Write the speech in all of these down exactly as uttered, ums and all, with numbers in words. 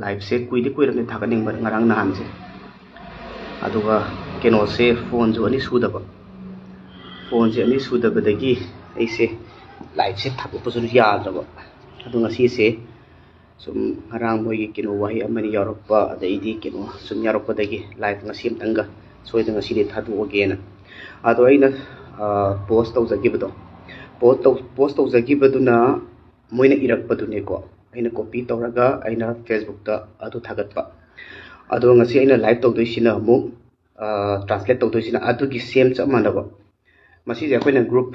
ꯂꯥꯏꯞꯁꯦ ꯀꯨꯏꯗꯤ ꯀꯨꯏꯔꯕꯅꯤ ꯊꯥꯒꯠꯅꯤꯡꯕ, ꯉꯔꯥꯡ ꯅꯍꯥꯟꯁꯦ꯫ ꯑꯗꯨꯒ ꯀꯩꯅꯣꯁꯦ, ꯐꯣꯟꯁꯨ ꯑꯅꯤ ꯁꯨꯗꯕ, ꯐꯣꯟꯁꯦ ꯑꯅꯤ ꯁꯨꯗꯕꯗꯒꯤ ꯑꯩꯁꯦ ꯂꯥꯏꯞꯁꯦ ꯊꯥꯗꯣꯛꯄꯁꯨ ꯌꯥꯗ꯭ꯔꯕ꯫ ꯑꯗꯣ ꯉꯁꯤꯁꯦ ꯁꯨꯝ ꯉꯔꯥꯡ ꯃꯣꯏꯒꯤ ꯀꯩꯅꯣ ꯋꯥꯍꯩ ꯑꯃꯅꯤ ꯌꯥꯎꯔꯛꯄ, ꯑꯗꯩꯗꯤ ꯀꯩꯅꯣ ꯁꯨꯝ ꯌꯥꯎꯔꯛꯄꯗꯒꯤ ꯂꯥꯏꯞ ꯉꯁꯤ ꯑꯃꯇꯪꯒ ꯁꯣꯏꯗꯅ ꯉꯁꯤꯗꯤ ꯊꯥꯗꯣꯛꯑꯒꯦꯅ꯫ ꯑꯗꯣ ꯑꯩꯅ ꯄꯣꯁ ꯇꯧꯖꯈꯤꯕꯗꯣ, ꯄꯣꯁ ꯇꯧ ꯄꯣꯁ ꯇꯧꯖꯈꯤꯕꯗꯨꯅ ꯃꯣꯏꯅ ꯏꯔꯛꯄꯗꯨꯅꯦꯀꯣ꯫ ꯑꯩꯅ ꯀꯣꯄꯤ ꯇꯧꯔꯒ ꯑꯩꯅ ꯐꯦꯁꯕꯨꯛꯇ ꯑꯗꯨ ꯊꯥꯒꯠꯄ꯫ ꯑꯗꯣ ꯉꯁꯤ ꯑꯩꯅ ꯂꯥꯏꯞ ꯇꯧꯗꯣꯏꯁꯤꯅ ꯑꯃꯨꯛ, ꯇ꯭ꯔꯥꯟꯁꯂꯦꯠ ꯇꯧꯗꯣꯏꯁꯤꯅ ꯑꯗꯨꯒꯤ ꯁꯦꯝ ꯆꯞ ꯃꯥꯟꯅꯕ꯫ ꯃꯁꯤꯁꯦ ꯑꯩꯈꯣꯏꯅ ꯒ꯭ꯔꯨꯞ,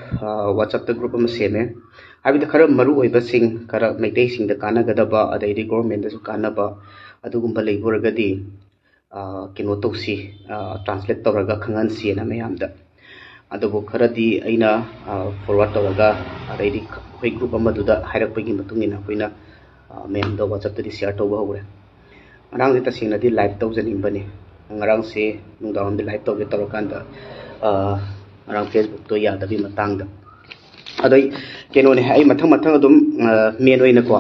ꯋꯥꯆꯞꯇ ꯒ꯭ꯔꯨꯞ ꯑꯃ ꯁꯦꯝꯃꯦ꯫ ꯍꯥꯏꯕꯗꯤ ꯈꯔ ꯃꯔꯨ ꯑꯣꯏꯕꯁꯤꯡ, ꯈꯔ ꯃꯩꯇꯩꯁꯤꯡꯗ ꯀꯥꯟꯅꯒꯗꯕ, ꯑꯗꯩꯗꯤ ꯒꯣꯔꯃꯦꯟꯗꯁꯨ ꯀꯥꯟꯅꯕ ꯑꯗꯨꯒꯨꯝꯕ ꯂꯩꯕ ꯑꯣꯏꯔꯒꯗꯤ, ꯀꯩꯅꯣ ꯇꯧꯁꯤ, ꯇ꯭ꯔꯥꯟꯁꯂꯦꯠ ꯇꯧꯔꯒ ꯈꯪꯍꯟꯁꯤꯅ ꯃꯌꯥꯝꯗ꯫ ꯑꯗꯨꯕꯨ ꯈꯔꯗꯤ ꯑꯩꯅ ꯐꯣꯔꯋꯥꯔꯗ ꯇꯧꯔꯒ, ꯑꯗꯩꯗꯤ ꯑꯩꯈꯣꯏ ꯒ꯭ꯔꯨꯞ ꯑꯃꯗꯨꯗ ꯍꯥꯏꯔꯛꯄꯒꯤ ꯃꯇꯨꯡ ꯏꯟꯅ ꯑꯩꯈꯣꯏꯅ ꯃꯌꯥꯝꯗ ꯋꯥꯆꯞꯇꯗꯤ ꯁꯤꯌꯥꯔ ꯇꯧꯕ ꯍꯧꯔꯦ꯫ ꯉꯔꯥꯡꯁꯦ ꯇꯁꯦꯡꯅꯗꯤ ꯂꯥꯏꯞ ꯇꯧꯖꯅꯤꯡꯕꯅꯤ꯫ ꯉꯔꯥꯡꯁꯦ ꯅꯨꯡꯗꯥꯡꯋꯥꯏꯔꯝꯗ ꯂꯥꯏꯞ ꯇꯧꯒꯦ ꯇꯧꯔꯀꯥꯟꯗ, ꯉꯔꯥꯡ ꯐꯦꯁꯕꯨꯛꯇꯣ ꯌꯥꯗꯕꯒꯤ ꯃꯇꯥꯡꯗ꯫ ꯑꯗꯣ ꯑꯩ ꯀꯩꯅꯣꯅꯦ, ꯑꯩ ꯃꯊꯪ ꯃꯊꯪ ꯑꯗꯨꯝ, ꯃꯦꯟ ꯑꯣꯏꯅꯀꯣ,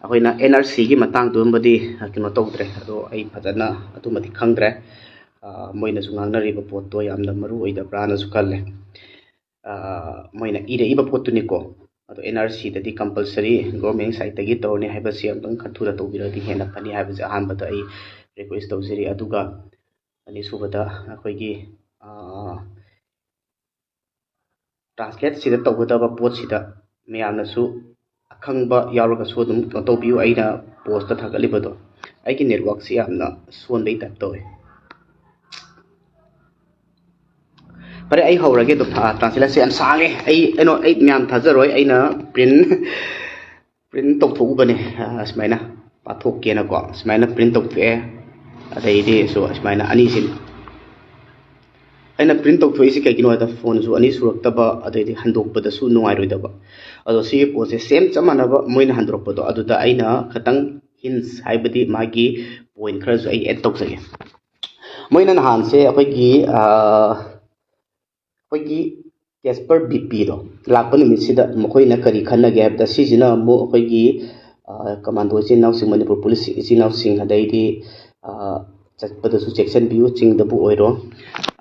ꯑꯩꯈꯣꯏꯅ ꯑꯦꯟ ꯑꯥꯔ ꯁꯤꯒꯤ ꯃꯇꯥꯡꯗꯨꯃꯗꯤ ꯀꯩꯅꯣ ꯇꯧꯗ꯭ꯔꯦ꯫ ꯑꯗꯣ ꯑꯩ ꯐꯖꯅ ꯑꯗꯨꯃꯗꯤ ꯈꯪꯗ꯭ꯔꯦ꯫ ꯃꯣꯏꯅꯁꯨ ꯉꯥꯡꯅꯔꯤꯕ ꯄꯣꯠꯇꯣ ꯌꯥꯝꯅ ꯃꯔꯨ ꯑꯣꯏꯗꯕ꯭ꯔꯥꯅꯁꯨ ꯈꯜꯂꯦ꯫ ꯃꯣꯏꯅ ꯏꯔꯛꯏꯕ ꯄꯣꯠꯇꯨꯅꯤꯀꯣ꯫ ꯑꯗꯣ ꯑꯦꯟ ꯑꯥꯔ ꯁꯤꯗꯗꯤ ꯀꯝꯄꯜꯁꯔꯤ ꯒꯣꯔꯃꯦꯟ ꯁꯥꯏꯠꯇꯒꯤ ꯇꯧꯔꯅꯤ ꯍꯥꯏꯕꯁꯤ ꯑꯃꯨꯛꯇꯪ ꯈꯟꯊꯨꯅ ꯇꯧꯕꯤꯔꯒꯗꯤ ꯍꯦꯟꯅ ꯐꯅꯤ ꯍꯥꯏꯕꯁꯦ ꯑꯍꯥꯟꯕꯗ ꯑꯩ ꯔꯤꯀ꯭ꯋꯦꯁ ꯇꯧꯖꯔꯤ꯫ ꯑꯗꯨꯒ ꯑꯅꯤꯁꯨꯕꯗ ꯑꯩꯈꯣꯏꯒꯤ ꯇ꯭ꯔꯥꯟꯁꯂꯦꯠꯁꯤꯗ ꯇꯧꯒꯗꯕ ꯄꯣꯠꯁꯤꯗ ꯃꯌꯥꯝꯅꯁꯨ ꯑꯈꯪꯕ ꯌꯥꯎꯔꯒꯁꯨ ꯑꯗꯨꯝ ꯀꯩꯅꯣ ꯇꯧꯕꯤꯌꯨ꯫ ꯑꯩꯅ ꯄꯣꯁꯇ ꯊꯥꯒꯠꯂꯤꯕꯗꯣ, ꯑꯩꯒꯤ ꯅꯦꯠꯋꯥꯛꯁꯤ ꯌꯥꯝꯅ ꯁꯣꯟꯕꯩ ꯇꯥꯏꯞ ꯇꯧꯋꯦ꯫ ꯐꯔꯦ, ꯑꯩ ꯍꯧꯔꯒꯦ ꯑꯗꯨꯝ꯫ ꯇ꯭ꯔꯥꯟꯁꯂꯦꯠꯁꯦ ꯌꯥꯝ ꯁꯥꯡꯉꯦ꯫ ꯑꯩ ꯀꯩꯅꯣ, ꯑꯩ ꯃꯌꯥꯝ ꯊꯥꯖꯔꯣꯏ꯫ ꯑꯩꯅ ꯄ꯭ꯔꯤꯟ ꯄ꯭ꯔꯤꯟ ꯇꯧꯊꯣꯛꯎꯕꯅꯦ, ꯁꯨꯃꯥꯏꯅ ꯄꯥꯊꯣꯛꯀꯦꯅꯀꯣ꯫ ꯁꯨꯃꯥꯏꯅ ꯄ꯭ꯔꯤꯟ ꯇꯧꯊꯣꯛꯑꯦ꯫ ꯑꯗꯩꯗꯤ ꯁꯨꯃꯥꯏꯅ ꯑꯅꯤꯁꯤ ꯑꯩꯅ ꯄ꯭ꯔꯤꯟ ꯇꯧꯊꯣꯛꯏꯁꯤ ꯀꯩꯒꯤꯅꯣ ꯍꯥꯏꯗ, ꯐꯣꯟꯁꯨ ꯑꯅꯤ ꯁꯨꯔꯛꯇꯕ, ꯑꯗꯩꯗꯤ ꯍꯟꯗꯣꯛꯄꯗꯁꯨ ꯅꯨꯡꯉꯥꯏꯔꯣꯏꯗꯕ꯫ ꯑꯗꯣ ꯁꯤꯒꯤ ꯄꯣꯠꯁꯦ ꯁꯦꯝ ꯆꯞ ꯃꯥꯟꯅꯕ ꯃꯣꯏꯅ ꯍꯟꯗꯣꯔꯛꯄꯗꯣ, ꯑꯗꯨꯗ ꯑꯩꯅ ꯈꯤꯇꯪ ꯍꯤꯟꯁ, ꯍꯥꯏꯕꯗꯤ ꯃꯥꯒꯤ ꯄꯣꯏꯟ ꯈꯔꯁꯨ ꯑꯩ ꯑꯦꯗ ꯇꯧꯖꯒꯦ꯫ ꯃꯣꯏꯅ ꯅꯍꯥꯟꯁꯦ ꯑꯩꯈꯣꯏꯒꯤ, ꯑꯩꯈꯣꯏꯒꯤ ꯀꯦꯁꯄꯔ ꯕꯤ ꯄꯤꯗꯣ ꯂꯥꯛꯄ ꯅꯨꯃꯤꯠꯁꯤꯗ ꯃꯈꯣꯏꯅ ꯀꯔꯤ ꯈꯟꯅꯒꯦ ꯍꯥꯏꯕꯗ, ꯁꯤꯁꯤꯅ ꯑꯃꯨꯛ ꯑꯩꯈꯣꯏꯒꯤ ꯀꯃꯥꯟꯗꯣ ꯏꯆꯤꯟ ꯏꯅꯥꯎꯁꯤꯡ, ꯃꯅꯤꯄꯨꯔ ꯄꯨꯂꯤꯁ ꯏꯆꯤꯟ ꯏꯅꯥꯎꯁꯤꯡ, ꯑꯗꯩꯗꯤ ꯆꯠꯄꯗꯁꯨ ꯆꯦꯛꯁꯤꯟꯕꯤꯌꯨ, ꯆꯤꯡꯗꯕꯨ ꯑꯣꯏꯔꯣ꯫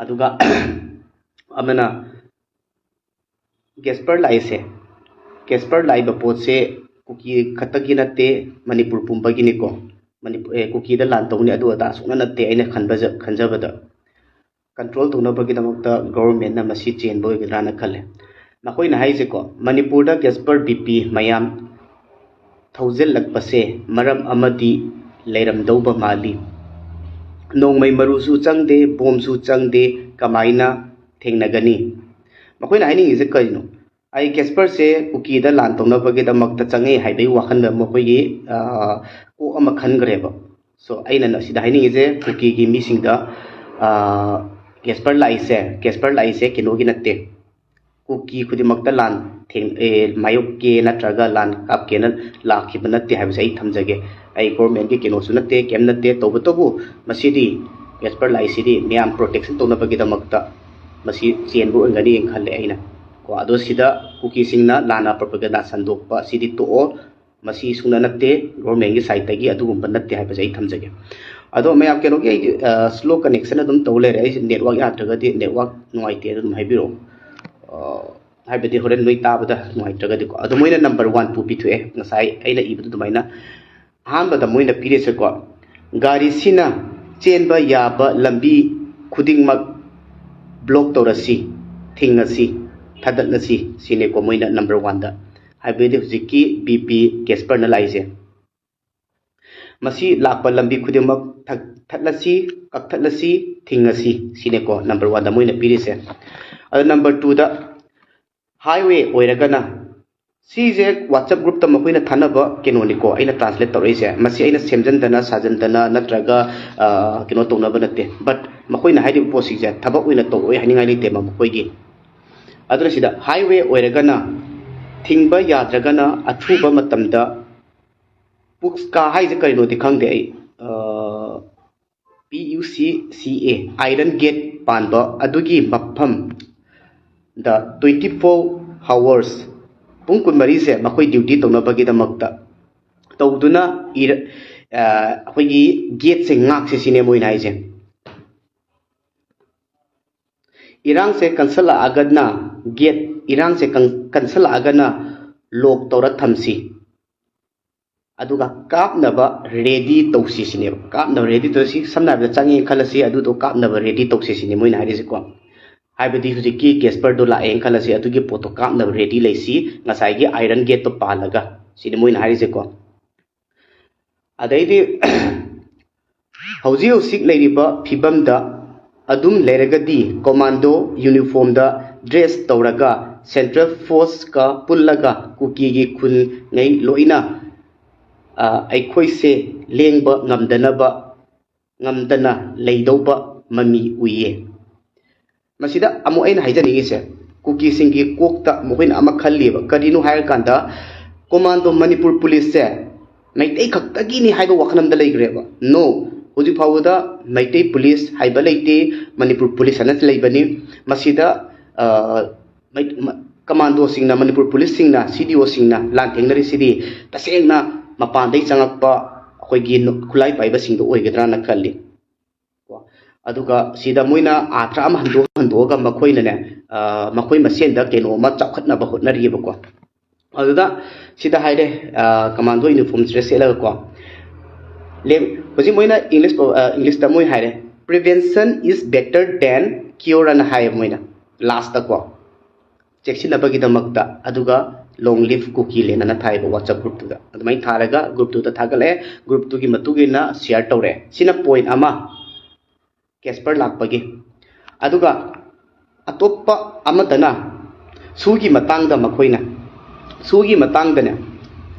ꯑꯗꯨꯒ ꯑꯃꯅ ꯒꯦꯁꯄꯔ ꯂꯥꯛꯏꯁꯦ, ꯒꯦꯁꯄꯔ ꯂꯥꯛꯏꯕ ꯄꯣꯠꯁꯦ ꯀꯨꯀꯤ ꯈꯛꯇꯒꯤ ꯅꯠꯇꯦ, ꯃꯅꯤꯄꯨꯔ ꯄꯨꯝꯕꯒꯤꯅꯤꯀꯣ꯫ ꯃꯅꯤꯄꯨꯔ, ꯑꯦ, ꯀꯨꯀꯤꯗ ꯂꯥꯟ ꯇꯧꯅꯤ ꯑꯗꯨ ꯑꯗꯥ ꯁꯨꯡꯅ ꯅꯠꯇꯦ ꯑꯩꯅ ꯈꯟꯕꯖ-, ꯈꯟꯖꯕꯗ꯫ ꯀꯟꯇ꯭ꯔꯣꯜ ꯇꯧꯅꯕꯒꯤꯗꯃꯛꯇ ꯒꯣꯕꯔꯃꯦꯟꯅ ꯃꯁꯤ ꯆꯦꯟꯕ ꯑꯣꯏꯒꯗ꯭ꯔꯥꯅ ꯈꯜꯂꯦ꯫ ꯃꯈꯣꯏꯅ ꯍꯥꯏꯁꯦꯀꯣ, ꯃꯅꯤꯄꯨꯔꯗ ꯒꯦꯁꯄꯔ ꯕꯤ ꯄꯤ ꯃꯌꯥꯝ ꯊꯧꯖꯤꯜꯂꯛꯄꯁꯦ ꯃꯔꯝ ꯑꯃꯗꯤ ꯂꯩꯔꯝꯗꯧꯕ ꯃꯥꯜꯂꯤ꯫ ꯅꯣꯡꯃꯩ ꯃꯔꯨꯁꯨ ꯆꯪꯗꯦ, ꯕꯣꯝꯁꯨ ꯆꯪꯗꯦ, ꯀꯃꯥꯏꯅ ꯊꯦꯡꯅꯒꯅꯤ? ꯃꯈꯣꯏꯅ ꯍꯥꯏꯅꯤꯡꯉꯤꯁꯦ ꯀꯔꯤꯅꯣ? ꯑꯩ ꯒꯦꯁꯄꯔꯁꯦ ꯀꯨꯀꯤꯗ ꯂꯥꯟ ꯇꯧꯅꯕꯒꯤꯗꯃꯛꯇ ꯆꯪꯉꯛꯑꯦ ꯍꯥꯏꯕꯒꯤ ꯋꯥꯈꯜꯗ ꯃꯈꯣꯏꯒꯤ, ꯑ, ꯀꯣꯛ ꯑꯃ ꯈꯟꯈ꯭ꯔꯦꯕ꯫ So, ꯑꯩꯅ ꯁꯤꯗ ꯍꯥꯏꯅꯤꯡꯉꯤꯁꯦ, ꯀꯨꯀꯤꯒꯤ ꯃꯤꯁꯤꯡꯗ, ꯑ, ꯒꯦꯁꯄꯔ ꯂꯥꯛꯏꯁꯦ, ꯒꯦꯁꯄꯔ ꯂꯥꯛꯏꯁꯦ ꯀꯩꯅꯣꯒꯤ ꯅꯠꯇꯦ, ꯀꯨꯀꯤ ꯈꯨꯗꯤꯡꯃꯛꯇ ꯂꯥꯟ ꯊꯦꯡ-, ꯑꯦ, ꯃꯥꯌꯣꯛꯀꯦ ꯅꯠꯇ꯭ꯔꯒ ꯂꯥꯟ ꯀꯥꯞꯀꯦꯅ ꯂꯥꯛꯈꯤꯕ ꯅꯠꯇꯦ ꯍꯥꯏꯕꯁꯦ ꯑꯩ ꯊꯝꯖꯒꯦ꯫ ꯑꯩ ꯒꯣꯔꯃꯦꯟꯒꯤ ꯀꯩꯅꯣꯁꯨ ꯅꯠꯇꯦ, ꯀꯩꯝ ꯅꯠꯇꯦ꯫ ꯇꯧꯕꯇꯕꯨ ꯃꯁꯤꯗꯤ ꯒꯦꯁꯄꯔ ꯂꯥꯛꯏꯁꯤꯗꯤ ꯃꯌꯥꯝ ꯄ꯭ꯔꯣꯇꯦꯛꯁꯟ ꯇꯧꯅꯕꯒꯤꯗꯃꯛꯇ ꯃꯁꯤ ꯆꯦꯟꯕ ꯑꯣꯏꯔꯝꯒꯅꯤꯅ ꯈꯜꯂꯦ ꯑꯩꯅ꯫ ꯀꯣ, ꯑꯗꯣ ꯁꯤꯗ ꯀꯨꯀꯤꯁꯤꯡꯅ ꯂꯥꯟꯅ ꯄ꯭ꯔꯣꯄꯒꯦꯟꯗꯥ ꯁꯟꯗꯣꯛꯄ ꯁꯤꯗꯤ ꯇꯣꯛꯑꯣ꯫ ꯃꯁꯤ ꯁꯨꯡꯅ ꯅꯠꯇꯦ, ꯒꯣꯔꯃꯦꯟꯒꯤ ꯁꯥꯏꯠꯇꯒꯤ ꯑꯗꯨꯒꯨꯝꯕ ꯅꯠꯇꯦ ꯍꯥꯏꯕꯁꯦ ꯑꯩ ꯊꯝꯖꯒꯦ꯫ ꯑꯗꯣ ꯃꯌꯥꯝ, ꯀꯩꯅꯣꯒꯤ ꯑꯩꯒꯤ, ꯑ, ꯁ꯭ꯂꯣ ꯀꯅꯦꯛꯁꯟ ꯑꯗꯨꯝ ꯇꯧ ꯂꯩꯔꯦ꯫ ꯑꯩꯁꯦ ꯅꯦꯠꯋꯥꯛ ꯌꯥꯗ꯭ꯔꯒꯗꯤ, ꯅꯦꯠꯋꯥꯛ ꯅꯨꯡꯉꯥꯏꯇꯦ ꯑꯗꯨꯝ ꯍꯥꯏꯕꯤꯔꯛꯑꯣ꯫ ꯑ, ꯍꯥꯏꯕꯗꯤ ꯍꯣꯔꯦꯟ ꯅꯣꯏ ꯇꯥꯕꯗ ꯅꯨꯡꯉꯥꯏꯇ꯭ꯔꯒꯗꯤꯀꯣ꯫ ꯑꯗꯣ ꯃꯣꯏꯅ ꯅꯝꯕꯔ ꯋꯥꯟ ꯄꯨ ꯄꯤꯊꯣꯛꯑꯦ, ꯉꯁꯥꯏ ꯑꯩꯅ ꯏꯕꯗꯨ ꯑꯗꯨꯃꯥꯏꯅ꯫ ꯑꯍꯥꯟꯕꯗ ꯃꯣꯏꯅ ꯄꯤꯔꯤꯁꯦꯀꯣ, ꯒꯥꯔꯤꯁꯤꯅ ꯆꯦꯟꯕ ꯌꯥꯕ ꯂꯝꯕꯤ ꯈꯨꯗꯤꯡꯃꯛ ꯕ꯭ꯂꯣꯛ ꯇꯧꯔꯁꯤ, ꯊꯤꯡꯉꯁꯤ, ꯊꯥꯗꯠꯂꯁꯤ ꯁꯤꯅꯦꯀꯣ ꯃꯣꯏꯅ ꯅꯝꯕꯔ ꯋꯥꯟꯗ꯫ ꯍꯥꯏꯕꯗꯤ ꯍꯧꯖꯤꯛꯀꯤ ꯕꯤ ꯄꯤ ꯒꯦꯁꯄꯔꯅ ꯂꯥꯛꯏꯁꯦ꯫ ꯃꯁꯤ ꯂꯥꯛꯄ ꯂꯝꯕꯤ ꯈꯨꯗꯤꯡꯃꯛ ꯊꯛ-, ꯊꯠꯂꯁꯤ, ꯀꯛꯊꯠꯂꯁꯤ, ꯊꯤꯡꯉꯁꯤ ꯁꯤꯅꯦꯀꯣ ꯅꯝꯕꯔ ꯋꯥꯟꯗ ꯃꯣꯏꯅ ꯄꯤꯔꯤꯁꯦ꯫ ꯑꯗꯣ ꯅꯝꯕꯔ ꯇꯨꯗ ꯍꯥꯏꯋꯦ ꯑꯣꯏꯔꯒꯅ, ꯁꯤꯁꯦ WhatsApp ꯒ꯭ꯔꯨꯞꯇ ꯃꯈꯣꯏꯅ ꯊꯥꯅꯕ ꯀꯩꯅꯣꯅꯤꯀꯣ, ꯑꯩꯅ ꯇ꯭ꯔꯥꯟꯁꯂꯦꯠ ꯇꯧꯔꯛꯏꯁꯦ꯫ ꯃꯁꯤ ꯑꯩꯅ ꯁꯦꯝꯖꯤꯟꯗꯅ ꯁꯥꯖꯤꯟꯗꯅ ꯅꯠꯇ꯭ꯔꯒ, ꯑ, ꯀꯩꯅꯣ ꯇꯧꯅꯕ ꯅꯠꯇꯦ꯫ But ꯃꯈꯣꯏꯅ ꯍꯥꯏꯔꯤꯕ ꯄꯣꯠꯁꯤꯡꯁꯦ ꯊꯕꯛ ꯑꯣꯏꯅ ꯇꯧꯔꯛꯑꯣꯏ ꯍꯥꯏꯅꯤꯡꯉꯥꯏ ꯂꯩꯇꯦꯕ ꯃꯈꯣꯏꯒꯤ꯫ ꯑꯗꯨꯅ ꯁꯤꯗ ꯍꯥꯏꯋꯦ ꯑꯣꯏꯔꯒꯅ ꯊꯤꯡꯕ ꯌꯥꯗ꯭ꯔꯒꯅ ꯑꯊꯨꯕ ꯃꯇꯝꯗ ꯄꯨꯛꯁꯀꯥ ꯍꯥꯏꯁꯦ ꯀꯔꯤꯅꯣꯗꯤ ꯈꯪꯗꯦ ꯑꯩ꯫ ꯑ, ꯄꯤ ꯌꯨ ꯁꯤ ꯁꯤ ꯑꯦ, ꯑꯥꯏꯔꯟ ꯒꯦꯠ ꯄꯥꯟꯕ ꯑꯗꯨꯒꯤ ꯃꯐꯝꯗ twenty four hours, ꯄꯨꯡ ꯀꯨꯟꯃꯔꯤꯁꯦ ꯃꯈꯣꯏ ꯗ꯭ꯌꯨꯇꯤ ꯇꯧꯅꯕꯒꯤꯗꯃꯛꯇ ꯇꯧꯗꯨꯅ ꯏꯔ-, ꯑ, ꯑꯩꯈꯣꯏꯒꯤ ꯒꯦꯠꯁꯦ ꯉꯥꯛꯁꯦ ꯁꯤꯅꯦ ꯃꯣꯏꯅ ꯍꯥꯏꯁꯦ꯫ ꯏꯔꯥꯡꯁꯦ ꯀꯟꯁꯜꯂꯛꯑꯒꯅ ꯒꯦꯠ, ꯏꯔꯥꯡꯁꯦ ꯀꯟ-, ꯀꯟꯁꯜꯂꯛꯑꯒꯅ ꯂꯣꯛ ꯇꯧꯔ ꯊꯝꯁꯤ, ꯑꯗꯨꯒ ꯀꯥꯞꯅꯕ ꯔꯦꯗꯤ ꯇꯧꯁꯤ ꯁꯤꯅꯦꯕ꯫ ꯀꯥꯞꯅꯕ ꯔꯦꯗꯤ ꯇꯧꯁꯤ, ꯁꯝꯅ ꯍꯥꯏꯔꯕꯗ ꯆꯪꯉꯦꯅ ꯈꯜꯂꯁꯤ, ꯑꯗꯨꯗꯣ ꯀꯥꯞꯅꯕ ꯔꯦꯗꯤ ꯇꯧꯁꯤ ꯁꯤꯅꯤ ꯃꯣꯏꯅ ꯍꯥꯏꯔꯤꯁꯦꯀꯣ꯫ ꯍꯥꯏꯕꯗꯤ ꯍꯧꯖꯤꯛꯀꯤ ꯀꯦꯁꯄꯔꯗꯣ ꯂꯥꯛꯑꯦꯅ ꯈꯜꯂꯁꯤ, ꯑꯗꯨꯒꯤ ꯄꯣꯠꯇꯣ ꯀꯥꯞꯅꯕ ꯔꯦꯗꯤ ꯂꯩꯁꯤ, ꯉꯁꯥꯏꯒꯤ ꯑꯥꯏꯔꯟ ꯒꯦꯠꯇꯣ ꯄꯥꯜꯂꯒ ꯁꯤꯅꯤ ꯃꯣꯏꯅ ꯍꯥꯏꯔꯤꯁꯦꯀꯣ꯫ ꯑꯗꯩꯗꯤ ꯍꯧꯖꯤꯛ ꯍꯧꯖꯤꯛ ꯂꯩꯔꯤꯕ ꯐꯤꯕꯝꯗ ꯑꯗꯨꯝ ꯂꯩꯔꯒꯗꯤ ꯀꯣꯃꯥꯟꯗꯣ ꯌꯨꯅꯤꯐꯣꯔꯝꯗ ꯗ꯭ꯔꯦꯁ ꯇꯧꯔꯒ ꯁꯦꯟꯇ꯭ꯔꯦꯜ ꯐꯣꯔꯁꯀ ꯄꯨꯜꯂꯒ ꯀꯨꯀꯤꯒꯤ ꯈꯨꯟꯉꯩ ꯂꯣꯏꯅ, ꯑ, ꯑꯩꯈꯣꯏꯁꯦ ꯂꯦꯡꯕ ꯉꯝꯗꯅꯕ, ꯉꯝꯗꯅ ꯂꯩꯗꯧꯕ ꯃꯃꯤ ꯎꯏꯌꯦ꯫ ꯃꯁꯤꯗ ꯑꯃꯨꯛ ꯑꯩꯅ ꯍꯥꯏꯖꯅꯤꯡꯉꯤꯁꯦ, ꯀꯨꯀꯤꯁꯤꯡꯒꯤ ꯀꯣꯛꯇ ꯃꯈꯣꯏꯅ ꯑꯃ ꯈꯜꯂꯤꯕ, ꯀꯔꯤꯅꯣ ꯍꯥꯏꯔꯀꯥꯟꯗ, ꯀꯣꯃꯥꯟꯗꯣ ꯃꯅꯤꯄꯨꯔ ꯄꯨꯂꯤꯁꯁꯦ ꯃꯩꯇꯩ ꯈꯛꯇꯒꯤꯅꯤ ꯍꯥꯏꯕ ꯋꯥꯈꯜ ꯑꯃꯗ ꯂꯩꯈ꯭ꯔꯦꯕ꯫ No, ꯍꯧꯖꯤꯛ ꯐꯥꯎꯕꯗ ꯃꯩꯇꯩ ꯄꯨꯂꯤꯁ ꯍꯥꯏꯕ ꯂꯩꯇꯦ, ꯃꯅꯤꯄꯨꯔ ꯄꯨꯂꯤꯁ ꯍꯥꯏꯅ ꯂꯩꯕꯅꯤ꯫ ꯃꯁꯤꯗ, ꯑ, ꯃꯩ-, ꯃ-, ꯀꯃꯥꯟꯗꯣꯁꯤꯡꯅ, ꯃꯅꯤꯄꯨꯔ ꯄꯨꯂꯤꯁꯁꯤꯡꯅ, ꯁꯤ ꯗꯤ ꯑꯣꯁꯤꯡꯅ ꯂꯥꯟꯊꯦꯡꯅꯔꯤꯁꯤꯗꯤ ꯇꯁꯦꯡꯅ ꯃꯄꯥꯟꯗꯒꯤ ꯆꯪꯉꯛꯄ ꯑꯩꯈꯣꯏꯒꯤ ꯅꯨ-, ꯈꯨꯠꯂꯥꯏ ꯄꯥꯏꯕꯁꯤꯡꯗꯣ ꯑꯣꯏꯒꯗ꯭ꯔꯥꯅ ꯈꯜꯂꯤ꯫ ꯀꯣ꯫ ꯑꯗꯨꯒ ꯁꯤꯗ ꯃꯣꯏꯅ ꯑꯥꯊ꯭ꯔ ꯑꯃ ꯍꯟꯗꯣꯛ ꯍꯟꯗꯣꯛꯑꯒ ꯃꯈꯣꯏꯅꯅꯦ, ꯑ, ꯃꯈꯣꯏ ꯃꯁꯦꯟꯗ ꯀꯩꯅꯣ ꯑꯃ ꯆꯥꯎꯈꯠꯅꯕ ꯍꯣꯠꯅꯔꯤꯑꯕꯀꯣ꯫ ꯑꯗꯨꯗ ꯁꯤꯗ ꯍꯥꯏꯔꯦ, ꯑ, ꯀꯃꯥꯟꯗꯣ ꯌꯨꯅꯤꯐꯣꯔꯝ ꯗ꯭ꯔꯦꯁ ꯁꯦꯠꯂꯒꯀꯣ꯫ ꯂꯦꯝ-, ꯍꯧꯖꯤꯛ ꯃꯣꯏꯅ ꯏꯪꯂꯤꯁ ꯄꯥꯎ-, ꯑ, ꯏꯪꯂꯤꯁꯇ ꯃꯣꯏ ꯍꯥꯏꯔꯦ, "Prevention is better than cure" ꯑꯅ ꯍꯥꯏꯌꯦ ꯃꯣꯏꯅ ꯂꯥꯁꯇꯀꯣ꯫ ꯆꯦꯛꯁꯤꯟꯅꯕꯒꯤꯗꯃꯛꯇ, ꯑꯗꯨꯒ "Long live ꯀꯨꯀꯤ ꯂꯦꯟ" ꯑꯅ ꯊꯥꯏꯕ WhatsApp ꯒ꯭ꯔꯨꯞꯇꯨꯗ꯫ ꯑꯗꯨꯃꯥꯏꯅ ꯊꯥꯔꯒ ꯒ꯭ꯔꯨꯞꯇꯨꯗ ꯊꯥꯒꯠꯂꯛꯑꯦ, ꯒ꯭ꯔꯨꯞꯇꯨꯒꯤ ꯃꯇꯨꯡ ꯏꯟꯅ ꯁꯤꯌꯥꯔ ꯇꯧꯔꯦ꯫ ꯁꯤꯅ ꯄꯣꯏꯟ ꯑꯃ ꯀꯦꯁꯄꯔ ꯂꯥꯛꯄꯒꯤ꯫ ꯑꯗꯨꯒ ꯑꯇꯣꯞꯄ ꯑꯃꯗꯅ ꯁꯨꯒꯤ ꯃꯇꯥꯡꯗ ꯃꯈꯣꯏꯅ, ꯁꯨꯒꯤ ꯃꯇꯥꯡꯗꯅꯦ,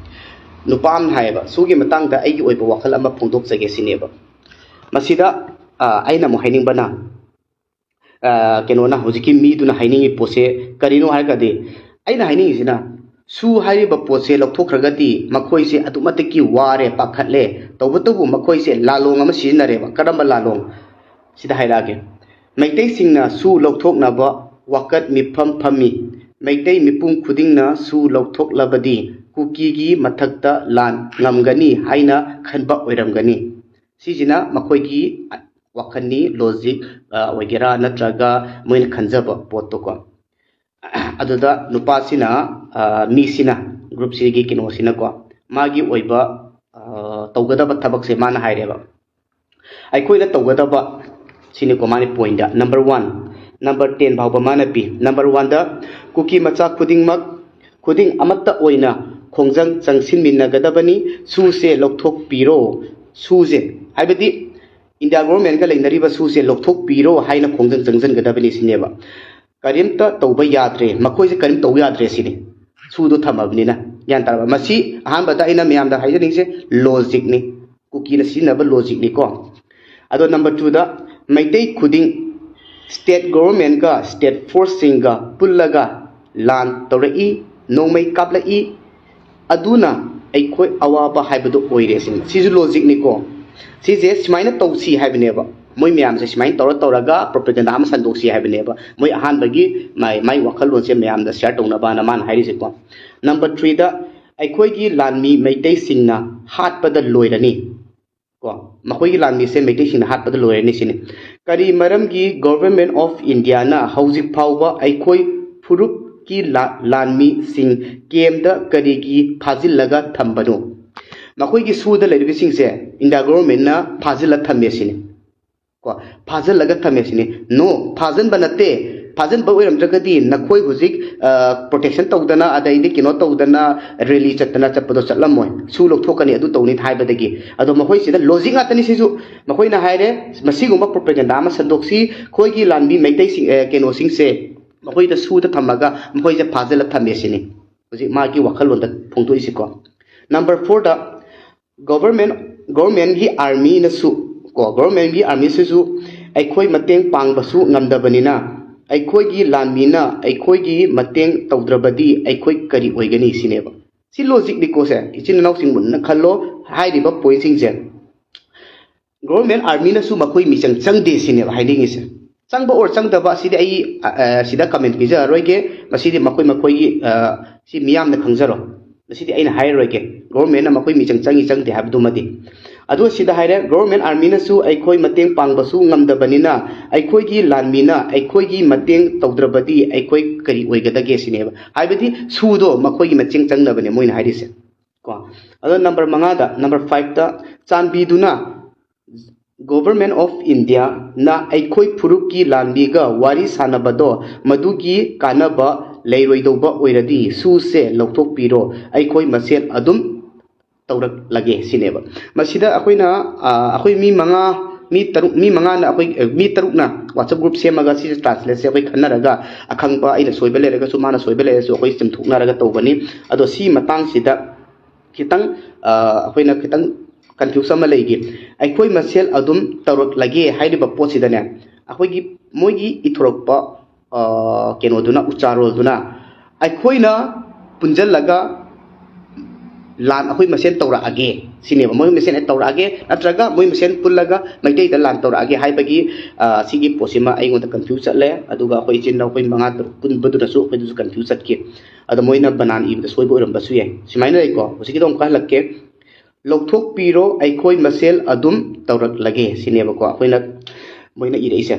ꯅꯨꯄꯥ ꯑꯃꯅ ꯍꯥꯏꯌꯦꯕ, "ꯁꯨꯒꯤ ꯃꯇꯥꯡꯗ ꯑꯩꯒꯤ ꯑꯣꯏꯕ ꯋꯥꯈꯜ ꯑꯃ ꯐꯣꯡꯗꯣꯛꯆꯒꯦ" ꯁꯤꯅꯦꯕ꯫ ꯃꯁꯤꯗ, ꯑ, ꯑꯩꯅ ꯑꯃꯨꯛ ꯍꯥꯏꯅꯤꯡꯕꯅ, ꯑ, ꯀꯩꯅꯣꯅ, ꯍꯧꯖꯤꯛꯀꯤ ꯃꯤꯗꯨꯅ ꯍꯥꯏꯅꯤꯡꯉꯤ ꯄꯣꯠꯁꯦ ꯀꯔꯤꯅꯣ ꯍꯥꯏꯔꯒꯗꯤ, ꯑꯩꯅ ꯍꯥꯏꯅꯤꯡꯉꯤꯁꯤꯅ, ꯁꯨ ꯍꯥꯏꯔꯤꯕ ꯄꯣꯠꯁꯦ ꯂꯧꯊꯣꯛꯈ꯭ꯔꯒꯗꯤ ꯃꯈꯣꯏꯁꯦ ꯑꯗꯨꯛ ꯃꯇꯤꯛꯀꯤ ꯋꯥꯔꯦ, ꯄꯥꯈꯠꯂꯦ꯫ ꯇꯧꯕꯇꯕꯨ ꯃꯈꯣꯏꯁꯦ ꯂꯥꯂꯣꯡ ꯑꯃ ꯁꯤꯖꯤꯟꯅꯔꯦꯕ꯫ ꯀꯔꯝꯕ ꯂꯥꯂꯣꯡ? ꯁꯤꯗ ꯍꯥꯏꯔꯛꯑꯒꯦ꯫ ꯃꯩꯇꯩꯁꯤꯡꯅ ꯁꯨ ꯂꯧꯊꯣꯛꯅꯕ ꯋꯥꯀꯠ ꯃꯤꯐꯝ ꯐꯝꯃꯤ꯫ ꯃꯩꯇꯩ ꯃꯤꯄꯨꯝ ꯈꯨꯗꯤꯡꯅ ꯁꯨ ꯂꯧꯊꯣꯛꯂꯕꯗꯤ ꯀꯨꯀꯤꯒꯤ ꯃꯊꯛꯇ ꯂꯥꯟ ꯉꯝꯒꯅꯤ ꯍꯥꯏꯅ ꯈꯟꯕ ꯑꯣꯏꯔꯝꯒꯅꯤ꯫ ꯁꯤꯁꯤꯅ ꯃꯈꯣꯏꯒꯤ ꯋꯥꯈꯜꯅꯤ, ꯂꯣꯖꯤꯛ ꯑꯣꯏꯒꯦꯔꯥ ꯅꯠꯇ꯭ꯔꯒ ꯃꯣꯏꯅ ꯈꯟꯖꯕ ꯄꯣꯠꯇꯣꯀꯣ꯫ ꯑꯗꯨꯗ ꯅꯨꯄꯥꯁꯤꯅ, ꯃꯤꯁꯤꯅ, ꯒ꯭ꯔꯨꯞꯁꯤꯒꯤ ꯀꯩꯅꯣꯁꯤꯅꯀꯣ, ꯃꯥꯒꯤ ꯑꯣꯏꯕ ꯇꯧꯒꯗꯕ ꯊꯕꯛꯁꯦ ꯃꯥꯅ ꯍꯥꯏꯔꯦꯕ꯫ ꯑꯩꯈꯣꯏꯅ ꯇꯧꯒꯗꯕ ꯁꯤꯅꯤꯀꯣ ꯃꯥꯅꯤ ꯄꯣꯏꯟꯗ ꯅꯝꯕꯔ ꯋꯥꯟ, ꯅꯝꯕꯔ ꯇꯦꯟ ꯐꯥꯎꯕ ꯃꯥꯅ ꯄꯤ꯫ ꯅꯝꯕꯔ ꯋꯥꯟꯗ, ꯀꯨꯀꯤ ꯃꯆꯥ ꯈꯨꯗꯤꯡꯃꯛ, ꯈꯨꯗꯤꯡ ꯑꯃꯠꯇ ꯑꯣꯏꯅ ꯈꯣꯡꯖꯪ ꯆꯪꯁꯤꯟꯃꯤꯟꯅꯒꯗꯕꯅꯤ꯫ ꯁꯨꯁꯦ ꯂꯧꯊꯣꯛꯄꯤꯔꯣ꯫ ꯁꯨꯁꯦ ꯍꯥꯏꯕꯗꯤ ꯏꯟꯗꯤꯌꯥ ꯒꯣꯚꯔꯟꯃꯦꯟꯠꯀ ꯂꯩꯅꯔꯤꯕ ꯁꯨꯁꯦ ꯂꯧꯊꯣꯛꯄꯤꯔꯣ ꯍꯥꯏꯅ ꯈꯣꯡꯖꯪ ꯆꯪꯁꯤꯟꯒꯗꯕꯅꯤ ꯁꯤꯅꯦꯕ꯫ ꯀꯔꯤꯝꯇ ꯇꯧꯕ ꯌꯥꯗ꯭ꯔꯦ, ꯃꯈꯣꯏꯁꯦ ꯀꯔꯤꯝ ꯇꯧꯕ ꯌꯥꯗ꯭ꯔꯦ ꯁꯤꯅꯤ, ꯁꯨꯗꯣ ꯊꯝꯃꯕꯅꯤꯅ꯫ ꯒ꯭ꯌꯥꯟ ꯇꯥꯔꯕ? ꯃꯁꯤ ꯑꯍꯥꯟꯕꯗ ꯑꯩꯅ ꯃꯌꯥꯝꯗ ꯍꯥꯏꯖꯅꯤꯡꯉꯤꯁꯦ ꯂꯣꯖꯤꯛꯅꯤ, ꯀꯨꯀꯤꯅ ꯁꯤꯖꯤꯟꯅꯕ ꯂꯣꯖꯤꯛꯅꯤꯀꯣ꯫ ꯑꯗꯣ ꯅꯝꯕꯔ ꯇꯨꯗ, ꯃꯩꯇꯩ ꯈꯨꯗꯤꯡ ꯁ꯭ꯇꯦꯠ ꯒꯣꯚꯔꯟꯃꯦꯟꯠꯀ ꯁ꯭ꯇꯦꯠ ꯐꯣꯔꯁꯁꯤꯡꯒ ꯄꯨꯜꯂꯒ ꯂꯥꯟ ꯇꯧꯔꯛꯏ, ꯅꯣꯡꯃꯩ ꯀꯥꯞꯂꯛꯏ, ꯑꯗꯨꯅ ꯑꯩꯈꯣꯏ ꯑꯋꯥꯕ ꯍꯥꯏꯕꯗꯨ ꯑꯣꯏꯔꯦ ꯁꯤꯅꯤ꯫ ꯁꯤꯁꯨ ꯂꯣꯖꯤꯛꯅꯤꯀꯣ꯫ ꯁꯤꯁꯦ ꯁꯨꯃꯥꯏꯅ ꯇꯧꯁꯤ ꯍꯥꯏꯕꯅꯦꯕ, ꯃꯣꯏ ꯃꯌꯥꯝꯁꯦ ꯁꯨꯃꯥꯏꯅ ꯇꯧꯔ ꯇꯧꯔꯒ ꯄ꯭ꯔꯣꯄꯦꯒꯦꯟꯗꯥ ꯑꯃ ꯁꯟꯗꯣꯛꯁꯤ ꯍꯥꯏꯕꯅꯦꯕ꯫ ꯃꯣꯏ ꯑꯍꯥꯟꯕꯒꯤ ꯃꯥꯏ ꯃꯥꯏ ꯋꯥꯈꯜꯂꯣꯟꯁꯦ ꯃꯌꯥꯝꯗ ꯁꯤꯌꯥꯔ ꯇꯧꯅꯕꯅ ꯃꯥꯅ ꯍꯥꯏꯔꯤꯁꯦꯀꯣ꯫ ꯅꯝꯕꯔ ꯊ꯭ꯔꯤꯗ, ꯑꯩꯈꯣꯏꯒꯤ ꯂꯥꯟꯃꯤ ꯃꯩꯇꯩꯁꯤꯡꯅ ꯍꯥꯠꯄꯗ ꯂꯣꯏꯔꯅꯤ꯫ ꯀꯣ, ꯃꯈꯣꯏꯒꯤ ꯂꯥꯟꯃꯤꯁꯦ ꯃꯩꯇꯩꯁꯤꯡꯅ ꯍꯥꯠꯄꯗ ꯂꯣꯏꯔꯅꯤ ꯁꯤꯅꯤ꯫ ꯀꯔꯤ ꯃꯔꯝꯒꯤ ꯒꯣꯚꯔꯟꯃꯦꯟꯠ ꯑꯣꯐ ꯏꯟꯗꯤꯌꯥꯅ ꯍꯧꯖꯤꯛ ꯐꯥꯎꯕ ꯑꯩꯈꯣꯏ ꯐꯨꯔꯨꯞꯀꯤ ꯂꯥ-, ꯂꯥꯟꯃꯤꯁꯤꯡ ꯀꯦꯝꯗ ꯀꯔꯤꯒꯤ ꯐꯥꯖꯤꯜꯂꯒ ꯊꯝꯕꯅꯣ? ꯃꯈꯣꯏꯒꯤ ꯁꯨꯗ ꯂꯩꯔꯤꯕꯁꯤꯡꯁꯦ ꯏꯟꯗꯤꯌꯥ ꯒꯣꯚꯔꯟꯃꯦꯟꯠꯅ ꯐꯥꯖꯤꯜꯂ ꯊꯝꯃꯦ ꯁꯤꯅꯤ꯫ ꯀꯣ, ꯐꯥꯖꯤꯜꯂꯒ ꯊꯝꯃꯦ ꯁꯤꯅꯤ꯫ ꯅꯣ, ꯐꯥꯖꯤꯟꯕ ꯅꯠꯇꯦ꯫ ꯐꯥꯖꯤꯟꯕ ꯑꯣꯏꯔꯝꯗ꯭ꯔꯒꯗꯤ ꯅꯈꯣꯏ ꯍꯧꯖꯤꯛ, ꯑ, ꯄ꯭ꯔꯣꯇꯦꯁꯟ ꯇꯧꯗꯅ, ꯑꯗꯩꯗꯤ ꯀꯩꯅꯣ ꯇꯧꯗꯅ, ꯔꯦꯂꯤ ꯆꯠꯇꯅ ꯆꯠꯄꯗꯣ ꯆꯠꯂꯝꯃꯣꯏ꯫ ꯁꯨ ꯂꯧꯊꯣꯛꯀꯅꯤ, ꯑꯗꯨ ꯇꯧꯅꯤ ꯍꯥꯏꯕꯗꯒꯤ꯫ ꯑꯗꯣ ꯃꯈꯣꯏꯁꯤꯗ ꯂꯣꯖꯤꯛ ꯉꯥꯛꯇꯅꯤ ꯁꯤꯁꯨ꯫ ꯃꯈꯣꯏꯅ ꯍꯥꯏꯔꯦ, ꯃꯁꯤꯒꯨꯝꯕ ꯄ꯭ꯔꯣꯄꯦꯒꯦꯟꯗꯥ ꯑꯃ ꯁꯟꯗꯣꯛꯁꯤ, ꯑꯩꯈꯣꯏꯒꯤ ꯂꯥꯟꯃꯤ ꯃꯩꯇꯩꯁꯤꯡ, ꯑ, ꯀꯩꯅꯣꯁꯤꯡꯁꯦ ꯃꯈꯣꯏꯗ ꯁꯨꯗ ꯊꯝꯃꯒ ꯃꯈꯣꯏꯁꯦ ꯐꯥꯖꯤꯜꯂ ꯊꯝꯃꯦ ꯁꯤꯅꯤ꯫ ꯍꯧꯖꯤꯛ ꯃꯥꯒꯤ ꯋꯥꯈꯜꯂꯣꯟꯗ ꯐꯣꯡꯗꯣꯛꯏꯁꯤꯀꯣ꯫ ꯅꯝꯕꯔ ꯐꯣꯔꯗ, ꯒꯣꯚꯔꯟꯃꯦꯟꯠ, ꯒꯣꯚꯔꯟꯃꯦꯟꯠꯀꯤ ꯑꯥꯔꯃꯤꯅꯁꯨ ꯀꯣ, ꯒꯣꯚꯔꯟꯃꯦꯟꯠꯀꯤ ꯑꯥꯔꯃꯤꯁꯤꯁꯨ ꯑꯩꯈꯣꯏ ꯃꯇꯦꯡ ꯄꯥꯡꯕꯁꯨ ꯉꯝꯗꯕꯅꯤꯅ, ꯑꯩꯈꯣꯏꯒꯤ ꯂꯥꯟꯃꯤꯅ ꯑꯩꯈꯣꯏꯒꯤ ꯃꯇꯦꯡ ꯇꯧꯗ꯭ꯔꯕꯗꯤ ꯑꯩꯈꯣꯏ ꯀꯔꯤ ꯑꯣꯏꯒꯅꯤ ꯁꯤꯅꯦꯕ꯫ ꯁꯤ ꯂꯣꯖꯤꯛꯅꯤꯀꯣ ꯁꯦ, ꯏꯆꯤꯟ ꯏꯅꯥꯎꯁꯤꯡ ꯃꯨꯟꯅ ꯈꯜꯂꯣ꯫ ꯍꯥꯏꯔꯤꯕ ꯄꯣꯏꯟꯠꯁꯤꯡꯁꯦ ꯒꯣꯚꯔꯟꯃꯦꯟꯠ ꯑꯥꯔꯃꯤꯅꯁꯨ ꯃꯈꯣꯏ ꯃꯤꯆꯪ ꯆꯪꯗꯦ ꯁꯤꯅꯦꯕ ꯍꯥꯏꯅꯤꯡꯉꯤꯁꯦ꯫ ꯆꯪꯕ ꯑꯣꯔ ꯆꯪꯗꯕ ꯑꯁꯤꯗꯤ ꯑꯩ, ꯑ, ꯑ, ꯁꯤꯗ ꯀꯃꯦꯟꯠ ꯄꯤꯖꯔꯔꯣꯏꯒꯦ꯫ ꯃꯁꯤꯗꯤ ꯃꯈꯣꯏ ꯃꯈꯣꯏꯒꯤ, ꯑ, ꯁꯤ ꯃꯤꯌꯥꯝꯅ ꯈꯪꯖꯔꯣ꯫ ꯃꯁꯤꯗꯤ ꯑꯩꯅ ꯍꯥꯏꯔꯔꯣꯏꯒꯦ, ꯒꯣꯕꯔꯃꯦꯟꯅ ꯃꯈꯣꯏ ꯃꯤꯆꯪ ꯆꯪꯉꯤ ꯆꯪꯗꯦ ꯍꯥꯏꯕꯗꯨꯃꯗꯤ꯫ ꯑꯗꯨꯒ ꯁꯤꯗ ꯍꯥꯏꯔꯦ, ꯒꯣꯕꯔꯃꯦꯟ ꯑꯥꯔꯃꯤꯅꯁꯨ ꯑꯩꯈꯣꯏ ꯃꯇꯦꯡ ꯄꯥꯡꯕꯁꯨ ꯉꯝꯗꯕꯅꯤꯅ ꯑꯩꯈꯣꯏꯒꯤ ꯂꯥꯟꯃꯤꯅ ꯑꯩꯈꯣꯏꯒꯤ ꯃꯇꯦꯡ ꯇꯧꯗ꯭ꯔꯕꯗꯤ ꯑꯩꯈꯣꯏ ꯀꯔꯤ ꯑꯣꯏꯒꯗꯒꯦ ꯁꯤꯅꯦꯕ꯫ ꯍꯥꯏꯕꯗꯤ ꯁꯨꯗꯣ ꯃꯈꯣꯏꯒꯤ ꯃꯇꯦꯡ ꯆꯪꯅꯕꯅꯦ ꯃꯣꯏꯅ ꯍꯥꯏꯔꯤꯁꯦ ꯀꯣ꯫ ꯑꯗꯣ ꯅꯝꯕꯔ ꯃꯉꯥꯗ, ꯅꯝꯕꯔ ꯐꯥꯏꯚꯇ, ꯆꯥꯟꯕꯤꯗꯨꯅ Government of Indiaꯅ ꯑꯩꯈꯣꯏ ꯐꯨꯔꯨꯞꯀꯤ ꯂꯥꯟꯃꯤꯒ ꯋꯥꯔꯤ ꯁꯥꯟꯅꯕꯗꯣ ꯃꯗꯨꯒꯤ ꯀꯥꯟꯅꯕ ꯂꯩꯔꯣꯏꯗꯧꯕ ꯑꯣꯏꯔꯗꯤ ꯁꯨꯁꯦ ꯂꯧꯊꯣꯛꯄꯤꯔꯣ, ꯑꯩꯈꯣꯏ ꯃꯁꯦꯜ ꯑꯗꯨꯝ ꯇꯧꯔꯛꯂꯒꯦ ꯁꯤꯅꯦꯕ꯫ ꯃꯁꯤꯗ ꯑꯩꯈꯣꯏꯅ, ꯑ, ꯑꯩꯈꯣꯏ ꯃꯤ ꯃꯉꯥ, ꯃꯤ ꯇꯔꯨꯛ, ꯃꯤ ꯃꯉꯥꯅ ꯑꯩꯈꯣꯏ, ꯑ, ꯃꯤ ꯇꯔꯨꯛꯅ WhatsApp group ꯁꯦꯝꯃꯒ ꯁꯤꯁꯦ translateꯁꯦ ꯑꯩꯈꯣꯏ ꯈꯟꯅꯔꯒ ꯑꯈꯪꯕ ꯑꯩꯅ ꯁꯣꯏꯕ ꯂꯩꯔꯒꯁꯨ ꯃꯥꯅ ꯁꯣꯏꯕ ꯂꯩꯔꯁꯨ ꯑꯩꯈꯣꯏ ꯆꯨꯝꯊꯣꯛꯅꯔꯒ ꯇꯧꯕꯅꯤ꯫ ꯑꯗꯣ ꯁꯤ ꯃꯇꯥꯡꯁꯤꯗ ꯈꯤꯇꯪ, ꯑ, ꯑꯩꯈꯣꯏꯅ ꯈꯤꯇꯪ confuse ꯑꯃ ꯂꯩꯈꯤ꯫ ꯑꯩꯈꯣꯏ ꯃꯁꯦꯜ ꯑꯗꯨꯝ ꯇꯧꯔꯛꯂꯒꯦ ꯍꯥꯏꯔꯤꯕ ꯄꯣꯠꯁꯤꯗꯅꯦ, ꯑꯩꯈꯣꯏꯒꯤ ꯃꯣꯏꯒꯤ ꯏꯊꯣꯔꯛꯄ, ꯑ, ꯀꯩꯅꯣꯗꯨꯅ, ꯎꯆꯥꯔꯣꯜꯗꯨꯅ ꯑꯩꯈꯣꯏꯅ ꯄꯨꯟꯁꯤꯜꯂꯒ ꯂꯥꯟ ꯑꯩꯈꯣꯏ ꯃꯁꯦꯟ ꯇꯧꯔꯛꯑꯒꯦ ꯁꯤꯅꯦꯕ꯫ ꯃꯣꯏ ꯃꯁꯦꯟ ꯍꯦꯛ ꯇꯧꯔꯛꯑꯒꯦ ꯅꯠꯇ꯭ꯔꯒ ꯃꯣꯏ ꯃꯁꯦꯟ ꯄꯨꯜꯂꯒ ꯃꯩꯇꯩꯗ ꯂꯥꯟ ꯇꯧꯔꯛꯑꯒꯦ ꯍꯥꯏꯕꯒꯤ, ꯑ, ꯁꯤꯒꯤ ꯄꯣꯠꯁꯤꯃ ꯑꯩꯉꯣꯟꯗ confuse ꯆꯠꯂꯦ꯫ ꯑꯗꯨꯒ ꯑꯩꯈꯣꯏ ꯏꯆꯤꯟ ꯏꯅꯥꯎ ꯑꯩꯈꯣꯏ ꯃꯉꯥ ꯇꯔꯨꯛ ꯄꯨꯟꯕꯗꯨꯅꯁꯨ ꯑꯩꯈꯣꯏꯗꯁꯨ confuse ꯆꯠꯈꯤ꯫ ꯑꯗꯣ ꯃꯣꯏꯅ ꯕꯅꯥꯟ ꯏꯕꯗ ꯁꯣꯏꯕ ꯑꯣꯏꯔꯝꯕꯁꯨ ꯌꯥꯏ꯫ ꯁꯨꯃꯥꯏꯅ ꯂꯩꯀꯣ, ꯍꯧꯖꯤꯛꯀꯤꯗꯣ ꯑꯃꯨꯛꯀ ꯍꯜꯂꯛꯀꯦ꯫ "ꯂꯧꯊꯣꯛꯄꯤꯔꯣ, ꯑꯩꯈꯣꯏ ꯃꯁꯦꯜ ꯑꯗꯨꯝ ꯇꯧꯔꯛꯂꯒꯦ" ꯁꯤꯅꯦꯕꯀꯣ ꯑꯩꯈꯣꯏꯅ, ꯃꯣꯏꯅ ꯏꯔꯛꯏꯁꯦ꯫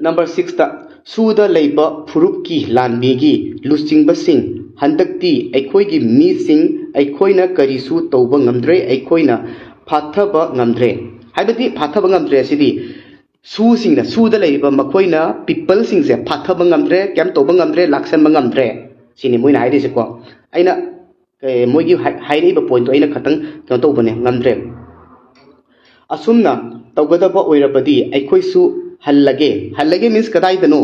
ꯅꯝꯕꯔ ꯁꯤꯛꯁꯇ, ꯁꯨꯗ ꯂꯩꯕ ꯐꯨꯔꯨꯞꯀꯤ ꯂꯥꯟꯃꯤꯒꯤ ꯂꯨꯆꯤꯡꯕꯁꯤꯡ, ꯍꯟꯗꯛꯇꯤ ꯑꯩꯈꯣꯏꯒꯤ ꯃꯤꯁꯤꯡ ꯑꯩꯈꯣꯏꯅ ꯀꯔꯤꯁꯨ ꯇꯧꯕ ꯉꯝꯗ꯭ꯔꯦ, ꯑꯩꯈꯣꯏꯅ ꯐꯥꯊꯕ ꯉꯝꯗ꯭ꯔꯦ꯫ ꯍꯥꯏꯕꯗꯤ ꯐꯥꯊꯕ ꯉꯝꯗ꯭ꯔꯦ ꯑꯁꯤꯗꯤ ꯁꯨꯁꯤꯡꯅ, ꯁꯨꯗ ꯂꯩꯔꯤꯕ ꯃꯈꯣꯏꯅ peopleꯁꯤꯡꯁꯦ ꯐꯥꯊꯕ ꯉꯝꯗ꯭ꯔꯦ, ꯀꯩꯝ ꯇꯧꯕ ꯉꯝꯗ꯭ꯔꯦ, ꯂꯥꯛꯁꯟꯕ ꯉꯝꯗ꯭ꯔꯦ ꯁꯤꯅꯤ ꯃꯣꯏꯅ ꯍꯥꯏꯔꯤꯁꯦꯀꯣ꯫ ꯑꯩꯅ, ꯑꯦ, ꯃꯣꯏꯒꯤ ꯍꯥꯏ-, ꯍꯥꯏꯔꯛꯏꯕ pointꯇꯣ ꯑꯩꯅ ꯈꯇꯪ ꯀꯩꯅꯣ ꯇꯧꯕꯅꯦ, ꯉꯝꯗ꯭ꯔꯦ꯫ ꯑꯁꯨꯝꯅ ꯇꯧꯒꯗꯕ ꯑꯣꯏꯔꯕꯗꯤ ꯑꯩꯈꯣꯏꯁꯨ ꯍꯜꯂꯒꯦ꯫ ꯍꯜꯂꯒꯦ means ꯀꯗꯥꯏꯗꯅꯣ?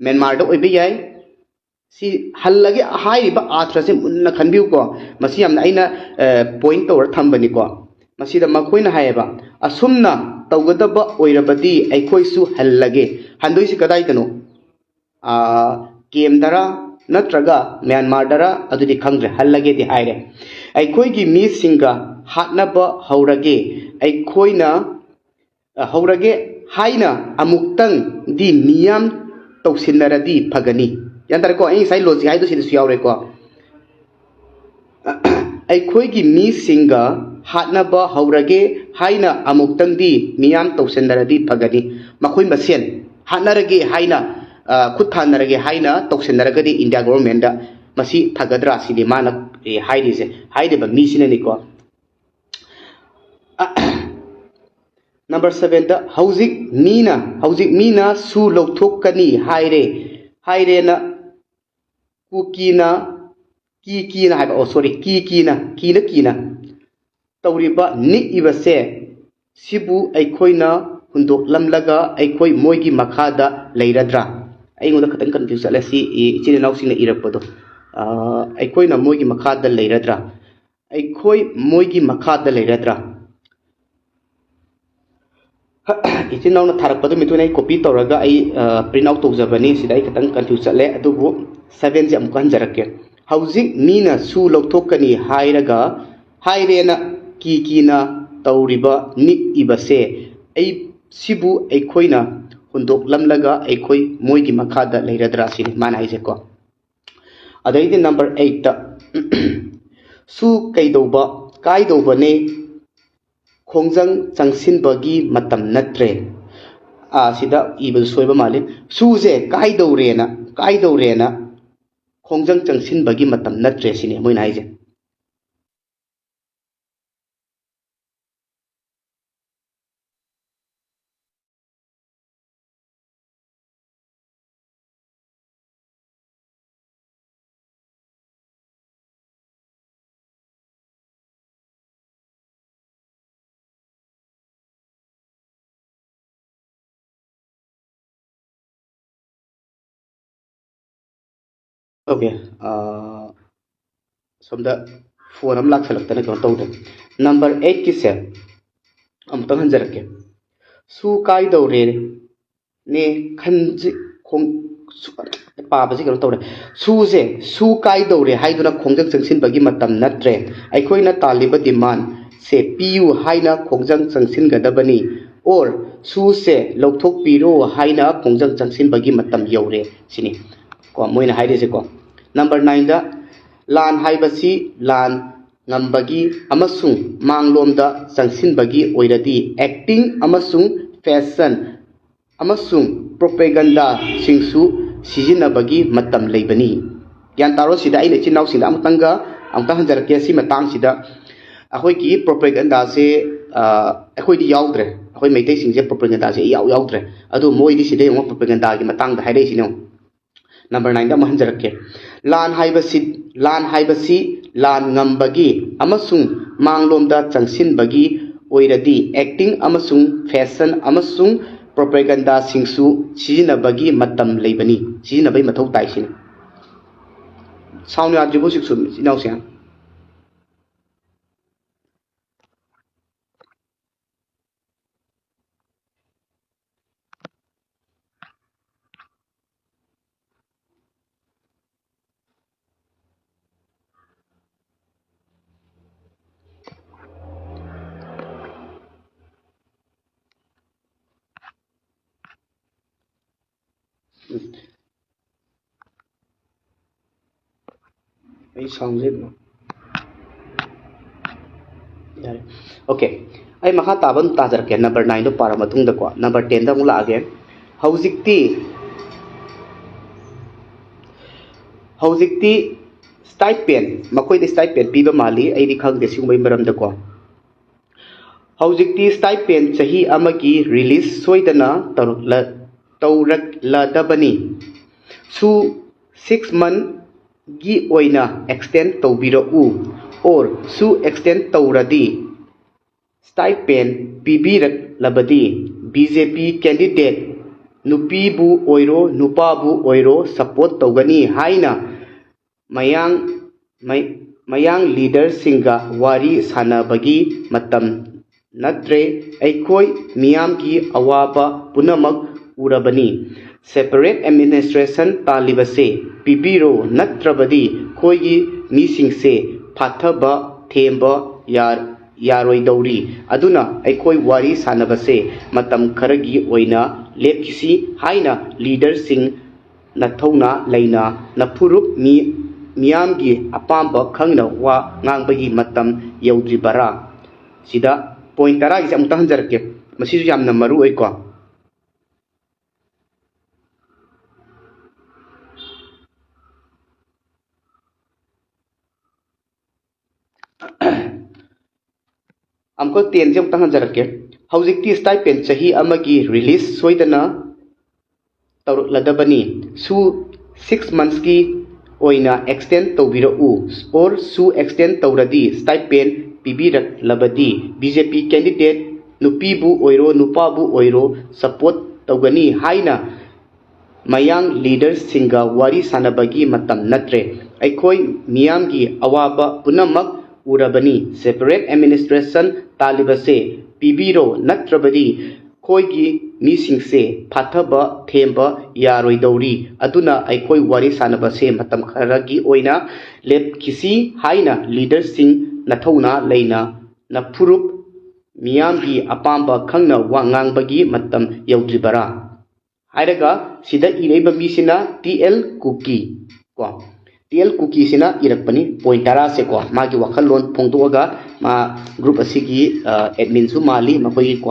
ꯃ꯭ꯌꯥꯟꯃꯥꯔꯗ ꯑꯣꯏꯕ ꯌꯥꯏ꯫ ꯁꯤ ꯍꯜꯂꯒꯦ ꯍꯥꯏꯔꯤꯕ ꯑꯥꯊ꯭ꯔꯁꯦ ꯃꯨꯟꯅ ꯈꯟꯕꯤꯌꯨꯀꯣ꯫ ꯃꯁꯤ ꯌꯥꯝꯅ ꯑꯩꯅ, ꯑ, point ꯇꯧꯔ ꯊꯝꯕꯅꯤꯀꯣ꯫ ꯃꯁꯤꯗ ꯃꯈꯣꯏꯅ ꯍꯥꯏꯌꯦꯕ, "ꯑꯁꯨꯝꯅ ꯇꯧꯒꯗꯕ ꯑꯣꯏꯔꯕꯗꯤ ꯑꯩꯈꯣꯏꯁꯨ ꯍꯜꯂꯒꯦ"꯫ ꯍꯟꯗꯣꯏꯁꯤ ꯀꯗꯥꯏꯗꯅꯣ? ꯑ, ꯀꯦꯝꯗꯔ ꯅꯠꯇ꯭ꯔꯒ ꯃ꯭ꯌꯥꯟꯃꯥꯔꯗꯔ ꯑꯗꯨꯗꯤ ꯈꯪꯗ꯭ꯔꯦ, ꯍꯜꯂꯒꯦꯗꯤ ꯍꯥꯏꯔꯦ꯫ "ꯑꯩꯈꯣꯏꯒꯤ ꯃꯤꯁꯤꯡꯒ ꯍꯥꯠꯅꯕ ꯍꯧꯔꯒꯦ, ꯑꯩꯈꯣꯏꯅ, ꯑ, ꯍꯧꯔꯒꯦ ꯍꯥꯏꯅ ꯑꯃꯨꯛꯇꯪꯗꯤ ꯃꯤꯌꯥꯝ ꯇꯧꯁꯤꯟꯅꯔꯗꯤ ꯐꯒꯅꯤ"꯫ ꯒ꯭ꯌꯥꯟ ꯇꯥꯔꯦꯀꯣ? ꯑꯩ ꯉꯁꯥꯏ logic ꯍꯥꯏꯗꯣ ꯁꯤꯗꯁꯨ ꯌꯥꯎꯔꯦꯀꯣ꯫ ꯑꯩꯈꯣꯏꯒꯤ ꯃꯤꯁꯤꯡꯒ ꯍꯥꯠꯅꯕ ꯍꯧꯔꯒꯦ ꯍꯥꯏꯅ ꯑꯃꯨꯛꯇꯪꯗꯤ ꯃꯤꯌꯥꯝ ꯇꯧꯁꯤꯟꯅꯔꯗꯤ ꯐꯒꯅꯤ꯫ ꯃꯈꯣꯏ ꯃꯁꯦꯟ ꯍꯥꯠꯅꯔꯒꯦ ꯍꯥꯏꯅ, ꯑ, ꯈꯨꯠ ꯊꯥꯅꯔꯒꯦ ꯍꯥꯏꯅ ꯇꯧꯁꯤꯟꯅꯔꯒꯗꯤ ꯏꯟꯗꯤꯌꯥ ꯒꯣꯚꯔꯟꯃꯦꯟꯗ ꯃꯁꯤ ꯐꯒꯗ꯭ꯔꯥ ꯁꯤꯅꯤ ꯃꯥꯅ, ꯑꯦ, ꯍꯥꯏꯔꯤꯁꯦ, ꯍꯥꯏꯔꯤꯕ ꯃꯤꯁꯤꯅꯅꯤꯀꯣ꯫ ꯅꯝꯕꯔ ꯁꯚꯦꯟꯗ, ꯍꯧꯖꯤꯛ ꯃꯤꯅ, ꯍꯧꯖꯤꯛ ꯃꯤꯅ ꯁꯨ ꯂꯧꯊꯣꯛꯀꯅꯤ ꯍꯥꯏꯔꯦ, ꯍꯥꯏꯔꯦꯅ ꯀꯨꯀꯤꯅ, ꯀꯤ ꯀꯤꯅ ꯍꯥꯏꯕ, ꯑꯣ, ꯁꯣꯔꯤ, ꯀꯤ ꯀꯤꯅ, ꯀꯤꯅ ꯀꯤꯅ ꯇꯧꯔꯤꯕ, ꯅꯤꯛꯏꯕꯁꯦ, ꯁꯤꯕꯨ ꯑꯩꯈꯣꯏꯅ ꯍꯨꯟꯗꯣꯛꯂꯝꯂꯒ ꯑꯩꯈꯣꯏ ꯃꯣꯏꯒꯤ ꯃꯈꯥꯗ ꯂꯩꯔꯗ꯭ꯔꯥ? ꯑꯩꯉꯣꯟꯗ ꯈꯤꯇꯪ ꯀꯟꯐ꯭ꯌꯨꯁ ꯆꯠꯂꯦ ꯁꯤ ꯏ-, ꯏꯆꯤꯟ ꯏꯅꯥꯎꯁꯤꯡꯅ ꯏꯔꯛꯄꯗꯣ꯫ ꯑ, ꯑꯩꯈꯣꯏꯅ ꯃꯣꯏꯒꯤ ꯃꯈꯥꯗ ꯂꯩꯔꯗ꯭ꯔꯥ? ꯑꯩꯈꯣꯏ ꯃꯣꯏꯒꯤ ꯃꯈꯥꯗ ꯂꯩꯔꯗ꯭ꯔꯥ? ꯏꯆꯤꯟ ꯏꯅꯥꯎꯅ ꯊꯥꯔꯛꯄꯗꯨ ꯃꯇꯨꯡ ꯏꯟꯅ ꯑꯩ ꯀꯣꯄꯤ ꯇꯧꯔꯒ ꯑꯩ, ꯑ, ꯄ꯭ꯔꯤꯟ ꯑꯥꯎꯠ ꯇꯧꯖꯕꯅꯤ꯫ ꯁꯤꯗ ꯑꯩ ꯈꯤꯇꯪ ꯀꯟꯐ꯭ꯌꯨꯁ ꯆꯠꯂꯦ, ꯑꯗꯨꯕꯨ ꯁꯚꯦꯟꯁꯦ ꯑꯃꯨꯛꯀ ꯍꯟꯖꯔꯛꯀꯦ꯫ ꯍꯧꯖꯤꯛ ꯃꯤꯅ ꯁꯨ ꯂꯧꯊꯣꯛꯀꯅꯤ ꯍꯥꯏꯔꯒ, ꯍꯥꯏꯔꯦꯅ ꯀꯤ ꯀꯤꯅ ꯇꯧꯔꯤꯕ, ꯅꯤꯛꯏꯕꯁꯦ, ꯑꯩ, ꯁꯤꯕꯨ ꯑꯩꯈꯣꯏꯅ ꯍꯨꯟꯗꯣꯛꯂꯝꯂꯒ ꯑꯩꯈꯣꯏ ꯃꯣꯏꯒꯤ ꯃꯈꯥꯗ ꯂꯩꯔꯗ꯭ꯔꯥ ꯁꯤꯅꯤ ꯃꯥꯅ ꯍꯥꯏꯁꯦꯀꯣ꯫ ꯑꯗꯩꯗꯤ ꯅꯝꯕꯔ ꯑꯩꯠꯇ, ꯁꯨ ꯀꯩꯗꯧꯕ ꯀꯥꯏꯗꯧꯕꯅꯦ, ꯈꯣꯡꯖꯪ ꯆꯪꯁꯤꯟꯕꯒꯤ ꯃꯇꯝ ꯅꯠꯇ꯭ꯔꯦ꯫ ꯑꯥ, ꯁꯤꯗ ꯏꯕꯗꯨ ꯁꯣꯏꯕ ꯃꯥꯜꯂꯤ꯫ ꯁꯨꯁꯦ ꯀꯥꯏꯗꯧꯔꯦꯅ, ꯀꯥꯏꯗꯧꯔꯦꯅ ꯈꯣꯡꯖꯪ ꯆꯪꯁꯤꯟꯕꯒꯤ ꯃꯇꯝ ꯅꯠꯇ꯭ꯔꯦ ꯁꯤꯅꯤ ꯃꯣꯏꯅ ꯍꯥꯏꯁꯦ꯫ Okay, ꯑꯥ, ꯁꯣꯝꯗ ꯐꯣꯟ ꯑꯃ ꯂꯥꯛꯁꯜꯂꯛꯇꯅ ꯀꯩꯅꯣ ꯇꯧꯗ꯭ꯔꯦ꯫ ꯅꯝꯕꯔ ꯑꯩꯠꯀꯤꯁꯦ ꯑꯃꯨꯛꯇꯪ ꯍꯟꯖꯔꯛꯀꯦ꯫ ꯁꯨ ꯀꯥꯏꯗꯧꯔꯦ ꯅꯦ ꯈꯟꯖꯤ-, ꯈꯣꯡ-, ꯁꯨ-, ꯄꯥꯕꯁꯤ ꯀꯩꯅꯣ ꯇꯧꯔꯦ꯫ ꯁꯨꯁꯦ, ꯁꯨ ꯀꯥꯏꯗꯧꯔꯦ ꯍꯥꯏꯗꯨꯅ ꯈꯣꯡꯖꯪ ꯆꯪꯁꯤꯟꯕꯒꯤ ꯃꯇꯝ ꯅꯠꯇ꯭ꯔꯦ꯫ ꯑꯩꯈꯣꯏꯅ ꯇꯥꯜꯂꯤꯕ ꯗꯤꯃꯥꯟꯁꯦ ꯄꯤꯌꯨ ꯍꯥꯏꯅ ꯈꯣꯡꯖꯪ ꯆꯪꯁꯤꯟꯒꯗꯕꯅꯤ꯫ Or ꯁꯨꯁꯦ ꯂꯧꯊꯣꯛꯄꯤꯔꯣ ꯍꯥꯏꯅ ꯈꯣꯡꯖꯪ ꯆꯪꯁꯤꯟꯕꯒꯤ ꯃꯇꯝ ꯌꯧꯔꯦ ꯁꯤꯅꯤ ꯀꯣ ꯃꯣꯏꯅ ꯍꯥꯏꯔꯤꯁꯦꯀꯣ꯫ ꯅꯝꯕꯔ ꯅꯥꯏꯟꯗ, ꯂꯥꯟ ꯍꯥꯏꯕꯁꯤ ꯂꯥꯟ ꯉꯝꯕꯒꯤ ꯑꯃꯁꯨꯡ ꯃꯥꯡꯂꯣꯝꯗ ꯆꯪꯁꯤꯟꯕꯒꯤ ꯑꯣꯏꯔꯗꯤ acting ꯑꯃꯁꯨꯡ fashion ꯑꯃꯁꯨꯡ propagandaꯁꯤꯡꯁꯨ ꯁꯤꯖꯤꯟꯅꯕꯒꯤ ꯃꯇꯝ ꯂꯩꯕꯅꯤ꯫ ꯒ꯭ꯌꯥꯟ ꯇꯥꯔꯣ, ꯁꯤꯗ ꯑꯩꯅ ꯏꯆꯤꯟ ꯏꯅꯥꯎꯁꯤꯡꯗ ꯑꯃꯨꯛꯇꯪꯒ ꯑꯃꯨꯛꯇꯪ ꯍꯟꯖꯔꯛꯀꯦ꯫ ꯁꯤ ꯃꯇꯥꯡꯁꯤꯗ ꯑꯩꯈꯣꯏꯒꯤ propagandaꯁꯦ, ꯑ, ꯑꯩꯈꯣꯏꯗꯤ ꯌꯥꯎꯗ꯭ꯔꯦ, ꯑꯩꯈꯣꯏ ꯃꯩꯇꯩꯁꯤꯡꯁꯦ propagandaꯁꯦ ꯏꯌꯥꯎ ꯌꯥꯎꯗ꯭ꯔꯦ꯫ ꯑꯗꯨ ꯃꯣꯏꯗꯤ ꯁꯤꯗ ꯌꯦꯡꯉꯣ, propagandaꯒꯤ ꯃꯇꯥꯡꯗ ꯍꯥꯏꯔꯛꯏꯁꯤꯅꯦ ꯌꯦꯡꯉꯣ꯫ Number nineꯗ ꯑꯃꯨꯛ ꯍꯟꯖꯔꯛꯀꯦ꯫ ꯂꯥꯟ ꯍꯥꯏꯕꯁꯤ, ꯂꯥꯟ ꯍꯥꯏꯕꯁꯤ ꯂꯥꯟ ꯉꯝꯕꯒꯤ ꯑꯃꯁꯨꯡ ꯃꯥꯡꯂꯣꯝꯗ ꯆꯪꯁꯤꯟꯕꯒꯤ ꯑꯣꯏꯔꯗꯤ acting ꯑꯃꯁꯨꯡ fashion ꯑꯃꯁꯨꯡ propagandaꯁꯤꯡꯁꯨ ꯁꯤꯖꯤꯟꯅꯕꯒꯤ ꯃꯇꯝ ꯂꯩꯕꯅꯤ, ꯁꯤꯖꯤꯟꯅꯕꯒꯤ ꯃꯊꯧ ꯇꯥꯏ ꯁꯤꯅꯤ꯫ Sound ꯌꯥꯗ꯭ꯔꯤꯕꯣ ꯍꯧꯖꯤꯛꯁꯨ, ꯏꯆꯤꯟ ꯏꯅꯥꯎꯁꯤꯡ? ꯑꯩ soundꯁꯦ ꯌꯥꯔꯦ꯫ Okay, ꯑꯩ ꯃꯈꯥ ꯇꯥꯕ ꯑꯗꯨꯝ ꯇꯥꯖꯔꯛꯀꯦ꯫ Number nineꯗꯣ ꯄꯥꯔ ꯃꯇꯨꯡꯗꯀꯣ, number tenꯗ ꯑꯃꯨꯛ ꯂꯥꯛꯑꯒꯦ꯫ ꯍꯧꯖꯤꯛꯇꯤ, ꯍꯧꯖꯤꯛꯇꯤ stipend, ꯃꯈꯣꯏꯗ stipend ꯄꯤꯕ ꯃꯥꯜꯂꯤ, ꯑꯩꯗꯤ ꯈꯪꯗꯦ ꯁꯤꯒꯨꯝꯕꯒꯤ ꯃꯔꯝꯗꯀꯣ꯫ ꯍꯧꯖꯤꯛꯇꯤ stipend ꯆꯍꯤ ꯑꯃꯒꯤ release ꯁꯣꯏꯗꯅ ꯇꯧꯔꯛꯂ-, ꯇꯧꯔꯛꯂꯗꯕꯅꯤ꯫ ꯁꯨ six monthꯒꯤ ꯑꯣꯏꯅ extend ꯇꯧꯕꯤꯔꯛꯎ, or ꯁꯨ extend ꯇꯧꯔꯗꯤ stipend ꯄꯤꯕꯤꯔꯛꯂꯕꯗꯤ BJP candidate ꯅꯨꯄꯤꯕꯨ ꯑꯣꯏꯔꯣ ꯅꯨꯄꯥꯕꯨ ꯑꯣꯏꯔꯣ support ꯇꯧꯒꯅꯤ ꯍꯥꯏꯅ ꯃꯌꯥꯡ, ꯃꯩ-, ꯃꯌꯥꯡ leaderꯁꯤꯡꯒ ꯋꯥꯔꯤ ꯁꯥꯟꯅꯕꯒꯤ ꯃꯇꯝ ꯅꯠꯇ꯭ꯔꯦ꯫ ꯑꯩꯈꯣꯏ ꯃꯤꯌꯥꯝꯒꯤ ꯑꯋꯥꯕ ꯄꯨꯝꯅꯃꯛ ꯎꯔꯕꯅꯤ꯫ Separate administration ꯇꯥꯜꯂꯤꯕꯁꯦ ꯄꯤꯕꯤꯔꯣ, ꯅꯠꯇ꯭ꯔꯕꯗꯤ ꯑꯩꯈꯣꯏꯒꯤ ꯃꯤꯁꯤꯡꯁꯦ ꯐꯥꯊꯕ ꯊꯦꯝꯕ ꯌꯥ-, ꯌꯥꯔꯣꯏꯗꯧꯔꯤ꯫ ꯑꯗꯨꯅ ꯑꯩꯈꯣꯏ ꯋꯥꯔꯤ ꯁꯥꯟꯅꯕꯁꯦ ꯃꯇꯝ ꯈꯔꯒꯤ ꯑꯣꯏꯅ ꯂꯦꯞꯈꯤꯁꯤ ꯍꯥꯏꯅ leaderꯁꯤꯡ ꯅꯊꯧꯅꯥ ꯂꯩꯅ ꯅꯐꯨꯔꯨꯞ ꯃꯤ-, ꯃꯤꯌꯥꯝꯒꯤ ꯑꯄꯥꯝꯕ ꯈꯪꯅ ꯋꯥ ꯉꯥꯡꯕꯒꯤ ꯃꯇꯝ ꯌꯧꯗ꯭ꯔꯤꯕꯔꯥ? ꯁꯤꯗ ꯄꯣꯏꯟ ꯇꯔꯥꯒꯤꯁꯦ ꯑꯃꯨꯛꯇ ꯍꯟꯖꯔꯛꯀꯦ꯫ ꯃꯁꯤꯁꯨ ꯌꯥꯝꯅ ꯃꯔꯨ ꯑꯣꯏꯀꯣ꯫ ꯑꯃꯨꯛꯀ ꯇꯦꯟꯁꯦ ꯑꯃꯨꯛꯇ ꯍꯟꯖꯔꯛꯀꯦ꯫ ꯍꯧꯖꯤꯛꯇꯤ ꯁ꯭ꯇꯥꯏꯄꯦꯟ ꯆꯍꯤ ꯑꯃꯒꯤ ꯔꯤꯂꯤꯁ ꯁꯣꯏꯗꯅ ꯇꯧꯔꯛꯂꯗꯕꯅꯤ꯫ ꯁꯨ ꯁꯤꯛꯁ ꯃꯟꯁꯀꯤ ꯑꯣꯏꯅ ꯑꯦꯛꯁꯇꯦꯟ ꯇꯧꯕꯤꯔꯛꯎ, ꯑꯣꯔ ꯁꯨ ꯑꯦꯛꯁꯇꯦꯟ ꯇꯧꯔꯗꯤ ꯁ꯭ꯇꯥꯏꯄꯦꯟ ꯄꯤꯕꯤꯔꯛꯂꯕꯗꯤ ꯕꯤ ꯖꯦ ꯄꯤ ꯀꯦꯟꯗꯤꯗꯦꯠ ꯅꯨꯄꯤꯕꯨ ꯑꯣꯏꯔꯣ ꯅꯨꯄꯥꯕꯨ ꯑꯣꯏꯔꯣ ꯁꯄꯣꯔꯠ ꯇꯧꯒꯅꯤ ꯍꯥꯏꯅ ꯃꯌꯥꯡ ꯂꯤꯗꯔꯁꯤꯡꯒ ꯋꯥꯔꯤ ꯁꯥꯟꯅꯕꯒꯤ ꯃꯇꯝ ꯅꯠꯇ꯭ꯔꯦ꯫ ꯑꯩꯈꯣꯏ ꯃꯤꯌꯥꯝꯒꯤ ꯑꯋꯥꯕ ꯄꯨꯝꯅꯃꯛ ꯎꯔꯕꯅꯤ꯫ ꯁꯦꯄꯔꯦꯠ ꯑꯦꯗꯃꯤꯅꯤꯁꯇ꯭ꯔꯦꯁꯟ ꯇꯥꯜꯂꯤꯕꯁꯦ ꯄꯤꯕꯤꯔꯣ, ꯅꯠꯇ꯭ꯔꯕꯗꯤ ꯑꯩꯈꯣꯏꯒꯤ ꯃꯤꯁꯤꯡꯁꯦ ꯐꯥꯊꯕ ꯊꯦꯝꯕ ꯌꯥꯔꯣꯏꯗꯧꯔꯤ꯫ ꯑꯗꯨꯅ ꯑꯩꯈꯣꯏ ꯋꯥꯔꯤ ꯁꯥꯟꯅꯕꯁꯦ ꯃꯇꯝ ꯈꯔꯒꯤ ꯑꯣꯏꯅ ꯂꯦꯞꯈꯤꯁꯤ ꯍꯥꯏꯅ ꯂꯤꯗꯔꯁꯤꯡ ꯅꯊꯧꯅꯥ ꯂꯩꯅ ꯅꯐꯨꯔꯨꯞ ꯃꯤꯌꯥꯝꯒꯤ ꯑꯄꯥꯝꯕ ꯈꯪꯅ ꯋꯥ ꯉꯥꯡꯕꯒꯤ ꯃꯇꯝ ꯌꯧꯗ꯭ꯔꯤꯕꯔꯥ? ꯍꯥꯏꯔꯒ ꯁꯤꯗ ꯏꯔꯛꯏꯕ ꯃꯤꯁꯤꯅ ꯇꯤ ꯑꯦꯜ ꯀꯨꯀꯤ ꯀꯣ, ꯇꯤ ꯑꯦꯜ ꯀꯨꯀꯤꯁꯤꯅ ꯏꯔꯛꯄꯅꯤ꯫ ꯄꯣꯏꯟ ꯇꯔꯥꯁꯦꯀꯣ, ꯃꯥꯒꯤ ꯋꯥꯈꯜꯂꯣꯟ ꯐꯣꯡꯗꯣꯛꯑꯒ ꯃꯥ ꯒ꯭ꯔꯨꯞ ꯑꯁꯤꯒꯤ ꯑꯦꯗꯃꯤꯟꯁꯨ ꯃꯥꯜꯂꯤ ꯃꯈꯣꯏꯒꯤꯀꯣ꯫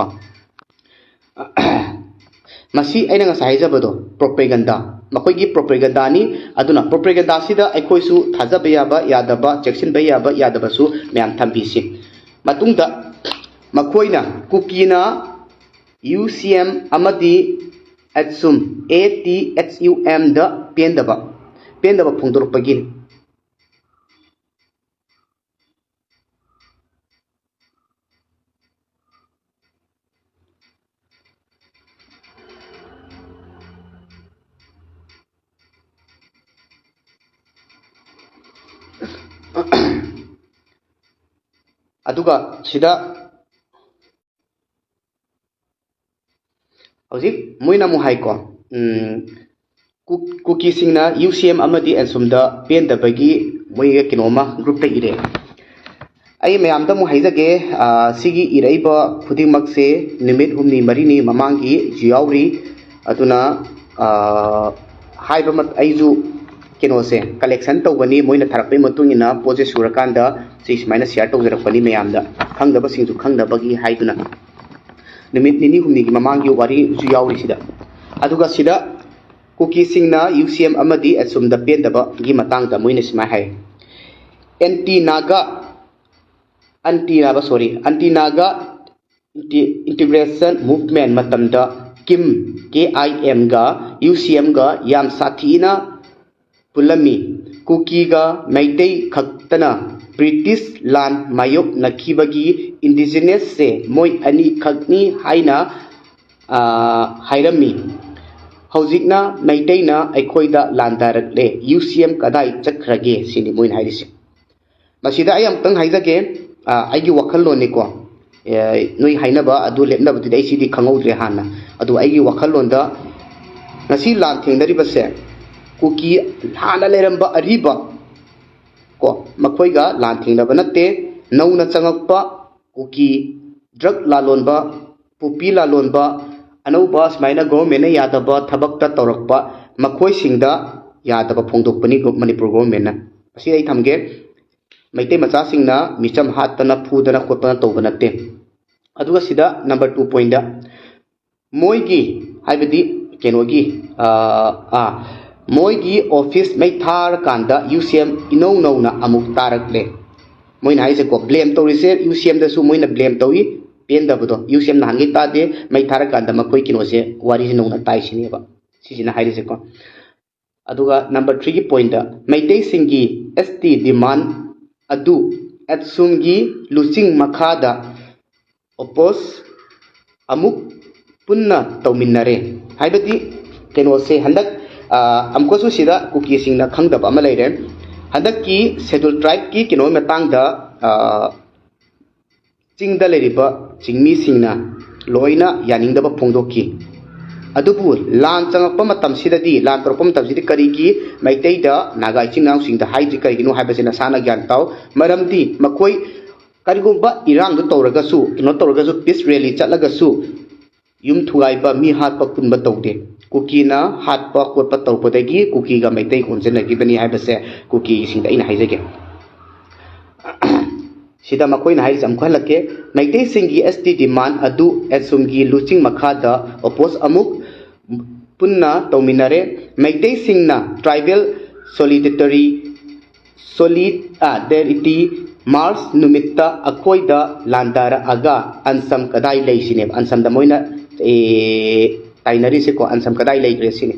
ꯃꯁꯤ ꯑꯩꯅ ꯉꯁꯥꯏ ꯍꯥꯏꯖꯕꯗꯣ ꯄ꯭ꯔꯣꯄꯦꯒꯟꯗꯥ, ꯃꯈꯣꯏꯒꯤ ꯄ꯭ꯔꯣꯄꯦꯒꯟꯗꯥꯅꯤ꯫ ꯑꯗꯨꯅ ꯄ꯭ꯔꯣꯄꯦꯒꯟꯗꯥꯁꯤꯗ ꯑꯩꯈꯣꯏꯁꯨ ꯊꯥꯖꯕ ꯌꯥꯕ ꯌꯥꯗꯕ, ꯆꯦꯛꯁꯤꯟꯕ ꯌꯥꯕ ꯌꯥꯗꯕꯁꯨ ꯃꯌꯥꯝ ꯊꯝꯕꯤꯁꯤ꯫ ꯃꯇꯨꯡꯗ ꯃꯈꯣꯏꯅ ꯀꯨꯀꯤꯅ ꯌꯨ ꯁꯤ ꯑꯦꯝ ꯑꯃꯗꯤ ꯑꯦꯠꯁꯨꯝ, ꯑꯦ ꯇꯤ ꯑꯦꯆ ꯌꯨ ꯑꯦꯝꯗ ꯄꯦꯟꯗꯕ, ꯄꯦꯟꯗꯕ ꯐꯣꯡꯗꯣꯔꯛꯄꯒꯤ ꯑꯗꯨꯒ ꯁꯤꯗ ꯍꯧꯖꯤꯛ ꯃꯣꯏꯅ ꯑꯃꯨꯛ ꯍꯥꯏꯀꯣ, ꯎꯝ, ꯀꯨ-, ꯀꯨꯀꯤꯁꯤꯡꯅ ꯌꯨ ꯁꯤ ꯑꯦꯝ ꯑꯃꯗꯤ ꯑꯦꯟꯁꯨꯝꯗ ꯄꯦꯟꯗꯕꯒꯤ ꯃꯣꯏꯒ ꯀꯩꯅꯣꯝꯃ ꯒ꯭ꯔꯨꯞꯇ ꯏꯔꯦ꯫ ꯑꯩ ꯃꯌꯥꯝꯗ ꯑꯃꯨꯛ ꯍꯥꯏꯖꯒꯦ, ꯑ, ꯁꯤꯒꯤ ꯏꯔꯛꯏꯕ ꯈꯨꯗꯤꯡꯃꯛꯁꯦ ꯅꯨꯃꯤꯠ ꯍꯨꯝꯅꯤ ꯃꯔꯤꯅꯤ ꯃꯃꯥꯡꯒꯤꯁꯨ ꯌꯥꯎꯔꯤ꯫ ꯑꯗꯨꯅ, ꯑ, ꯍꯥꯏꯕ ꯃꯠ-, ꯑꯩꯁꯨ ꯀꯩꯅꯣꯁꯦ ꯀꯂꯦꯛꯁꯟ ꯇꯧꯒꯅꯤ, ꯃꯣꯏꯅ ꯊꯥꯔꯛꯄꯒꯤ ꯃꯇꯨꯡ ꯏꯟꯅ ꯄꯣꯠꯁꯦ ꯁꯨꯔꯀꯥꯟꯗ ꯁꯤ ꯁꯨꯃꯥꯏꯅ ꯁꯤꯌꯥꯔ ꯇꯧꯖꯔꯛꯄꯅꯤ ꯃꯌꯥꯝꯗ, ꯈꯪꯗꯕꯁꯤꯡꯁꯨ ꯈꯪꯅꯕꯒꯤ ꯍꯥꯏꯗꯨꯅ꯫ ꯅꯨꯃꯤꯠ ꯅꯤꯅꯤ ꯍꯨꯝꯅꯤꯒꯤ ꯃꯃꯥꯡꯒꯤ ꯋꯥꯔꯤꯁꯨ ꯌꯥꯎꯔꯤꯁꯤꯗ꯫ ꯑꯗꯨꯒ ꯁꯤꯗ ꯀꯨꯀꯤꯁꯤꯡꯅ ꯌꯨ ꯁꯤ ꯑꯦꯝ ꯑꯃꯗꯤ ꯑꯦꯁꯨꯝꯗ ꯄꯦꯟꯗꯕꯒꯤ ꯃꯇꯥꯡꯗ ꯃꯣꯏꯅ ꯁꯨꯃꯥꯏꯅ ꯍꯥꯏ, ꯑꯦꯟꯇꯤ ꯅꯥꯒꯥ, ꯑꯟꯇꯤ ꯅꯥꯒꯥ, ꯁꯣꯔꯤ, ꯑꯟꯇꯤ ꯅꯥꯒꯥ ꯏꯟꯇꯤꯒ꯭ꯔꯦꯁꯟ ꯃꯨꯚꯃꯦꯟ ꯃꯇꯝꯗ ꯀꯤꯝ, ꯀꯦ ꯑꯥꯏ ꯑꯦꯝꯒ ꯌꯨ ꯁꯤ ꯑꯦꯝꯒ ꯌꯥꯝ ꯁꯥꯊꯤꯅ ꯄꯨꯜꯂꯝꯃꯤ꯫ ꯀꯨꯀꯤꯒ ꯃꯩꯇꯩ ꯈꯛꯇꯅ ꯕ꯭ꯔꯤꯇꯤꯁ ꯂꯥꯟ ꯃꯥꯌꯣꯛꯅꯈꯤꯕꯒꯤ ꯏꯟꯗꯤꯖꯤꯅꯁꯁꯦ ꯃꯣꯏ ꯑꯅꯤꯈꯛꯅꯤ ꯍꯥꯏꯅ ꯍꯥꯏꯔꯝꯃꯤ꯫ ꯍꯧꯖꯤꯛꯅ ꯃꯩꯇꯩꯅ ꯑꯩꯈꯣꯏꯗ ꯂꯥꯟꯗꯥꯔꯛꯂꯦ, ꯌꯨ ꯁꯤ ꯑꯦꯝ ꯀꯗꯥꯏ ꯆꯠꯈ꯭ꯔꯒꯦ ꯁꯤꯅꯤ ꯃꯣꯏꯅ ꯍꯥꯏꯔꯤꯁꯦ꯫ ꯃꯁꯤꯗ ꯑꯩ ꯑꯃꯨꯛꯇꯪ ꯍꯥꯏꯖꯒꯦ, ꯑꯩꯒꯤ ꯋꯥꯈꯜꯂꯣꯟꯅꯤꯀꯣ꯫ ꯅꯣꯏ ꯍꯥꯏꯅꯕ ꯑꯗꯨ ꯂꯦꯞꯅꯕꯗꯨꯗꯤ ꯑꯩ ꯁꯤꯗꯤ ꯈꯪꯍꯧꯗ꯭ꯔꯦ ꯍꯥꯟꯅ꯫ ꯑꯗꯨ ꯑꯩꯒꯤ ꯋꯥꯈꯜꯂꯣꯟꯗ ꯉꯁꯤ ꯂꯥꯟ ꯊꯦꯡꯅꯔꯤꯕꯁꯦ ꯀꯨꯀꯤ ꯍꯥꯟꯅ ꯂꯩꯔꯝꯕ ꯑꯔꯤꯕ ꯀꯣ, ꯃꯈꯣꯏꯒ ꯂꯥꯟ ꯊꯦꯡꯅꯕ ꯅꯠꯇꯦ꯫ ꯅꯧꯅ ꯆꯪꯉꯛꯄ ꯀꯨꯀꯤ ꯗ꯭ꯔꯒ ꯂꯥꯂꯣꯟꯕ, ꯄꯨꯄꯤ ꯂꯥꯂꯣꯟꯕ, ꯑꯅꯧꯕ ꯁꯨꯃꯥꯏꯅ ꯒꯣꯚꯔꯟꯃꯦꯟꯅ ꯌꯥꯗꯕ ꯊꯕꯛꯇ ꯇꯧꯔꯛꯄ ꯃꯈꯣꯏꯁꯤꯡꯗ ꯌꯥꯗꯕ ꯐꯣꯡꯗꯣꯛꯄꯅꯤ ꯃꯅꯤꯄꯨꯔ ꯒꯣꯚꯔꯟꯃꯦꯟꯅ꯫ ꯃꯁꯤ ꯑꯩ ꯊꯝꯒꯦ꯫ ꯃꯩꯇꯩ ꯃꯆꯥꯁꯤꯡꯅ ꯃꯤꯆꯝ ꯍꯥꯠꯇꯅ ꯐꯨꯗꯅ ꯈꯣꯠꯇꯅ ꯇꯧꯕ ꯅꯠꯇꯦ꯫ ꯑꯗꯨꯒ ꯁꯤꯗ ꯅꯝꯕꯔ ꯇꯨ ꯄꯣꯏꯟꯗ, ꯃꯣꯏꯒꯤ ꯍꯥꯏꯕꯗꯤ ꯀꯩꯅꯣꯒꯤ ꯃꯣꯏꯒꯤ ꯑꯣꯐꯤꯁ ꯃꯩ ꯊꯥꯔꯀꯥꯟꯗ ꯌꯨ ꯁꯤ ꯑꯦꯝ ꯏꯅꯧ ꯅꯧꯅ ꯑꯃꯨꯛ ꯇꯥꯔꯛꯂꯦ꯫ ꯃꯣꯏꯅ ꯍꯥꯏꯁꯦꯀꯣ, ꯕ꯭ꯂꯦꯝ ꯇꯧꯔꯤꯁꯦ ꯌꯨ ꯁꯤ ꯑꯦꯝꯗꯁꯨ ꯃꯣꯏꯅ ꯕ꯭ꯂꯦꯝ ꯇꯧꯏ꯫ ꯄꯦꯟꯗꯕꯗꯣ, ꯌꯨ ꯁꯤ ꯑꯦꯝ ꯅꯍꯥꯟꯒꯩ ꯇꯥꯗꯦ, ꯃꯩ ꯊꯥꯔꯀꯥꯟꯗ ꯃꯈꯣꯏ ꯀꯩꯅꯣꯁꯦ, ꯋꯥꯔꯤꯁꯦ ꯅꯧꯅ ꯇꯥꯏꯁꯤꯅꯦꯕ ꯁꯤꯁꯤꯅ ꯍꯥꯏꯔꯤꯁꯦꯀꯣ꯫ ꯑꯗꯨꯒ ꯅꯝꯕꯔ ꯊ꯭ꯔꯤꯒꯤ ꯄꯣꯏꯟꯗ, ꯃꯩꯇꯩꯁꯤꯡꯒꯤ ꯑꯦꯁ ꯇꯤ ꯗꯤꯃꯥꯟ ꯑꯗꯨ ꯑꯦꯠꯁꯨꯝꯒꯤ ꯂꯨꯆꯤꯡ ꯃꯈꯥꯗ ꯑꯣꯄꯣꯁ ꯑꯃꯨꯛ ꯄꯨꯟꯅ ꯇꯧꯃꯤꯟꯅꯔꯦ꯫ ꯍꯥꯏꯕꯗꯤ ꯀꯩꯅꯣꯁꯦ ꯍꯟꯗꯛ ꯑꯃꯨꯛꯀꯁꯨ ꯁꯤꯗ ꯀꯨꯀꯤꯁꯤꯡꯅ ꯈꯪꯗꯕ ꯑꯃ ꯂꯩꯔꯦ꯫ ꯍꯟꯗꯛꯀꯤ ꯁꯦꯗꯨꯜ ꯇ꯭ꯔꯥꯏꯕꯀꯤ ꯀꯩꯅꯣꯒꯤ ꯃꯇꯥꯡꯗ ꯆꯤꯡꯗ ꯂꯩꯔꯤꯕ ꯆꯤꯡꯃꯤꯁꯤꯡꯅ ꯂꯣꯏꯅ ꯌꯥꯅꯤꯡꯗꯕ ꯐꯣꯡꯗꯣꯛꯈꯤ꯫ ꯑꯗꯨꯕꯨ ꯂꯥꯟ ꯆꯪꯉꯛꯄ ꯃꯇꯝꯁꯤꯗꯗꯤ, ꯂꯥꯟ ꯇꯧꯔꯛꯄ ꯃꯇꯝꯁꯤꯗ ꯀꯔꯤꯒꯤ ꯃꯩꯇꯩꯗ, ꯅꯥꯒꯥ ꯏꯆꯤꯟ ꯏꯅꯥꯎꯁꯤꯡꯗ ꯍꯥꯏꯗ꯭ꯔꯤ ꯀꯔꯤꯒꯤꯅꯣ ꯍꯥꯏꯕꯁꯤ ꯅꯁꯥꯅ ꯒ꯭ꯌꯥꯟ ꯇꯥꯎ꯫ ꯃꯔꯝꯗꯤ ꯃꯈꯣꯏ ꯀꯔꯤꯒꯨꯝꯕ ꯏꯔꯥꯡꯗꯨ ꯇꯧꯔꯒꯁꯨ, ꯀꯩꯅꯣ ꯇꯧꯔꯒꯁꯨ, ꯄꯤꯁ ꯔꯦꯂꯤ ꯆꯠꯂꯒꯁꯨ, ꯌꯨꯝ ꯊꯨꯒꯥꯏꯕ, ꯃꯤ ꯍꯥꯠꯄ ꯄꯨꯟꯕ ꯇꯧꯗꯦ꯫ ꯀꯨꯀꯤꯅ ꯍꯥꯠꯄ ꯈꯣꯠꯄ ꯇꯧꯔꯛꯄꯗꯒꯤ ꯀꯨꯀꯤꯒ ꯃꯩꯇꯩ ꯑꯣꯟꯁꯤꯟꯅꯈꯤꯕꯅꯤ ꯍꯥꯏꯕꯁꯦ ꯀꯨꯀꯤꯁꯤꯡꯗ ꯑꯩꯅ ꯍꯥꯏꯖꯒꯦ꯫ ꯁꯤꯗ ꯃꯈꯣꯏꯅ ꯍꯥꯏꯔꯤꯁꯦ ꯑꯃꯨꯛ ꯍꯜꯂꯛꯀꯦ꯫ ꯃꯩꯇꯩꯁꯤꯡꯒꯤ S T demand ꯑꯗꯨ ꯑꯦꯁꯨꯝꯒꯤ ꯂꯨꯆꯤꯡ ꯃꯈꯥꯗ oppose ꯑꯃꯨꯛ ꯄꯨꯟꯅ ꯇꯧꯃꯤꯟꯅꯔꯦ꯫ ꯃꯩꯇꯩꯁꯤꯡꯅ tribal solidarity, solidarity march ꯅꯨꯃꯤꯠꯇ ꯑꯩꯈꯣꯏꯗ ꯂꯥꯟꯗꯥꯔꯛꯑꯒ ꯑꯟꯁꯝ ꯀꯗꯥꯏ ꯂꯩ ꯁꯤꯅꯦꯕ꯫ ꯑꯟꯁꯝꯗ ꯃꯣꯏꯅ, ꯑꯦ, ꯇꯥꯏꯅꯔꯤꯁꯦꯀꯣ, ꯑꯟꯁꯝ ꯀꯗꯥꯏ ꯂꯩꯈ꯭ꯔꯦ ꯁꯤꯅꯤ꯫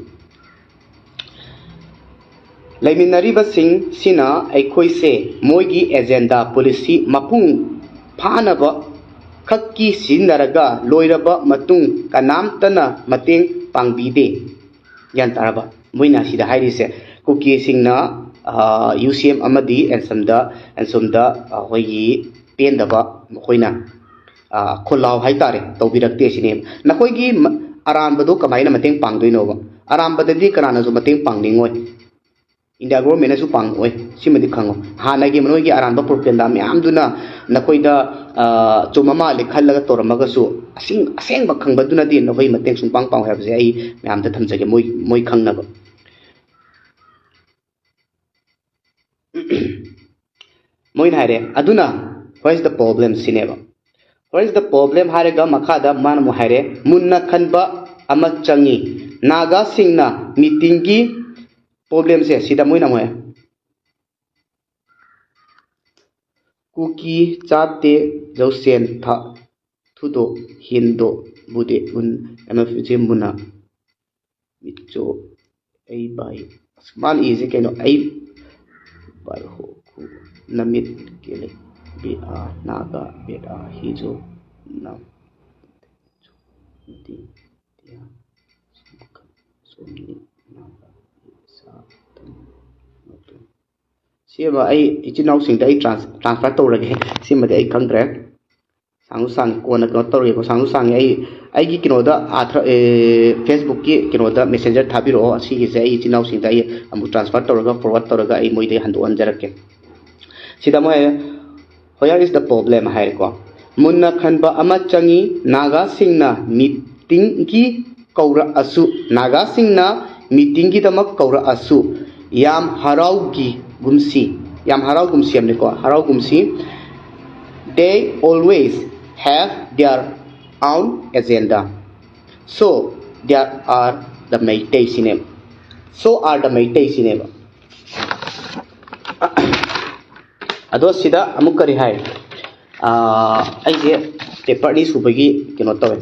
ꯂꯩꯃꯤꯟꯅꯔꯤꯕꯁꯤꯡꯁꯤꯅ ꯑꯩꯈꯣꯏꯁꯦ ꯃꯣꯏꯒꯤ agenda, policy ꯃꯄꯨꯡ ꯐꯥꯅꯕ ꯈꯛꯀꯤ ꯁꯤꯖꯤꯟꯅꯔꯒ ꯂꯣꯏꯔꯕ ꯃꯇꯨꯡ ꯀꯅꯥꯝꯇꯅ ꯃꯇꯦꯡ ꯄꯥꯡꯕꯤꯗꯦ꯫ ꯒ꯭ꯌꯥꯟ ꯇꯥꯔꯕ? ꯃꯣꯏꯅ ꯁꯤꯗ ꯍꯥꯏꯔꯤꯁꯦ, ꯀꯨꯀꯤꯁꯤꯡꯅ, ꯑ, UCM ꯑꯃꯗꯤ ꯑꯦꯟꯁꯝꯗ, ꯑꯦꯟꯁꯝꯗ, ꯑ, ꯑꯩꯈꯣꯏꯒꯤ ꯄꯦꯟꯗꯕ ꯃꯈꯣꯏꯅ, ꯑ, ꯈꯣꯜꯂꯥꯎ ꯍꯥꯏꯇꯥꯔꯦ, ꯇꯧꯕꯤꯔꯛꯇꯦ ꯁꯤꯅꯦꯕ꯫ ꯅꯈꯣꯏꯒꯤ ꯃ-, ꯑꯔꯥꯟꯕꯗꯣ ꯀꯃꯥꯏꯅ ꯃꯇꯦꯡ ꯄꯥꯡꯗꯣꯏꯅꯣꯕ? ꯑꯔꯥꯟꯕꯗꯗꯤ ꯀꯅꯥꯅꯁꯨ ꯃꯇꯦꯡ ꯄꯥꯡꯅꯤꯡꯉꯣꯏ, ꯏꯟꯗꯤꯌꯥ ꯒꯣꯔꯃꯦꯟꯅꯁꯨ ꯄꯥꯡꯉꯛꯑꯣꯏ꯫ ꯁꯤꯃꯗꯤ ꯈꯪꯉꯣ꯫ ꯍꯥꯟꯅꯒꯤ ꯅꯣꯏꯒꯤ ꯑꯔꯥꯟꯕ propaganda ꯃꯌꯥꯝꯗꯨꯅ ꯅꯈꯣꯏꯗ, ꯑ, ꯆꯨꯝꯕ ꯃꯥꯜꯂꯦ ꯈꯜꯂꯒ ꯇꯧꯔꯝꯃꯒꯁꯨ, ꯑꯁꯦꯡ-, ꯑꯁꯦꯡꯕ ꯈꯪꯕꯗꯨꯅꯗꯤ ꯅꯈꯣꯏ ꯃꯇꯦꯡ ꯁꯨꯡꯄꯥꯡ ꯄꯥꯡꯉꯣꯏ ꯍꯥꯏꯕꯁꯦ ꯑꯩ ꯃꯌꯥꯝꯗ ꯊꯝꯖꯒꯦ, ꯃꯣꯏ, ꯃꯣꯏ ꯈꯪꯅꯕ꯫ ꯃꯣꯏꯅ ꯍꯥꯏꯔꯦ, "ꯑꯗꯨꯅ where is the problem?" ꯁꯤꯅꯦꯕ꯫ "Where is the problem?" ꯍꯥꯏꯔꯒ ꯃꯈꯥꯗ ꯃꯥꯅ ꯑꯃꯨꯛ ꯍꯥꯏꯔꯦ, "ꯃꯨꯟꯅ ꯈꯟꯕ ꯑꯃ ꯆꯪꯉꯤ꯫ ꯅꯥꯒꯥꯁꯤꯡꯅ meetingꯒꯤ problemꯁꯦ", ꯁꯤꯗ ꯃꯣꯏꯅ ꯑꯃꯨꯛ ꯍꯥꯏ, "ꯀꯨꯀꯤ ꯆꯥꯠꯇꯦ ꯖꯧꯁꯦꯟ ꯊꯥ ꯊꯨꯗꯣ ꯍꯤꯟꯗꯣ ꯕꯨꯗꯦ ꯎꯟ ꯑꯦꯝ ꯑꯦꯐ ꯖꯦ ꯃꯨꯅꯥ ꯃꯤꯠꯆꯣ ꯑꯩ ꯕꯥꯏ"꯫ ꯑꯁ, ꯃꯥꯅ ꯏꯁꯦ ꯀꯩꯅꯣ? "ꯑꯩ ꯕꯥꯏ ꯍꯣ ꯈꯨ ꯅꯃꯤꯠ ꯀꯦꯂꯦ ꯕꯦ ꯑꯥ ꯅꯥꯒꯥ ꯕꯦꯠ ꯑꯥ ꯍꯤꯖꯣ ꯅꯝ ꯇꯤ ꯇꯤꯌꯥ ꯁꯣꯝꯅꯤ ꯅꯥꯒꯥ ꯁꯥ ꯇꯝ ꯃꯇꯨꯡ"꯫ ꯁꯤ ꯑꯃ ꯑꯩ ꯏꯆꯤꯟ ꯏꯅꯥꯎꯁꯤꯡꯗ ꯑꯩ trans-, transfer ꯇꯧꯔꯒꯦ꯫ ꯁꯤꯃꯗꯤ ꯑꯩ ꯈꯪꯗ꯭ꯔꯦ꯫ ꯁꯥꯡꯁꯨ ꯁꯥꯡꯉꯤ, ꯀꯣꯟꯅ ꯀꯩꯅꯣ ꯇꯧꯔꯒꯦꯀꯣ꯫ ꯁꯥꯡꯁꯨ ꯁꯥꯡꯉꯤ꯫ ꯑꯩ, ꯑꯩꯒꯤ ꯀꯩꯅꯣꯗ, ꯑꯥ, ꯊ-, ꯑꯦ, Facebookꯀꯤ ꯀꯩꯅꯣꯗ messenger ꯊꯥꯕꯤꯔꯛꯑꯣ꯫ ꯑꯁꯤꯒꯤꯁꯦ ꯑꯩ ꯏꯆꯤꯟ ꯏꯅꯥꯎꯁꯤꯡꯗ ꯑꯩ ꯑꯃꯨꯛ transfer ꯇꯧꯔꯒ, forward ꯇꯧꯔꯒ ꯑꯩ ꯃꯣꯏꯗ ꯍꯟꯗꯣꯛꯍꯟꯖꯔꯛꯀꯦ꯫ ꯁꯤꯗ ꯃꯣꯏ "Where is the problem?" ꯍꯥꯏꯔꯦꯀꯣ꯫ ꯃꯨꯟꯅ ꯈꯟꯕ ꯑꯃ ꯆꯪꯏ꯫ ꯅꯥꯒꯥꯁꯤꯡꯅ ꯃꯤꯇꯤꯡꯒꯤ ꯀꯧꯔꯛꯑꯁꯨ, ꯅꯥꯒꯥꯁꯤꯡꯅ ꯃꯤꯇꯤꯡꯒꯤꯗꯃꯛ ꯀꯧꯔꯛꯑꯁꯨ ꯌꯥꯝ ꯍꯔꯥꯎꯒꯤ ꯒꯨꯝꯁꯤ, ꯌꯥꯝ ꯍꯔꯥꯎꯒꯨꯝꯁꯤ ꯍꯥꯏꯕꯅꯤꯀꯣ, ꯍꯔꯥꯎꯒꯨꯝꯁꯤ꯫ They always have their own agenda. So there are the Meitei ꯁꯤꯅꯦꯕ꯫ So are the ꯃꯩꯇꯩ ꯁꯤꯅꯦꯕ꯫ ꯑꯗꯣ ꯁꯤꯗ ꯑꯃꯨꯛ ꯀꯔꯤ ꯍꯥꯏ? ꯑꯥ, ꯑꯩꯁꯦ ꯄꯦꯄꯔ ꯑꯅꯤ ꯁꯨꯕꯒꯤ ꯀꯩꯅꯣ ꯇꯧꯋꯦ꯫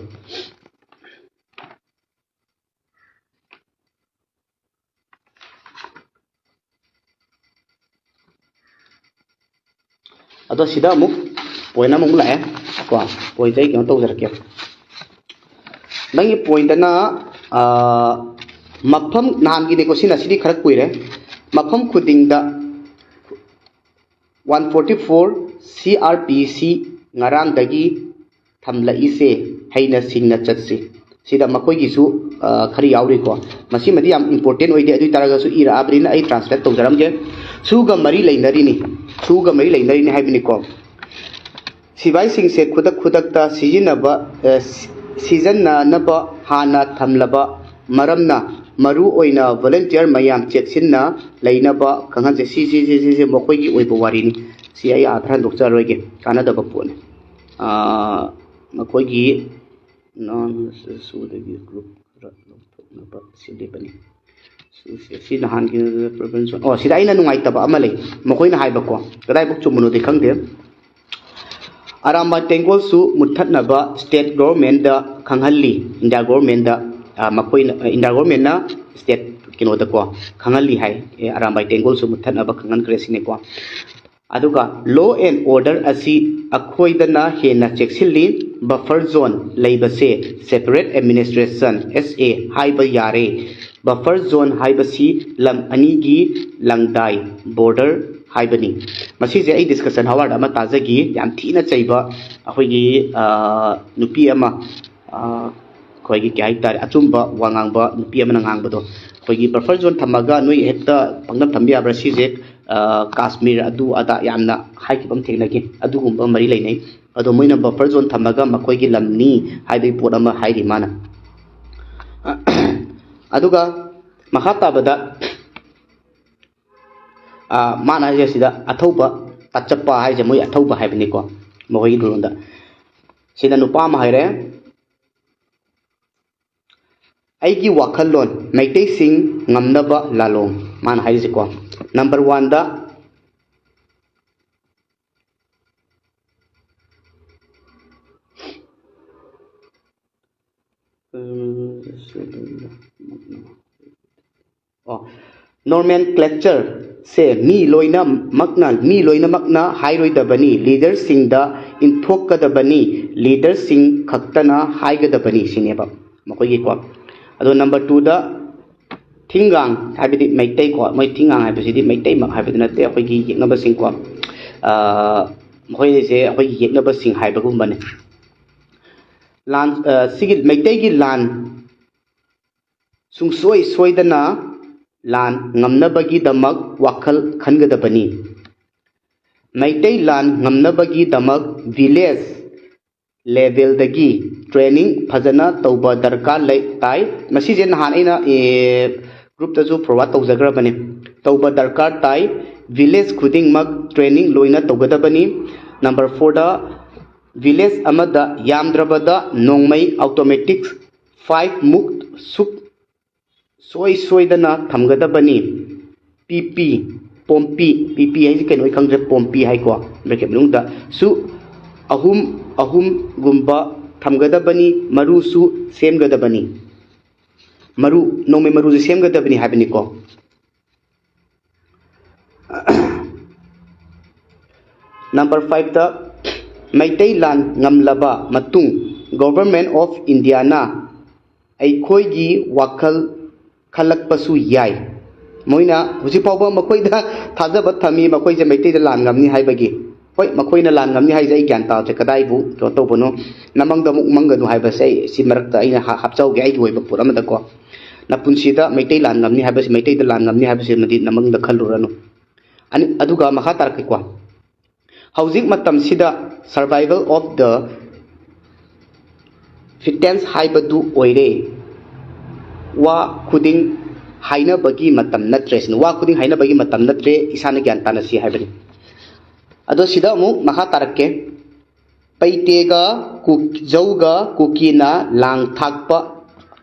ꯑꯗꯣ ꯁꯤꯗ ꯑꯃꯨꯛ ꯄꯣꯏꯟ ꯑꯃꯃꯨꯛ ꯂꯥꯛꯑꯦ ꯀꯣ꯫ ꯄꯣꯏꯟꯁꯦ ꯑꯩ ꯀꯩꯅꯣ ꯇꯧꯖꯔꯛꯀꯦ꯫ ꯅꯪꯒꯤ ꯄꯣꯏꯟꯗꯅ, ꯑꯥ, ꯃꯐꯝ, ꯅꯍꯥꯟꯒꯤꯅꯦꯀꯣ, ꯁꯤꯅ, ꯁꯤꯗꯤ ꯈꯔ ꯀꯨꯏꯔꯦ꯫ ꯃꯐꯝ ꯈꯨꯗꯤꯡꯗ one forty for C R P ꯁꯤ ꯉꯔꯥꯡꯗꯒꯤ ꯊꯝꯂꯛꯏꯁꯦ ꯍꯩꯅ ꯁꯤꯡꯅ ꯆꯠꯁꯤ꯫ ꯁꯤꯗ ꯃꯈꯣꯏꯒꯤꯁꯨ, ꯑ, ꯈꯔ ꯌꯥꯎꯔꯤꯀꯣ꯫ ꯃꯁꯤꯃꯗꯤ ꯌꯥꯝ ꯏꯝꯄꯣꯔꯇꯦꯟ ꯑꯣꯏꯗꯦ, ꯑꯗꯨ ꯑꯣꯏ ꯇꯥꯔꯒꯁꯨ ꯏꯔꯛꯑꯕꯅꯤꯅ ꯑꯩ ꯇ꯭ꯔꯥꯟꯁꯂꯦꯠ ꯇꯧꯖꯔꯝꯒꯦ꯫ ꯁꯨꯒ ꯃꯔꯤ ꯂꯩꯅꯔꯤꯅꯤ, ꯁꯨꯒ ꯃꯔꯤ ꯂꯩꯅꯔꯤꯅꯤ ꯍꯥꯏꯕꯅꯤꯀꯣ꯫ ꯁꯤꯐꯥꯏꯁꯤꯡꯁꯦ ꯈꯨꯗꯛ ꯈꯨꯗꯛꯇ ꯁꯤꯖꯤꯟꯅꯕ, ꯑ, ꯁꯤ-, ꯁꯤꯖꯤꯟꯅꯅꯕ ꯍꯥꯟꯅ ꯊꯝꯂꯕ ꯃꯔꯝꯅ ꯃꯔꯨ ꯑꯣꯏꯅ ꯚꯣꯂꯟꯇꯤꯌꯔ ꯃꯌꯥꯝ ꯆꯦꯛꯁꯤꯟꯅ ꯂꯩꯅꯕ ꯈꯪꯍꯟꯖꯩ꯫ ꯁꯤ, ꯁꯤ, ꯁꯤ, ꯁꯤꯁꯦ ꯃꯈꯣꯏꯒꯤ ꯑꯣꯏꯕ ꯋꯥꯔꯤꯅꯤ꯫ ꯁꯤ ꯑꯩ ꯑꯥꯊ꯭ꯔ ꯍꯟꯗꯣꯛꯆꯔꯔꯣꯏꯒꯦ, ꯀꯥꯟꯅꯗꯕ ꯄꯣꯠꯅꯤ꯫ ꯑꯥ, ꯃꯈꯣꯏꯒꯤ ꯅꯣꯟ ꯁꯨꯗꯒꯤ ꯒ꯭ꯔꯨꯞ ꯈꯔ ꯂꯧꯊꯣꯛꯅꯕ ꯁꯤꯜꯂꯤꯕꯅꯤ꯫ ꯁꯤ, ꯁꯤ, ꯁꯤ ꯅꯍꯥꯟꯒꯤ ꯄ꯭ꯔꯣꯕ꯭ꯂꯦꯝꯁꯨ-, ꯑꯣ, ꯁꯤꯗ ꯑꯩꯅ ꯅꯨꯡꯉꯥꯏꯇꯕ ꯑꯃ ꯂꯩ꯫ ꯃꯈꯣꯏꯅ ꯍꯥꯏꯕꯀꯣ, ꯀꯗꯥꯏꯐꯥꯎ ꯆꯨꯝꯕꯅꯣꯗꯤ ꯈꯪꯗꯦ꯫ ꯑꯔꯥꯝꯕꯥꯏ ꯇꯦꯡꯒꯣꯜꯁꯨ ꯃꯨꯠꯊꯠꯅꯕ ꯁ꯭ꯇꯦꯠ ꯒꯣꯚꯔꯟꯃꯦꯟꯗ ꯈꯪꯍꯜꯂꯤ꯫ ꯏꯟꯗꯤꯌꯥ ꯒꯣꯚꯔꯟꯃꯦꯟꯗ, ꯑ, ꯃꯈꯣꯏꯅ, ꯏꯟꯗꯤꯌꯥ ꯒꯣꯚꯔꯟꯃꯦꯟꯅ ꯁ꯭ꯇꯦꯠ ꯀꯩꯅꯣꯗꯀꯣ ꯈꯪꯍꯜꯂꯤ ꯍꯥꯏ꯫ ꯑꯦ, ꯑꯔꯥꯝꯕꯥꯏ ꯇꯦꯡꯒꯣꯜꯁꯨ ꯃꯨꯠꯊꯠꯅꯕ ꯈꯪꯍꯟꯈ꯭ꯔꯦ ꯁꯤꯅꯤꯀꯣ꯫ ꯑꯗꯨꯒ law and order ꯑꯁꯤ ꯑꯩꯈꯣꯏꯗꯅ ꯍꯦꯟꯅ ꯆꯦꯛꯁꯤꯜꯂꯤ꯫ Buffer zone ꯂꯩꯕꯁꯦ separate administration, S A, ꯍꯥꯏꯕ ꯌꯥꯔꯦ꯫ Buffer zone ꯍꯥꯏꯕꯁꯤ ꯂꯝ ꯑꯅꯤꯒꯤ ꯂꯪꯗꯥꯏ, border, ꯍꯥꯏꯕꯅꯤ꯫ ꯃꯁꯤꯁꯦ ꯑꯩ discussion hour ꯗ ꯑꯃ ꯇꯥꯖꯈꯤ, ꯌꯥꯝ ꯊꯤꯅ ꯆꯩꯕ ꯑꯩꯈꯣꯏꯒꯤ, ꯑ, ꯅꯨꯄꯤ ꯑꯃ, ꯑ, ꯑꯩꯈꯣꯏꯒꯤ ꯀꯩ ꯍꯥꯏꯇꯥꯔꯦ, ꯑꯆꯨꯝꯕ ꯋꯥ ꯉꯥꯡꯕ ꯅꯨꯄꯤ ꯑꯃꯅ ꯉꯥꯡꯕꯗꯣ, ꯑꯩꯈꯣꯏꯒꯤ buffer zone ꯊꯝꯃꯒ ꯅꯣꯏ ꯍꯦꯛꯇ ꯄꯪꯊꯝ ꯊꯝꯕ ꯌꯥꯕ꯭ꯔꯥ, ꯁꯤꯁꯦ, ꯑ, ꯀꯥꯁꯃꯤꯔ ꯑꯗꯨ ꯑꯗꯥ ꯌꯥꯝꯅ ꯍꯥꯏꯈꯤꯕ ꯑꯃ ꯊꯦꯡꯅꯈꯤ꯫ ꯑꯗꯨꯒꯨꯝꯕ ꯃꯔꯤ ꯂꯩꯅꯩ꯫ ꯑꯗꯣ ꯃꯣꯏꯅ ꯕꯐꯔ ꯖꯣꯟ ꯊꯝꯃꯒ ꯃꯈꯣꯏꯒꯤ ꯂꯝꯅꯤ ꯍꯥꯏꯕꯒꯤ ꯄꯣꯠ ꯑꯃ ꯍꯥꯏꯔꯤ ꯃꯥꯅ꯫ ꯑꯗꯨꯒ ꯃꯈꯥ ꯇꯥꯕꯗ ꯃꯥꯅ ꯍꯥꯏꯁꯦ ꯁꯤꯗ ꯑꯊꯧꯕ ꯇꯥꯆꯞꯄ ꯍꯥꯏꯁꯦ ꯃꯣꯏ ꯑꯊꯧꯕ ꯍꯥꯏꯕꯅꯤꯀꯣ ꯃꯈꯣꯏꯒꯤ ꯂꯣꯟꯗ꯫ ꯁꯤꯗ ꯅꯨꯄꯥ ꯑꯃ ꯍꯥꯏꯔꯦ, "ꯑꯩꯒꯤ ꯋꯥꯈꯜꯂꯣꯟ ꯃꯩꯇꯩꯁꯤꯡ ꯉꯝꯅꯕ ꯂꯥꯂꯣꯡ" ꯃꯥꯅ ꯍꯥꯏꯔꯤꯁꯦꯀꯣ꯫ ꯅꯝꯕꯔ ꯋꯥꯟꯗ ꯑꯣ, ꯅꯣꯃꯦꯟꯀ꯭ꯂꯦꯆꯔ ꯁꯦ ꯃꯤ ꯂꯣꯏꯅꯃꯛꯅ ꯃꯤ ꯂꯣꯏꯅꯃꯛꯅ ꯍꯥꯏꯔꯣꯏꯗꯕꯅꯤ, ꯂꯤꯗꯔꯁꯤꯡꯗ ꯏꯟꯊꯣꯛꯀꯗꯕꯅꯤ, ꯂꯤꯗꯔꯁꯤꯡ ꯈꯛꯇꯅ ꯍꯥꯏꯒꯗꯕꯅꯤ ꯁꯤꯅꯦꯕ ꯃꯈꯣꯏꯒꯤꯀꯣ꯫ ꯑꯗꯣ ꯅꯝꯕꯔ ꯇꯨꯗ ꯊꯤꯡꯒꯥꯡ ꯍꯥꯏꯕꯗꯤ ꯃꯩꯇꯩꯀꯣ, ꯃꯣꯏ ꯊꯤꯡꯒꯥꯡ ꯍꯥꯏꯕꯁꯤꯗꯤ ꯃꯩꯇꯩꯃꯛ ꯍꯥꯏꯕꯗꯤ ꯅꯠꯇꯦ, ꯑꯩꯈꯣꯏꯒꯤ ꯌꯦꯛꯅꯕꯁꯤꯡꯀꯣ꯫ ꯃꯈꯣꯏꯁꯦ ꯑꯩꯈꯣꯏꯒꯤ ꯌꯦꯛꯅꯕꯁꯤꯡ ꯍꯥꯏꯕꯒꯨꯝꯕꯅꯤ꯫ ꯂꯥꯟ ꯁꯤꯒꯤ ꯃꯩꯇꯩꯒꯤ ꯂꯥꯟ ꯁꯨꯡꯁꯣꯏ ꯁꯣꯏꯗꯅ ꯂꯥꯟ ꯉꯝꯅꯕꯒꯤꯗꯃꯛ ꯋꯥꯈꯜ ꯈꯟꯒꯗꯕꯅꯤ꯫ ꯃꯩꯇꯩ ꯂꯥꯟ ꯉꯝꯅꯕꯒꯤꯗꯃꯛ ꯚꯤꯂꯦꯖ ꯂꯦꯚꯦꯜꯗꯒꯤ ꯇ꯭ꯔꯦꯅꯤꯡ ꯐꯖꯅ ꯇꯧꯕ ꯗꯔꯀꯥꯔ ꯂꯩ ꯇꯥꯏ꯫ ꯃꯁꯤꯁꯦ ꯅꯍꯥꯟ ꯑꯩꯅ ꯒ꯭ꯔꯨꯞꯇꯁꯨ ꯐꯣꯔꯋꯥꯔꯗ ꯇꯧꯖꯈ꯭ꯔꯕꯅꯤ꯫ ꯇꯧꯕ ꯗꯔꯀꯥꯔ ꯇꯥꯏ꯫ ꯚꯤꯂꯦꯖ ꯈꯨꯗꯤꯡꯃꯛ ꯇ꯭ꯔꯦꯅꯤꯡ ꯂꯣꯏꯅ ꯇꯧꯒꯗꯕꯅꯤ꯫ ꯅꯝꯕꯔ ꯐꯣꯔꯗ ꯚꯤꯂꯦꯖ ꯑꯃꯗ ꯌꯥꯝꯗ꯭ꯔꯕꯗ ꯅꯣꯡꯃꯩ ꯑꯣꯇꯣꯃꯦꯇꯤꯛ ꯐꯥꯏꯚ ꯃꯨꯛ ꯁꯨꯛ ꯁꯣꯏ ꯁꯣꯏꯗꯅ ꯊꯝꯒꯗꯕꯅꯤ꯫ ꯄꯤ ꯄꯤ ꯄꯣꯝꯄꯤ, ꯄꯤ ꯄꯤ ꯍꯥꯏꯁꯤ ꯀꯩꯅꯣ ꯑꯩ ꯈꯪꯗ꯭ꯔꯦ, ꯄꯣꯝꯄꯤ ꯍꯥꯏꯀꯣ ꯕ꯭ꯔꯦꯀꯦꯠ ꯃꯅꯨꯡꯗ ꯁꯨ ꯑꯍꯨꯝ ꯑꯍꯨꯝꯒꯨꯝꯕ ꯊꯝꯒꯗꯕꯅꯤ꯫ ꯃꯔꯨꯁꯨ ꯁꯦꯝꯒꯗꯕꯅꯤ꯫ ꯃꯔꯨ ꯅꯣꯡꯃꯩ ꯃꯔꯨꯁꯨ ꯁꯦꯝꯒꯗꯕꯅꯤ ꯍꯥꯏꯕꯅꯤꯀꯣ꯫ ꯅꯝꯕꯔ ꯐꯥꯏꯚꯇ ꯃꯩꯇꯩ ꯂꯥꯟ ꯉꯝꯂꯕ ꯃꯇꯨꯡ ꯒꯣꯚꯔꯟꯃꯦꯟ ꯑꯣꯐ ꯏꯟꯗꯤꯌꯥꯅ ꯑꯩꯈꯣꯏꯒꯤ ꯋꯥꯈꯜ ꯈꯜꯂꯛꯄꯁꯨ ꯌꯥꯏ꯫ ꯃꯣꯏꯅ ꯍꯧꯖꯤꯛ ꯐꯥꯎꯕ ꯃꯈꯣꯏꯗ ꯊꯥꯖꯕ ꯊꯝꯃꯤ, ꯃꯈꯣꯏꯁꯦ ꯃꯩꯇꯩꯗ ꯂꯥꯟ ꯉꯝꯅꯤ ꯍꯥꯏꯕꯒꯤ꯫ ꯍꯣꯏ, ꯃꯈꯣꯏꯅ ꯂꯥꯟ ꯉꯝꯅꯤ ꯍꯥꯏꯁꯦ ꯑꯩ ꯒ꯭ꯌꯥꯟ ꯇꯥꯗ꯭ꯔꯦ, ꯀꯗꯥꯏꯕꯨ ꯀꯩꯅꯣ ꯇꯧꯕꯅꯣ꯫ ꯅꯃꯪꯗ ꯑꯃꯨꯛ ꯃꯪꯒꯅꯨ ꯍꯥꯏꯕꯁꯦ ꯑꯩ ꯁꯤ ꯃꯔꯛꯇ ꯑꯩꯅ ꯍꯥ- ꯍꯥꯞꯆꯍꯧꯒꯦ ꯑꯩꯒꯤ ꯑꯣꯏꯕ ꯄꯣꯠ ꯑꯃꯗꯀꯣ꯫ ꯅꯄꯨꯟꯁꯤꯗ ꯃꯩꯇꯩ ꯂꯥꯟ ꯉꯝꯅꯤ ꯍꯥꯏꯕꯁꯤ, ꯃꯩꯇꯩꯗ ꯂꯥꯟ ꯉꯝꯅꯤ ꯍꯥꯏꯕꯁꯤꯃꯗꯤ ꯅꯃꯪꯗ ꯈꯜꯂꯨꯔꯅꯨ꯫ ꯑꯅꯤ- ꯑꯗꯨꯒ ꯃꯈꯥ ꯇꯥꯔꯛꯀꯦꯀꯣ꯫ ꯍꯧꯖꯤꯛ ꯃꯇꯝꯁꯤꯗ survival of the fittest ꯍꯥꯏꯕꯗꯨ ꯑꯣꯏꯔꯦ꯫ ꯋꯥ ꯈꯨꯗꯤꯡ ꯍꯥꯏꯅꯕꯒꯤ ꯃꯇꯝ ꯅꯠꯇ꯭ꯔꯦ ꯁꯤꯅꯤ꯫ ꯋꯥ ꯈꯨꯗꯤꯡ ꯍꯥꯏꯅꯕꯒꯤ ꯃꯇꯝ ꯅꯠꯇ꯭ꯔꯦ, ꯏꯁꯥꯅ ꯒ꯭ꯌꯥꯟ ꯇꯥꯅꯁꯤ ꯍꯥꯏꯕꯅꯤ꯫ ꯑꯗꯣ ꯁꯤꯗ ꯑꯃꯨꯛ ꯃꯈꯥ ꯇꯥꯔꯛꯀꯦ꯫ ꯄꯩꯇꯦꯒ ꯀꯨ-, ꯖꯧꯒ ꯀꯨꯀꯤꯅ ꯂꯥꯡ ꯊꯥꯛꯄ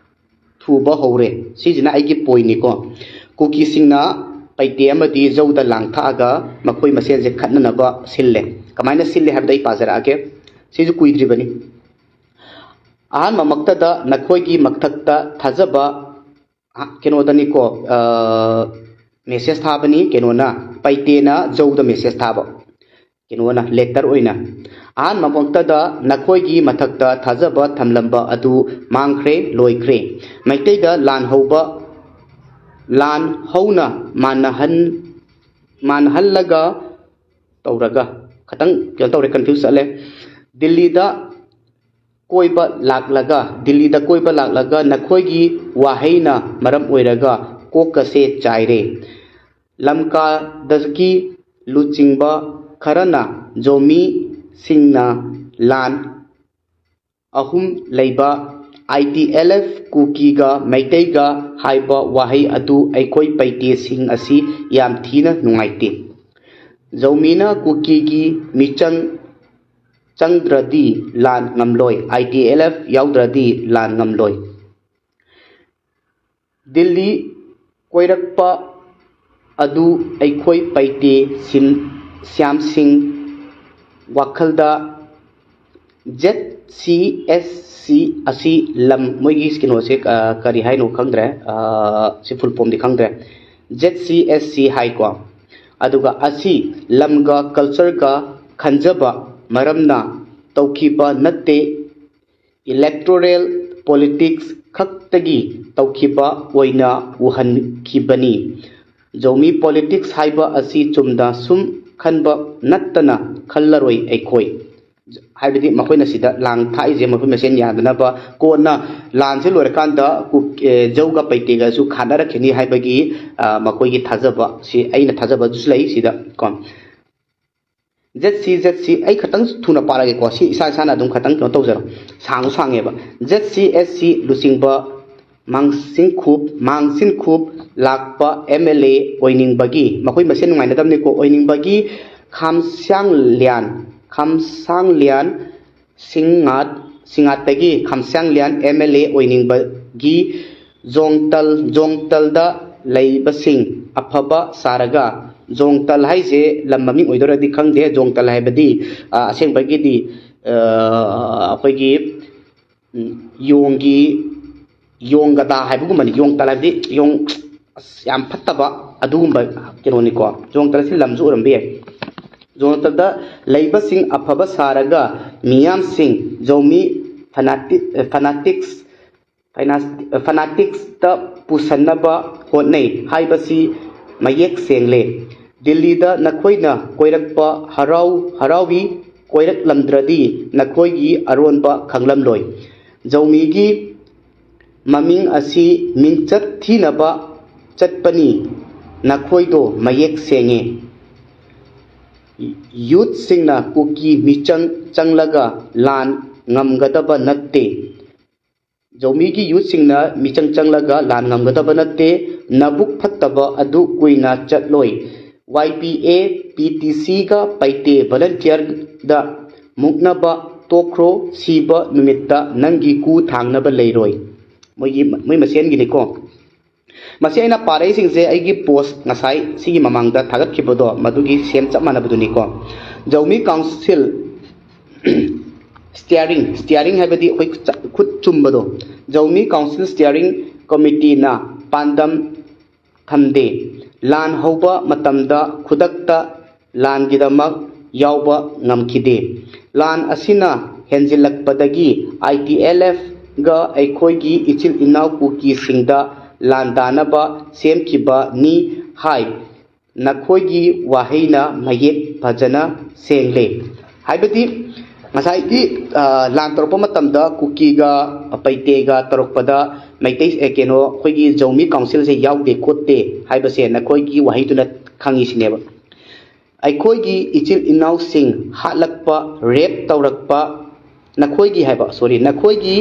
ꯊꯨꯕ ꯍꯧꯔꯦ꯫ ꯁꯤꯁꯤꯅ ꯑꯩꯒꯤ ꯄꯣꯏꯟꯅꯤꯀꯣ꯫ ꯀꯨꯀꯤꯁꯤꯡꯅ ꯄꯩꯇꯦ ꯑꯃꯗꯤ ꯖꯧꯗ ꯂꯥꯡ ꯊꯥꯛꯑꯒ ꯃꯈꯣꯏ ꯃꯁꯦꯟꯁꯦ ꯈꯠꯅꯅꯕ ꯁꯤꯜꯂꯦ꯫ ꯀꯃꯥꯏꯅ ꯁꯤꯜꯂꯦ ꯍꯥꯏꯕꯗꯣ ꯑꯩ ꯄꯥꯖꯔꯛꯑꯒꯦ꯫ ꯁꯤꯁꯨ ꯀꯨꯏꯗ꯭ꯔꯤꯕꯅꯤ꯫ ꯑꯍꯥꯟꯕꯃꯛꯇꯗ ꯅꯈꯣꯏꯒꯤ ꯃꯊꯛꯇ ꯊꯥꯖꯕ, ꯑ, ꯀꯩꯅꯣꯗꯅꯤꯀꯣ, ꯑ, ꯃꯦꯁꯦꯖ ꯊꯥꯕꯅꯤ꯫ ꯀꯩꯅꯣꯅ, ꯄꯩꯇꯦꯅ ꯖꯧꯗ ꯃꯦꯁꯦꯖ ꯊꯥꯕ꯫ ꯀꯩꯅꯣꯅ, ꯂꯦꯇꯔ ꯑꯣꯏꯅ꯫ ꯑꯍꯥꯟꯕꯃꯛꯇꯗ ꯅꯈꯣꯏꯒꯤ ꯃꯊꯛꯇ ꯊꯥꯖꯕ ꯊꯝꯂꯝꯕ ꯑꯗꯨ ꯃꯥꯡꯈ꯭ꯔꯦ, ꯂꯣꯏꯈ꯭ꯔꯦ꯫ ꯃꯩꯇꯩꯗ ꯂꯥꯟ ꯍꯧꯕ, ꯂꯥꯟ ꯍꯧꯅ ꯃꯥꯟꯅꯍꯟ-, ꯃꯥꯟꯅꯍꯜꯂꯒ ꯇꯧꯔꯒ, ꯈꯇꯪ ꯀꯩꯅꯣ ꯇꯧꯔꯦ, ꯀꯟꯐ꯭ꯌꯨꯁ ꯆꯠꯂꯦ꯫ ꯗꯤꯜꯂꯤꯗ ꯀꯣꯏꯕ ꯂꯥꯛꯂꯒ, ꯗꯤꯜꯂꯤꯗ ꯀꯣꯏꯕ ꯂꯥꯛꯂꯒ ꯅꯈꯣꯏꯒꯤ ꯋꯥꯍꯩꯅ ꯃꯔꯝ ꯑꯣꯏꯔꯒ ꯀꯣꯛꯀꯁꯦ ꯆꯥꯏꯔꯦ꯫ ꯂꯝꯀꯥꯗꯒꯤ ꯂꯨꯆꯤꯡꯕ ꯈꯔꯅ ꯖꯣꯃꯤꯁꯤꯡꯅ ꯂꯥꯟ ꯑꯍꯨꯝ ꯂꯩꯕ I T L F ꯀꯨꯀꯤꯒ ꯃꯩꯇꯩꯒ ꯍꯥꯏꯕ ꯋꯥꯍꯩ ꯑꯗꯨ ꯑꯩꯈꯣꯏ ꯄꯩꯇꯦꯁꯤꯡ ꯑꯁꯤ ꯌꯥꯝ ꯊꯤꯅ ꯅꯨꯡꯉꯥꯏꯇꯦ꯫ ꯖꯧꯃꯤꯅ ꯀꯨꯀꯤꯒꯤ ꯃꯤꯆꯪ ꯆꯪꯗ꯭ꯔꯗꯤ ꯂꯥꯟ ꯉꯝꯂꯣꯏ, I T L F ꯌꯥꯎꯗ꯭ꯔꯗꯤ ꯂꯥꯟ ꯉꯝꯂꯣꯏ꯫ ꯗꯤꯜꯂꯤ ꯀꯣꯏꯔꯛꯄ ꯑꯗꯨ ꯑꯩꯈꯣꯏ ꯄꯩꯇꯦ ꯁꯤꯟ-, ꯁ꯭ꯌꯥꯝꯁꯤꯡ ꯋꯥꯈꯜꯗ Z C S C ꯑꯁꯤ ꯂꯝ, ꯃꯣꯏꯒꯤ ꯀꯩꯅꯣꯁꯦ, ꯑ, ꯀꯔꯤ ꯍꯥꯏꯅꯣ ꯈꯪꯗ꯭ꯔꯦ, ꯑ, ꯁꯤ ꯐꯨꯜ ꯐꯣꯝꯗꯤ ꯈꯪꯗ꯭ꯔꯦ, Z C S C ꯍꯥꯏꯀꯣ꯫ ꯑꯗꯨꯒ ꯑꯁꯤ ꯂꯝꯒ ꯀꯜꯆꯔꯒ ꯈꯟꯖꯕ ꯃꯔꯝꯅ ꯇꯧꯈꯤꯕ ꯅꯠꯇꯦ, electoral politics ꯈꯛꯇꯒꯤ ꯇꯧꯈꯤꯕ ꯑꯣꯏꯅ ꯎꯍꯟꯈꯤꯕꯅꯤ꯫ ꯖꯧꯃꯤ politics ꯍꯥꯏꯕ ꯑꯁꯤ ꯆꯨꯝꯅ ꯁꯨꯝ ꯈꯟꯕ ꯅꯠꯇꯅ ꯈꯜꯂꯔꯣꯏ ꯑꯩꯈꯣꯏ꯫ ꯍꯥꯏꯕꯗꯤ ꯃꯈꯣꯏꯅ ꯁꯤꯗ ꯂꯥꯡ ꯊꯥꯛꯏꯁꯦ ꯃꯈꯣꯏ ꯃꯁꯦꯟ ꯌꯥꯗꯅꯕ, ꯀꯣꯟꯅ ꯂꯥꯟꯁꯦ ꯂꯣꯏꯔꯀꯥꯟꯗ ꯀꯨꯛ-, ꯑꯦ, ꯖꯧꯒ ꯄꯩꯇꯦꯒꯁꯨ ꯈꯥꯅꯔꯛꯈꯤꯅꯤ ꯍꯥꯏꯕꯒꯤ, ꯑ, ꯃꯈꯣꯏꯒꯤ ꯊꯥꯖꯕ, ꯁꯤ ꯑꯩꯅ ꯊꯥꯖꯕꯗꯨꯁꯨ ꯂꯩ ꯁꯤꯗ ꯀꯣ꯫ ꯖꯦꯠ ꯁꯤ ꯖꯦꯠ ꯁꯤ ꯑꯩ ꯈꯇꯪ ꯊꯨꯅ ꯄꯥꯔꯒꯦꯀꯣ, ꯁꯤ ꯏꯁꯥ ꯏꯁꯥꯅ ꯑꯗꯨꯝ ꯈꯇꯪ ꯀꯩꯅꯣ ꯇꯧꯖꯔꯣ꯫ ꯁꯥꯡꯁꯨ ꯁꯥꯡꯉꯦꯕ꯫ ꯖꯦꯠ ꯁꯤ ꯑꯦꯁ ꯁꯤ ꯂꯨꯆꯤꯡꯕ ꯃꯥꯡꯁꯤꯟꯈꯨꯞ ꯃꯥꯡꯁꯤꯟꯈꯨꯞ ꯂꯥꯛꯄ ꯑꯦꯝ ꯑꯦꯜ ꯑꯦ ꯑꯣꯏꯅꯤꯡꯕꯒꯤ, ꯃꯈꯣꯏ ꯃꯁꯦꯟ ꯅꯨꯡꯉꯥꯏꯅꯗꯕꯅꯤꯀꯣ, ꯑꯣꯏꯅꯤꯡꯕꯒꯤ ꯈꯥꯝꯁꯥꯡꯂꯤꯌꯥꯟ ꯈꯥꯝꯁꯥꯡꯂꯤꯌꯥꯟ ꯁꯤꯡꯉꯥꯠ ꯁꯤꯡꯉꯥꯠꯇꯒꯤ ꯈꯥꯝꯁꯥꯡꯂꯤꯌꯥꯟ ꯑꯦꯝ ꯑꯦꯜ ꯑꯦ ꯑꯣꯏꯅꯤꯡꯕꯒꯤ ꯖꯣꯡꯇꯜ ꯖꯣꯡꯇꯜꯗ ꯂꯩꯕꯁꯤꯡ ꯑꯐꯕ ꯁꯥꯔꯒ, ꯖꯣꯡꯇꯜ ꯍꯥꯏꯁꯦ ꯂꯝ ꯃꯃꯤꯡ ꯑꯣꯏꯗꯣꯏꯔꯗꯤ ꯈꯪꯗꯦ꯫ ꯖꯣꯡꯇꯜ ꯍꯥꯏꯕꯗꯤ ꯑ, ꯑꯁꯦꯡꯕꯒꯤꯗꯤ ꯑ, ꯑꯩꯈꯣꯏꯒꯤ ꯎꯝ, ꯌꯣꯡꯒꯤ ꯌꯣꯡꯒꯗꯥ ꯍꯥꯏꯕꯒꯨꯝꯕꯅꯤ꯫ ꯌꯣꯡꯇꯜ ꯍꯥꯏꯕꯗꯤ ꯌꯣꯡ ꯑꯁ, ꯌꯥꯝ ꯐꯠꯇꯕ ꯑꯗꯨꯒꯨꯝꯕ ꯀꯩꯅꯣꯅꯤꯀꯣ꯫ ꯖꯣꯡꯇꯜ ꯑꯁꯤ ꯂꯝꯁꯨ ꯑꯣꯏꯔꯝꯕ ꯌꯥꯏ꯫ ꯖꯣꯡꯇꯜꯗ ꯂꯩꯕꯁꯤꯡ ꯑꯐꯕ ꯁꯥꯔꯒ ꯃꯤꯌꯥꯝꯁꯤꯡ ꯖꯧꯃꯤ ꯐꯅꯥꯇꯤ ꯐꯅꯥꯇꯤꯛꯁ ꯐꯅꯥꯇꯤꯛꯁꯇ ꯄꯨꯁꯟꯅꯕ ꯍꯣꯠꯅꯩ ꯍꯥꯏꯕꯁꯤ ꯃꯌꯦꯛ ꯁꯦꯡꯂꯦ꯫ ꯗꯤꯜꯂꯤꯗ ꯅꯈꯣꯏꯅ ꯀꯣꯏꯔꯛꯄ ꯍꯔꯥꯎ ꯍꯔꯥꯎꯏ, ꯀꯣꯏꯔꯛꯂꯝꯗ꯭ꯔꯗꯤ ꯅꯈꯣꯏꯒꯤ ꯑꯔꯣꯟꯕ ꯈꯪꯂꯝꯂꯣꯏ꯫ ꯖꯧꯃꯤꯒꯤ ꯃꯃꯤꯡ ꯑꯁꯤ ꯃꯤꯡꯆꯠ ꯊꯤꯅꯕ ꯆꯠꯄꯅꯤ, ꯅꯈꯣꯏꯗꯣ ꯃꯌꯦꯛ ꯁꯦꯡꯉꯦ꯫ ꯌꯨꯠꯁꯤꯡꯅ ꯀꯨꯀꯤ ꯃꯤꯆꯪ ꯆꯪꯂꯒ ꯂꯥꯟ ꯉꯝꯒꯗꯕ ꯅꯠꯇꯦ꯫ ꯖꯧꯃꯤꯒꯤ ꯌꯨꯠꯁꯤꯡꯅ ꯃꯤꯆꯪ ꯆꯪꯂꯒ ꯂꯥꯟ ꯉꯝꯒꯗꯕ ꯅꯠꯇꯦ꯫ ꯅꯕꯨꯛ ꯐꯠꯇꯕ ꯑꯗꯨ ꯀꯨꯏꯅ ꯆꯠꯂꯣꯏ꯫ ꯋꯥꯏ ꯄꯤ ꯑꯦ ꯄꯤ ꯇꯤ ꯁꯤꯒ ꯄꯩꯇꯦ ꯚꯣꯂꯟꯇꯤꯌꯔꯗ ꯃꯨꯛꯅꯕ ꯇꯣꯛꯈ꯭ꯔꯣ꯫ ꯁꯤꯕ ꯅꯨꯃꯤꯠꯇ ꯅꯪꯒꯤ ꯀꯨ ꯊꯥꯡꯅꯕ ꯂꯩꯔꯣꯏ꯫ ꯃꯣꯏꯒꯤ ꯃꯣꯏ ꯃꯁꯦꯟꯒꯤꯅꯤꯀꯣ꯫ ꯃꯁꯤ ꯑꯩꯅ ꯄꯥꯔꯛꯏꯁꯤꯡꯁꯦ ꯑꯩꯒꯤ ꯄꯣꯁ ꯉꯁꯥꯏ ꯁꯤꯒꯤ ꯃꯃꯥꯡꯗ ꯊꯥꯒꯠꯈꯤꯕꯗꯣ ꯃꯗꯨꯒꯤ ꯁꯦꯝ ꯆꯞ ꯃꯥꯟꯅꯕꯗꯨꯅꯤꯀꯣ꯫ ꯖꯧꯃꯤ ꯀꯥꯎꯟꯁꯤꯜ ꯁ꯭ꯇꯤꯌꯥꯔꯤꯡ ꯁ꯭ꯇꯤꯌꯥꯔꯤꯡ ꯍꯥꯏꯕꯗꯤ ꯑꯩꯈꯣꯏ ꯆ- ꯈꯨꯠ ꯆꯨꯝꯕꯗꯣ꯫ ꯖꯧꯃꯤ ꯀꯥꯎꯟꯁꯤꯜ ꯁ꯭ꯇꯤꯌꯥꯔꯤꯡ ꯀꯃꯤꯇꯤꯅ ꯄꯥꯟꯗꯝ ꯊꯝꯗꯦ꯫ ꯂꯥꯟ ꯍꯧꯕ ꯃꯇꯝꯗ ꯈꯨꯗꯛꯇ ꯂꯥꯟꯒꯤꯗꯃꯛ ꯌꯥꯎꯕ ꯉꯝꯈꯤꯗꯦ꯫ ꯂꯥꯟ ꯑꯁꯤꯅ ꯍꯦꯟꯖꯤꯜꯂꯛꯄꯗꯒꯤ ꯑꯥꯏ ꯇꯤ ꯑꯦꯜ ꯑꯦꯐꯒ ꯑꯩꯈꯣꯏꯒꯤ ꯏꯆꯤꯜ ꯏꯅꯥꯎ ꯀꯨꯀꯤꯁꯤꯡꯗ ꯂꯥꯟꯗꯥꯅꯕ ꯁꯦꯝꯈꯤꯕꯅꯤ ꯍꯥꯏ꯫ ꯅꯈꯣꯏꯒꯤ ꯋꯥꯍꯩꯅ ꯃꯌꯦꯛ ꯐꯖꯅ ꯁꯦꯡꯂꯦ꯫ ꯍꯥꯏꯕꯗꯤ ꯉꯁꯥꯏꯒꯤ ꯑ, ꯂꯥꯟ ꯇꯧꯔꯛꯄ ꯃꯇꯝꯗ ꯀꯨꯀꯤꯒ ꯄꯩꯇꯦꯒ ꯇꯧꯔꯛꯄꯗ ꯃꯩꯇꯩ ꯑꯦ, ꯀꯩꯅꯣ ꯑꯩꯈꯣꯏꯒꯤ ꯖꯧꯃꯤ ꯀꯥꯎꯟꯁꯤꯜꯁꯦ ꯌꯥꯎꯗꯦ ꯈꯣꯠꯇꯦ ꯍꯥꯏꯕꯁꯦ ꯅꯈꯣꯏꯒꯤ ꯋꯥꯍꯩꯗꯨꯅ ꯈꯪꯉꯤꯁꯤꯅꯦꯕ꯫ ꯑꯩꯈꯣꯏꯒꯤ ꯏꯆꯤꯜ ꯏꯅꯥꯎꯁꯤꯡ ꯍꯥꯠꯂꯛꯄ, ꯔꯦꯞ ꯇꯧꯔꯛꯄ, ꯅꯈꯣꯏꯒꯤ ꯍꯥꯏꯕ, ꯁꯣꯔꯤ, ꯅꯈꯣꯏꯒꯤ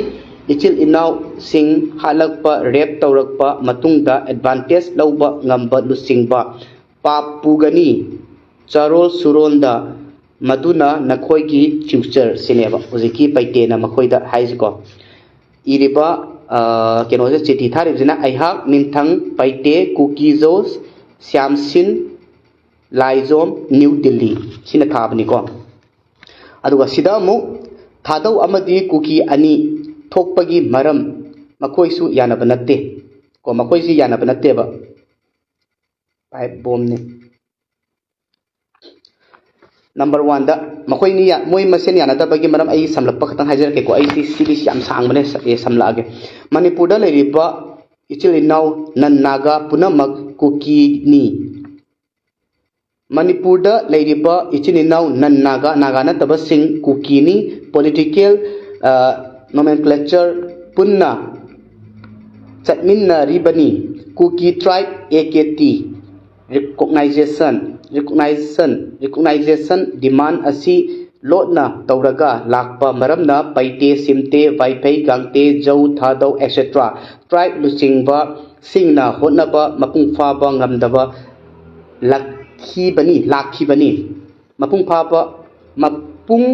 ꯏꯆꯤꯜ ꯏꯅꯥꯎꯁꯤꯡ ꯍꯥꯠꯂꯛꯄ, ꯔꯦꯞ ꯇꯧꯔꯛꯄ ꯃꯇꯨꯡꯗ ꯑꯦꯗꯚꯥꯟꯇꯦꯖ ꯂꯧꯕ ꯉꯝꯕ ꯂꯨꯆꯤꯡꯕ ꯄꯥꯞ ꯄꯨꯒꯅꯤ꯫ ꯆꯥꯔꯣꯜ ꯁꯨꯔꯣꯟꯗ ꯃꯗꯨꯅ ꯅꯈꯣꯏꯒꯤ ꯐ꯭ꯌꯨꯆꯔ ꯁꯤꯅꯦꯕ ꯍꯧꯖꯤꯛꯀꯤ ꯄꯩꯇꯦꯅ ꯃꯈꯣꯏꯗ ꯍꯥꯏꯁꯤꯀꯣ꯫ ꯏꯔꯤꯕ ꯀꯩꯅꯣꯁꯦ, ꯆꯤꯊꯤ ꯊꯥꯔꯤꯕꯁꯤꯅ ꯑꯩꯍꯥꯛ ꯅꯤꯡꯊꯪ ꯄꯩꯇꯦ ꯀꯨꯀꯤꯖꯣ ꯁ꯭ꯌꯥꯝꯁꯤꯟ ꯂꯥꯏꯖꯣꯝ, ꯅ꯭ꯌꯨ ꯗꯤꯜꯂꯤ ꯁꯤꯅ ꯊꯥꯕꯅꯤꯀꯣ꯫ ꯑꯗꯨꯒ ꯁꯤꯗ ꯑꯃꯨꯛ ꯊꯥꯗꯧ ꯑꯃꯗꯤ ꯀꯨꯀꯤ ꯑꯅꯤ ꯊꯣꯛꯄꯒꯤ ꯃꯔꯝ, ꯃꯈꯣꯏꯁꯨ ꯌꯥꯅꯕ ꯅꯠꯇꯦ ꯀꯣ, ꯃꯈꯣꯏꯁꯤ ꯌꯥꯅꯕ ꯅꯠꯇꯦꯕ꯫ ꯄꯥꯏꯞ ꯕꯣꯝꯅꯤ꯫ ꯅꯝꯕꯔ ꯋꯥꯟꯗ ꯃꯈꯣꯏꯅꯤ ꯌꯥ-, ꯃꯣꯏ ꯃꯁꯦꯟ ꯌꯥꯅꯗꯕꯒꯤ ꯃꯔꯝ ꯑꯩ ꯁꯝꯂꯞꯄ ꯈꯛꯇꯪ ꯍꯥꯏꯖꯔꯛꯀꯦꯀꯣ꯫ ꯑꯩꯁꯤ ꯁꯤꯗꯤ ꯌꯥꯝ ꯁꯥꯡꯕꯅꯦ, ꯁ-, ꯑꯦ, ꯁꯝꯂꯛꯑꯒꯦ꯫ ꯃꯅꯤꯄꯨꯔꯗ ꯂꯩꯔꯤꯕ ꯏꯆꯤꯜ ꯏꯅꯥꯎ ꯅꯟ ꯅꯥꯒꯥ ꯄꯨꯝꯅꯃꯛ ꯀꯨꯀꯤꯅꯤ꯫ ꯃꯅꯤꯄꯨꯔꯗ ꯂꯩꯔꯤꯕ ꯏꯆꯤꯟ ꯏꯅꯥꯎ ꯅꯟ ꯅꯥꯒꯥ, ꯅꯥꯒꯥ ꯅꯠꯇꯕꯁꯤꯡ ꯀꯨꯀꯤꯅꯤ꯫ ꯄꯣꯂꯤꯇꯤꯀꯦꯜ ꯅꯣꯃꯦꯟꯀ꯭ꯂꯦꯆꯔ ꯄꯨꯟꯅ ꯆꯠꯃꯤꯟꯅꯔꯤꯕꯅꯤ꯫ ꯀꯨꯀꯤ ꯇ꯭ꯔꯥꯏꯕ ꯑꯦ ꯀꯦ ꯇꯤ ꯔꯤꯀꯣꯛꯅꯥꯏꯖꯦꯁꯟ, ꯔꯤꯀꯣꯛꯅꯥꯏꯖꯦꯁꯟ, ꯔꯤꯀꯣꯛꯅꯥꯏꯖꯦꯁꯟ ꯗꯤꯃꯥꯟ ꯑꯁꯤ ꯂꯣꯠꯅ ꯇꯧꯔꯒ ꯂꯥꯛꯄ ꯃꯔꯝꯅ ꯄꯩꯇꯦ, ꯁꯤꯝꯇꯦ, ꯋꯥꯏꯐꯩ, ꯒꯥꯡꯇꯦ, ꯖꯧ, ꯊꯥꯗꯧ, ꯑꯦꯠꯁꯦꯇ꯭ꯔꯥ ꯇ꯭ꯔꯥꯏꯕ ꯂꯨꯆꯤꯡꯕꯁꯤꯡꯅ ꯍꯣꯠꯅꯕ ꯃꯄꯨꯡ ꯐꯥꯕ ꯉꯝꯗꯕ ꯂꯥꯛꯈꯤꯕꯅꯤ, ꯂꯥꯛꯈꯤꯕꯅꯤ꯫ ꯃꯄꯨꯡ ꯐꯥꯕ, ꯃꯄꯨꯡ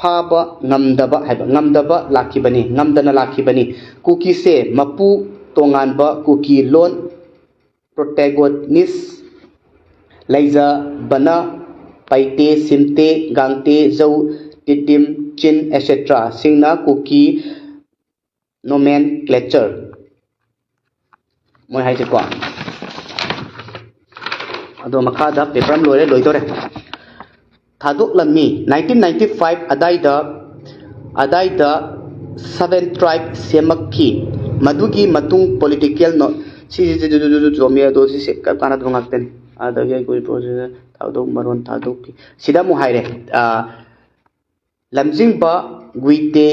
ꯐꯥꯕ ꯉꯝꯗꯕ ꯍꯥꯏꯕ, ꯉꯝꯗꯕ ꯂꯥꯛꯈꯤꯕꯅꯤ, ꯉꯝꯗꯅ ꯂꯥꯛꯈꯤꯕꯅꯤ꯫ ꯀꯨꯀꯤꯁꯦ ꯃꯄꯨ ꯇꯣꯉꯥꯟꯕ ꯀꯨꯀꯤ ꯂꯣꯟ ꯄ꯭ꯔꯣꯇꯦꯒꯣꯅꯤꯁ ꯂꯩꯖꯕꯅ ꯄꯩꯇꯦ, ꯁꯤꯝꯇꯦ, ꯒꯥꯡꯇꯦ, ꯖꯧ, ꯇꯤꯇꯤꯝ, ꯆꯤꯟ, ꯑꯦꯠꯁꯦꯇ꯭ꯔꯥꯁꯤꯡꯅ ꯀꯨꯀꯤ ꯅꯣꯃꯦꯟꯀ꯭ꯂꯦꯆꯔ, ꯃꯣꯏ ꯍꯥꯏꯁꯦꯀꯣ꯫ ꯑꯗꯣ ꯃꯈꯥꯗ ꯄꯦꯄꯔ ꯑꯃ ꯂꯣꯏꯔꯦ, ꯂꯣꯏꯗꯣꯔꯦ꯫ ꯊꯥꯗꯣꯛꯂꯝꯃꯤ꯫ ꯅꯥꯏꯟꯇꯤꯟ ꯅꯥꯏꯟꯇꯤ ꯐꯥꯏꯚ ꯑꯗꯥꯏꯗ, ꯑꯗꯥꯏꯗ ꯁꯚꯦꯟ ꯇ꯭ꯔꯥꯏꯕ ꯁꯦꯝꯃꯛꯈꯤ꯫ ꯃꯗꯨꯒꯤ ꯃꯇꯨꯡ ꯄꯣꯂꯤꯇꯤꯀꯦꯜ ꯅꯣ-, ꯁꯤꯁꯦ ꯆꯨꯝꯃꯤ, ꯑꯗꯣ ꯁꯤꯁꯦ ꯀꯥꯟꯅꯗꯕ ꯉꯥꯛꯇꯅꯤ꯫ ꯑꯗꯒꯤ ꯑꯩꯈꯣꯏ ꯄ꯭ꯔꯣꯁꯦꯁꯇ ꯊꯥꯗꯣꯛ ꯃꯔꯣꯟ ꯊꯥꯗꯣꯛꯈꯤ꯫ ꯁꯤꯗ ꯑꯃꯨꯛ ꯍꯥꯏꯔꯦ, ꯑ, ꯂꯝꯖꯤꯡꯕ ꯒꯨꯏꯇꯦ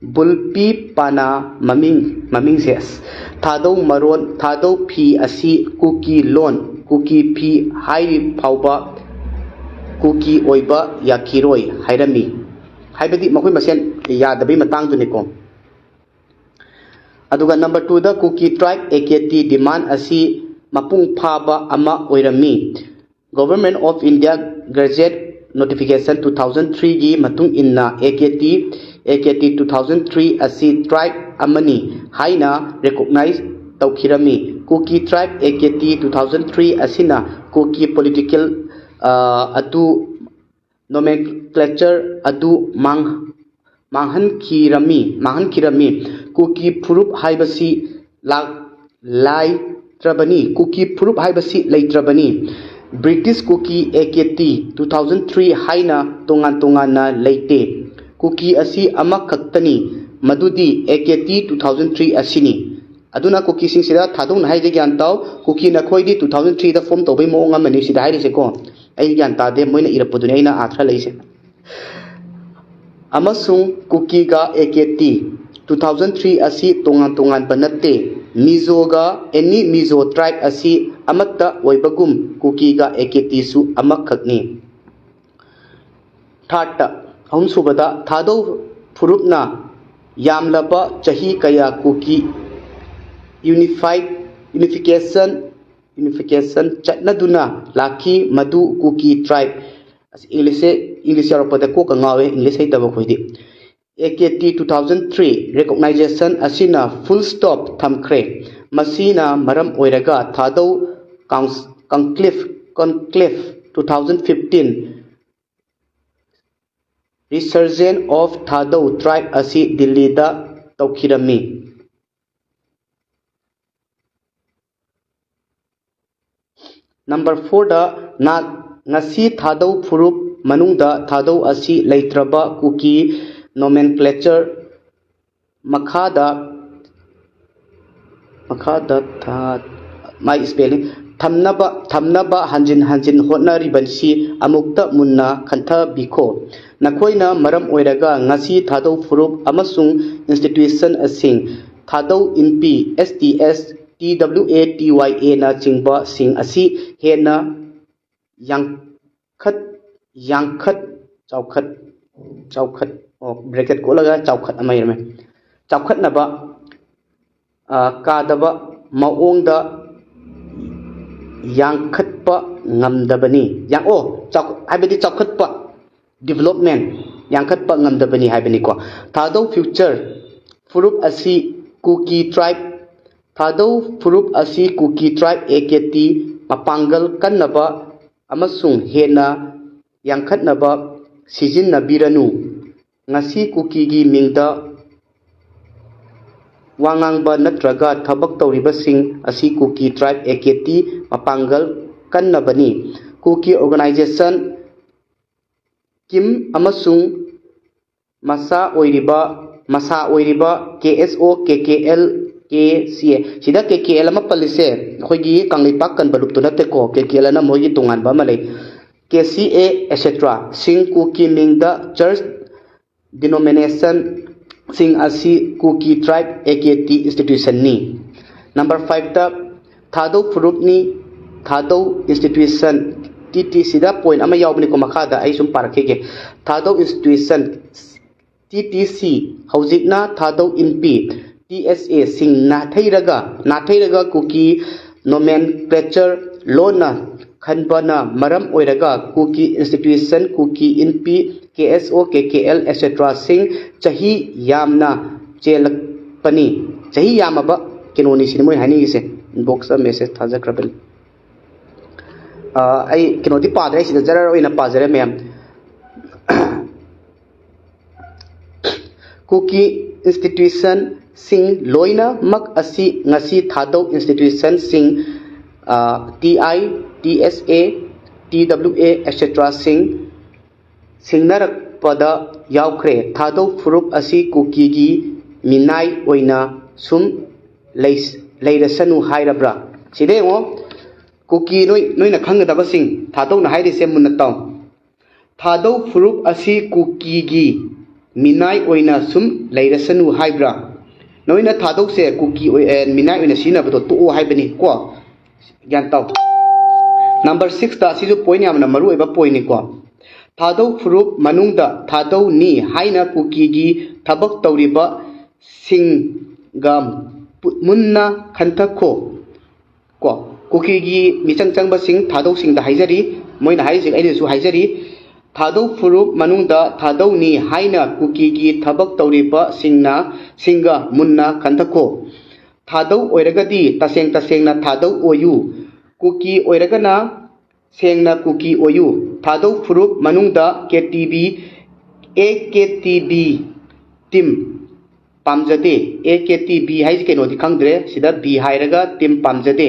ꯕꯨꯜꯄꯤ ꯄꯥꯅꯥ ꯃꯃꯤꯡ, ꯃꯃꯤꯡꯁꯦ ꯑꯁ, ꯊꯥꯗꯧ ꯃꯔꯣꯟ, ꯊꯥꯗꯧ ꯐꯤ ꯑꯁꯤ ꯀꯨꯀꯤ ꯂꯣꯟ, ꯀꯨꯀꯤ ꯐꯤ ꯍꯥꯏꯔꯤ ꯐꯥꯎꯕ ꯀꯨꯀꯤ ꯑꯣꯏꯕ ꯌꯥꯈꯤꯔꯣꯏ ꯍꯥꯏꯔꯝꯃꯤ꯫ ꯍꯥꯏꯕꯗꯤ ꯃꯈꯣꯏ ꯃꯁꯦꯟ ꯌꯥꯗꯕꯩ ꯃꯇꯥꯡꯗꯨꯅꯤꯀꯣ꯫ ꯑꯗꯨꯒ number twoꯗ Kuki tribe A K T demand ꯑꯁꯤ ꯃꯄꯨꯡ ꯐꯥꯕ ꯑꯃ ꯑꯣꯏꯔꯝꯃꯤ꯫ Government of India Gazette Notification two thousand threeꯒꯤ ꯃꯇꯨꯡ ꯏꯟꯅ A K T, A K T two thousand three ꯑꯁꯤ tribe ꯑꯃꯅꯤ ꯍꯥꯏꯅ recognize ꯇꯧꯈꯤꯔꯝꯃꯤ꯫ Kuki tribe A K T two thousand three ꯑꯁꯤꯅ ꯀꯨꯀꯤ political, ꯑ, ꯑꯗꯨ nomenclature ꯑꯗꯨ ꯃꯥꯡ-, ꯃꯥꯡꯍꯟꯈꯤꯔꯝꯃꯤ, ꯃꯥꯡꯍꯟꯈꯤꯔꯝꯃꯤ꯫ ꯀꯨꯀꯤ ꯐꯨꯔꯨꯞ ꯍꯥꯏꯕꯁꯤ ꯂꯥꯛ-, ꯂꯩꯇ꯭ꯔꯕꯅꯤ꯫ ꯀꯨꯀꯤ ꯐꯨꯔꯨꯞ ꯍꯥꯏꯕꯁꯤ ꯂꯩꯇ꯭ꯔꯕꯅꯤ꯫ British Kuki A K T two thousand three ꯍꯥꯏꯅ ꯇꯣꯉꯥꯟ ꯇꯣꯉꯥꯟꯅ ꯂꯩꯇꯦ꯫ ꯀꯨꯀꯤ ꯑꯁꯤ ꯑꯃꯈꯛꯇꯅꯤ, ꯃꯗꯨꯗꯤ A K T two thousand three ꯑꯁꯤꯅꯤ꯫ ꯑꯗꯨꯅ ꯀꯨꯀꯤꯁꯤꯡꯁꯤꯗ ꯊꯥꯗꯧꯅ ꯍꯥꯏꯁꯦ ꯒ꯭ꯌꯥꯟ ꯇꯥꯎ, ꯀꯨꯀꯤ ꯅꯈꯣꯏꯗꯤ two thousand threeꯗ form ꯇꯧꯕꯩ ꯃꯑꯣꯡ ꯑꯃꯅꯤ ꯁꯤꯗ ꯍꯥꯏꯔꯤꯁꯦꯀꯣ꯫ ꯑꯩ ꯒ꯭ꯌꯥꯟ ꯇꯥꯗꯦ, ꯃꯣꯏꯅ ꯏꯔꯛꯄꯗꯨꯅꯤ ꯑꯩꯅ ꯑꯥꯊ꯭ꯔ ꯂꯩꯁꯦ꯫ ꯑꯃꯁꯨꯡ ꯀꯨꯀꯤꯒ A K T two thousand three ꯑꯁꯤ ꯇꯣꯉꯥꯟ ꯇꯣꯉꯥꯟꯕ ꯅꯠꯇꯦ꯫ ꯃꯤꯖꯣꯒ any Mizo tribe ꯑꯁꯤ ꯑꯃꯠꯇ ꯑꯣꯏꯕꯒꯨꯝ ꯀꯨꯀꯤꯒ A K Tꯁꯨ ꯑꯃꯈꯛꯅꯤ꯫ Thirdꯇ, ꯑꯍꯨꯝꯁꯨꯕꯗ, ꯊꯥꯗꯧ ꯐꯨꯔꯨꯞꯅ ꯌꯥꯝꯂꯕ ꯆꯍꯤ ꯀꯌꯥ ꯀꯨꯀꯤ unified, unification, unification ꯆꯠꯅꯗꯨꯅ ꯂꯥꯛꯈꯤ, ꯃꯗꯨ ꯀꯨꯀꯤ tribe, ꯑꯁ, Englishꯁꯦ, English ꯌꯥꯎꯔꯛꯄꯗ ꯀꯣꯛꯀ ꯉꯥꯎꯋꯦ, English ꯍꯩꯇꯕ ꯑꯩꯈꯣꯏꯗꯤ꯫ A K T two thousand three recognition ꯑꯁꯤꯅ full stop ꯊꯝꯈ꯭ꯔꯦ꯫ ꯃꯁꯤꯅ ꯃꯔꯝ ꯑꯣꯏꯔꯒ ꯊꯥꯗꯧ Couns-, Conclave, Conclave two thousand fifteen Resurgence of Thadou Tribe ꯑꯁꯤ ꯗꯤꯜꯂꯤꯗ ꯇꯧꯈꯤꯔꯝꯃꯤ꯫ Number fourꯗ, ꯅꯥ-, ꯉꯁꯤ ꯊꯥꯗꯧ ꯐꯨꯔꯨꯞ ꯃꯅꯨꯡꯗ ꯊꯥꯗꯧ ꯑꯁꯤ ꯂꯩꯇ꯭ꯔꯕ ꯀꯨꯀꯤ nomenclature ꯃꯈꯥꯗ, ꯃꯈꯥꯗ ꯊꯥ-, ꯃꯥꯏ spelling, ꯊꯝꯅꯕ, ꯊꯝꯅꯕ ꯍꯟꯖꯤꯟ ꯍꯟꯖꯤꯟ ꯍꯣꯠꯅꯔꯤꯕꯁꯤ ꯑꯃꯨꯛꯇ ꯃꯨꯟꯅ ꯈꯟꯊꯕꯤꯈꯣ꯫ ꯅꯈꯣꯏꯅ ꯃꯔꯝ ꯑꯣꯏꯔꯒ ꯉꯁꯤ ꯊꯥꯗꯧ ꯐꯨꯔꯨꯞ ꯑꯃꯁꯨꯡ institutionꯁꯤꯡ, ꯊꯥꯗꯧ ꯏꯟꯄꯤ, S T S, T W A, T Y A ꯅꯆꯤꯡꯕꯁꯤꯡ ꯑꯁꯤ ꯍꯦꯟꯅ ꯌꯥꯡꯈꯠ ꯌꯥꯡꯈꯠ ꯆꯥꯎꯈꯠ ꯆꯥꯎꯈꯠ ꯑꯣ ꯕ꯭ꯔꯦꯀꯦꯠ ꯀꯣꯠꯂꯒ ꯆꯥꯎꯈꯠ ꯑꯃ ꯏꯔꯝꯃꯦ꯫ ꯆꯥꯎꯈꯠꯅꯕ ꯀꯥꯗꯕ ꯃꯑꯣꯡꯗ ꯌꯥꯡꯈꯠꯄ ꯉꯝꯗꯕꯅꯤ꯫ ꯌꯥꯡ ꯑꯣ ꯍꯥꯏꯕꯗꯤ ꯆꯥꯎꯈꯠꯄ, ꯗꯤꯕꯂꯞꯃꯦꯟ, ꯌꯥꯡꯈꯠꯄ ꯉꯝꯗꯕꯅꯤ ꯍꯥꯏꯕꯅꯤꯀꯣ꯫ ꯊꯥꯗꯧ ꯐ꯭ꯌꯨꯆꯔ ꯐꯨꯔꯨꯞ ꯑꯁꯤ ꯀꯨꯀꯤ ꯇ꯭ꯔꯥꯏꯕ ꯊꯥꯗꯧ ꯐꯨꯔꯨꯞ ꯑꯁꯤ ꯀꯨꯀꯤ ꯇ꯭ꯔꯥꯏꯕ ꯑꯦ ꯀꯦ ꯇꯤ ꯃꯄꯥꯡꯒꯜ ꯀꯟꯅꯕ ꯑꯃꯁꯨꯡ ꯍꯦꯟꯅ ꯌꯥꯡꯈꯠꯅꯕ ꯁꯤꯖꯤꯟꯅꯕꯤꯔꯅꯨ꯫ ꯉꯁꯤ ꯀꯨꯀꯤꯒꯤ ꯃꯤꯡꯗ ꯋꯥ ꯉꯥꯡꯕ ꯅꯠꯇ꯭ꯔꯒ ꯊꯕꯛ ꯇꯧꯔꯤꯕꯁꯤꯡ ꯑꯁꯤ ꯀꯨꯀꯤ ꯇ꯭ꯔꯥꯏꯕ ꯑꯦ ꯀꯦ ꯇꯤ ꯃꯄꯥꯡꯒꯜ ꯀꯟꯅꯕꯅꯤ꯫ ꯀꯨꯀꯤ ꯑꯣꯔꯒꯅꯥꯏꯖꯦꯁꯟ ꯀꯤꯝ ꯑꯃꯁꯨꯡ ꯃꯁꯥ ꯑꯣꯏꯔꯤꯕ ꯃꯁꯥ ꯑꯣꯏꯔꯤꯕ ꯀꯦ ꯑꯦꯁ ꯑꯣ, ꯀꯦ ꯀꯦ ꯑꯦꯜ, ꯀꯦ ꯁꯤ ꯑꯦ꯫ ꯁꯤꯗ ꯀꯦ ꯀꯦ ꯑꯦꯜ ꯑꯃ ꯄꯜꯂꯤꯁꯦ ꯑꯩꯈꯣꯏꯒꯤ ꯀꯪꯂꯩꯄꯥꯛ ꯀꯟꯕ ꯂꯨꯞꯇꯨ ꯅꯠꯇꯦꯀꯣ꯫ ꯀꯦ ꯀꯦ ꯑꯦꯜ ꯑꯅ ꯃꯣꯏꯒꯤ ꯇꯣꯉꯥꯟꯕ ꯑꯃ ꯂꯩ꯫ ꯀꯦ ꯁꯤ ꯑꯦ, ꯑꯦꯠꯁꯦꯇ꯭ꯔꯥ ꯁꯤꯡ ꯀꯨꯀꯤ ꯃꯤꯡꯗ ꯆꯔꯆ ꯗꯤꯅꯣꯃꯤꯅꯦꯁꯟꯁꯤꯡ ꯑꯁꯤ ꯀꯨꯀꯤ ꯇ꯭ꯔꯥꯏꯕ ꯑꯦ ꯀꯦ ꯇꯤ ꯏꯟꯁꯇꯤꯇ꯭ꯌꯨꯁꯟꯅꯤ꯫ ꯅꯝꯕꯔ ꯐꯥꯏꯚꯇ ꯊꯥꯗꯧ ꯐꯨꯔꯨꯞꯅꯤ꯫ ꯊꯥꯗꯧ ꯏꯟꯁꯇꯤꯇ꯭ꯌꯨꯁꯟ ꯇꯤ ꯇꯤ ꯁꯤꯗ ꯄꯣꯏꯟ ꯑꯃ ꯌꯥꯎꯕꯅꯤꯀꯣ, ꯃꯈꯥꯗ ꯑꯩ ꯁꯨꯝ ꯄꯥꯔꯛꯈꯤꯒꯦ꯫ ꯊꯥꯗꯧ ꯏꯟꯁꯇꯤꯇ꯭ꯌꯨꯁꯟ ꯇꯤ ꯇꯤ ꯁꯤ, ꯍꯧꯖꯤꯛꯅ ꯊꯥꯗꯧ ꯏꯟꯄꯤ, ꯇꯤ ꯑꯦꯁ ꯑꯦꯁꯤꯡ ꯅꯥꯊꯩꯔꯒ ꯅꯥꯊꯩꯔꯒ ꯀꯨꯀꯤ ꯅꯣꯃꯦꯟꯀ꯭ꯂꯦꯆꯔ ꯂꯣꯟꯅ ꯈꯟꯕꯅ ꯃꯔꯝ ꯑꯣꯏꯔꯒ ꯀꯨꯀꯤ ꯏꯟꯁꯇꯤꯇ꯭ꯌꯨꯁꯟ, ꯀꯨꯀꯤ ꯏꯟꯄꯤ, ꯀꯦ ꯑꯦꯁ ꯑꯣ, ꯀꯦ ꯀꯦ ꯑꯦꯜ, ꯑꯦꯠꯁꯦꯇ꯭ꯔꯥꯁꯤꯡ ꯆꯍꯤ ꯌꯥꯝꯅ ꯆꯦꯜꯂꯛꯄꯅꯤ꯫ ꯆꯍꯤ ꯌꯥꯝꯃꯕ ꯀꯩꯅꯣꯅꯤ ꯁꯤꯅꯤ ꯃꯣꯏ ꯍꯥꯏꯅꯤꯡꯉꯤꯁꯦ꯫ ꯏꯟꯕꯣꯛꯁꯇ ꯃꯦꯁꯦꯖ ꯊꯥꯖꯈ꯭ꯔꯕꯅꯤ꯫ ꯑ, ꯑꯩ ꯀꯩꯅꯣꯗꯤ ꯄꯥꯗ꯭ꯔꯦ, ꯑꯩ ꯁꯤꯗ ꯖꯔ ꯑꯣꯏꯅ ꯄꯥꯖꯔꯦ ꯃꯌꯥꯝ꯫ ꯀꯨꯀꯤ ꯏꯟꯁꯇꯤꯇ꯭ꯌꯨꯁꯟꯁꯤꯡ ꯂꯣꯏꯅꯃꯛ ꯑꯁꯤ ꯉꯁꯤ ꯊꯥꯗꯧ ꯏꯟꯁꯇꯤꯇ꯭ꯌꯨꯁꯟꯁꯤꯡ, ꯇꯤ ꯑꯥꯏ, ꯇꯤ ꯑꯦꯁ ꯑꯦ, ꯇꯤ ꯗꯕ꯭ꯂꯤꯎ ꯑꯦ, ꯑꯦꯠꯁꯦꯇ꯭ꯔꯥꯁꯤꯡ ꯁꯤꯡꯅꯔꯛꯄꯗ ꯌꯥꯎꯈ꯭ꯔꯦ꯫ ꯊꯥꯗꯧ ꯐꯨꯔꯨꯞ ꯑꯁꯤ ꯀꯨꯀꯤꯒꯤ ꯃꯤꯅꯥꯏ ꯑꯣꯏꯅ ꯁꯨꯝ ꯂꯩ-, ꯂꯩꯔꯁꯅꯨ ꯍꯥꯏꯔꯕ꯭ꯔꯥ? ꯁꯤꯗ ꯌꯦꯡꯉꯣ, ꯀꯨꯀꯤ ꯅꯣꯏ, ꯅꯣꯏꯅ ꯈꯪꯒꯗꯕꯁꯤꯡ ꯊꯥꯗꯧꯅ ꯍꯥꯏꯔꯤꯁꯦ ꯃꯨꯟꯅ ꯇꯥꯎ꯫ ꯊꯥꯗꯧ ꯐꯨꯔꯨꯞ ꯑꯁꯤ ꯀꯨꯀꯤꯒꯤ ꯃꯤꯅꯥꯏ ꯑꯣꯏꯅ ꯁꯨꯝ ꯂꯩꯔꯁꯅꯨ ꯍꯥꯏꯕ꯭ꯔꯥ? ꯅꯣꯏꯅ ꯊꯥꯗꯧꯁꯦ ꯀꯨꯀꯤ ꯑꯣꯏ-, ꯑꯦ, ꯃꯤꯅꯥꯏ ꯑꯣꯏꯅ ꯁꯤꯖꯤꯟꯅꯕꯗꯣ ꯇꯣꯛꯑꯣ ꯍꯥꯏꯕꯅꯤ ꯀꯣ꯫ ꯒ꯭ꯌꯥꯟ ꯇꯥꯎ꯫ ꯅꯝꯕꯔ ꯁꯤꯛꯁꯇ, ꯁꯤꯁꯨ ꯄꯣꯏꯟ ꯌꯥꯝꯅ ꯃꯔꯨ ꯑꯣꯏꯕ ꯄꯣꯏꯟꯅꯤꯀꯣ꯫ ꯊꯥꯗꯧ ꯐꯨꯔꯨꯞ ꯃꯅꯨꯡꯗ ꯊꯥꯗꯧꯅꯤ ꯍꯥꯏꯅ ꯀꯨꯀꯤꯒꯤ ꯊꯕꯛ ꯇꯧꯔꯤꯕꯁꯤꯡꯒ ꯄꯨ-, ꯃꯨꯟꯅ ꯈꯟꯊꯈꯣ꯫ ꯀꯣ, ꯀꯨꯀꯤꯒꯤ ꯃꯤꯆꯪ ꯆꯪꯕꯁꯤꯡ ꯊꯥꯗꯧꯁꯤꯡꯗ ꯍꯥꯏꯖꯔꯤ, ꯃꯣꯏꯅ ꯍꯥꯏꯔꯤꯁꯦ ꯑꯩꯅꯁꯨ ꯍꯥꯏꯖꯔꯤ, ꯊꯥꯗꯧ ꯐꯨꯔꯨꯞ ꯃꯅꯨꯡꯗ ꯊꯥꯗꯧꯅꯤ ꯍꯥꯏꯅ ꯀꯨꯀꯤꯒꯤ ꯊꯕꯛ ꯇꯧꯔꯤꯕꯁꯤꯡꯅ, ꯁꯤꯡꯒ ꯃꯨꯟꯅ ꯈꯟꯊꯈꯣ꯫ ꯊꯥꯗꯧ ꯑꯣꯏꯔꯒꯗꯤ ꯇꯁꯦꯡ ꯇꯁꯦꯡꯅ ꯊꯥꯗꯧ ꯑꯣꯏꯌꯨ꯫ ꯀꯨꯀꯤ ꯑꯣꯏꯔꯒꯅ ꯁꯦꯡꯅ ꯀꯨꯀꯤ ꯑꯣꯏꯌꯨ꯫ ꯊꯥꯗꯧ ꯐꯨꯔꯨꯞ ꯃꯅꯨꯡꯗ K T B, A K T B team ꯄꯥꯝꯖꯗꯦ꯫ ꯑꯦ ꯀꯦ ꯇꯤ ꯕꯤ ꯍꯥꯏꯁꯤ ꯀꯩꯅꯣꯗꯤ ꯈꯪꯗ꯭ꯔꯦ, ꯁꯤꯗ ꯕꯤ ꯍꯥꯏꯔꯒ ꯇꯤꯝ ꯄꯥꯝꯖꯗꯦ꯫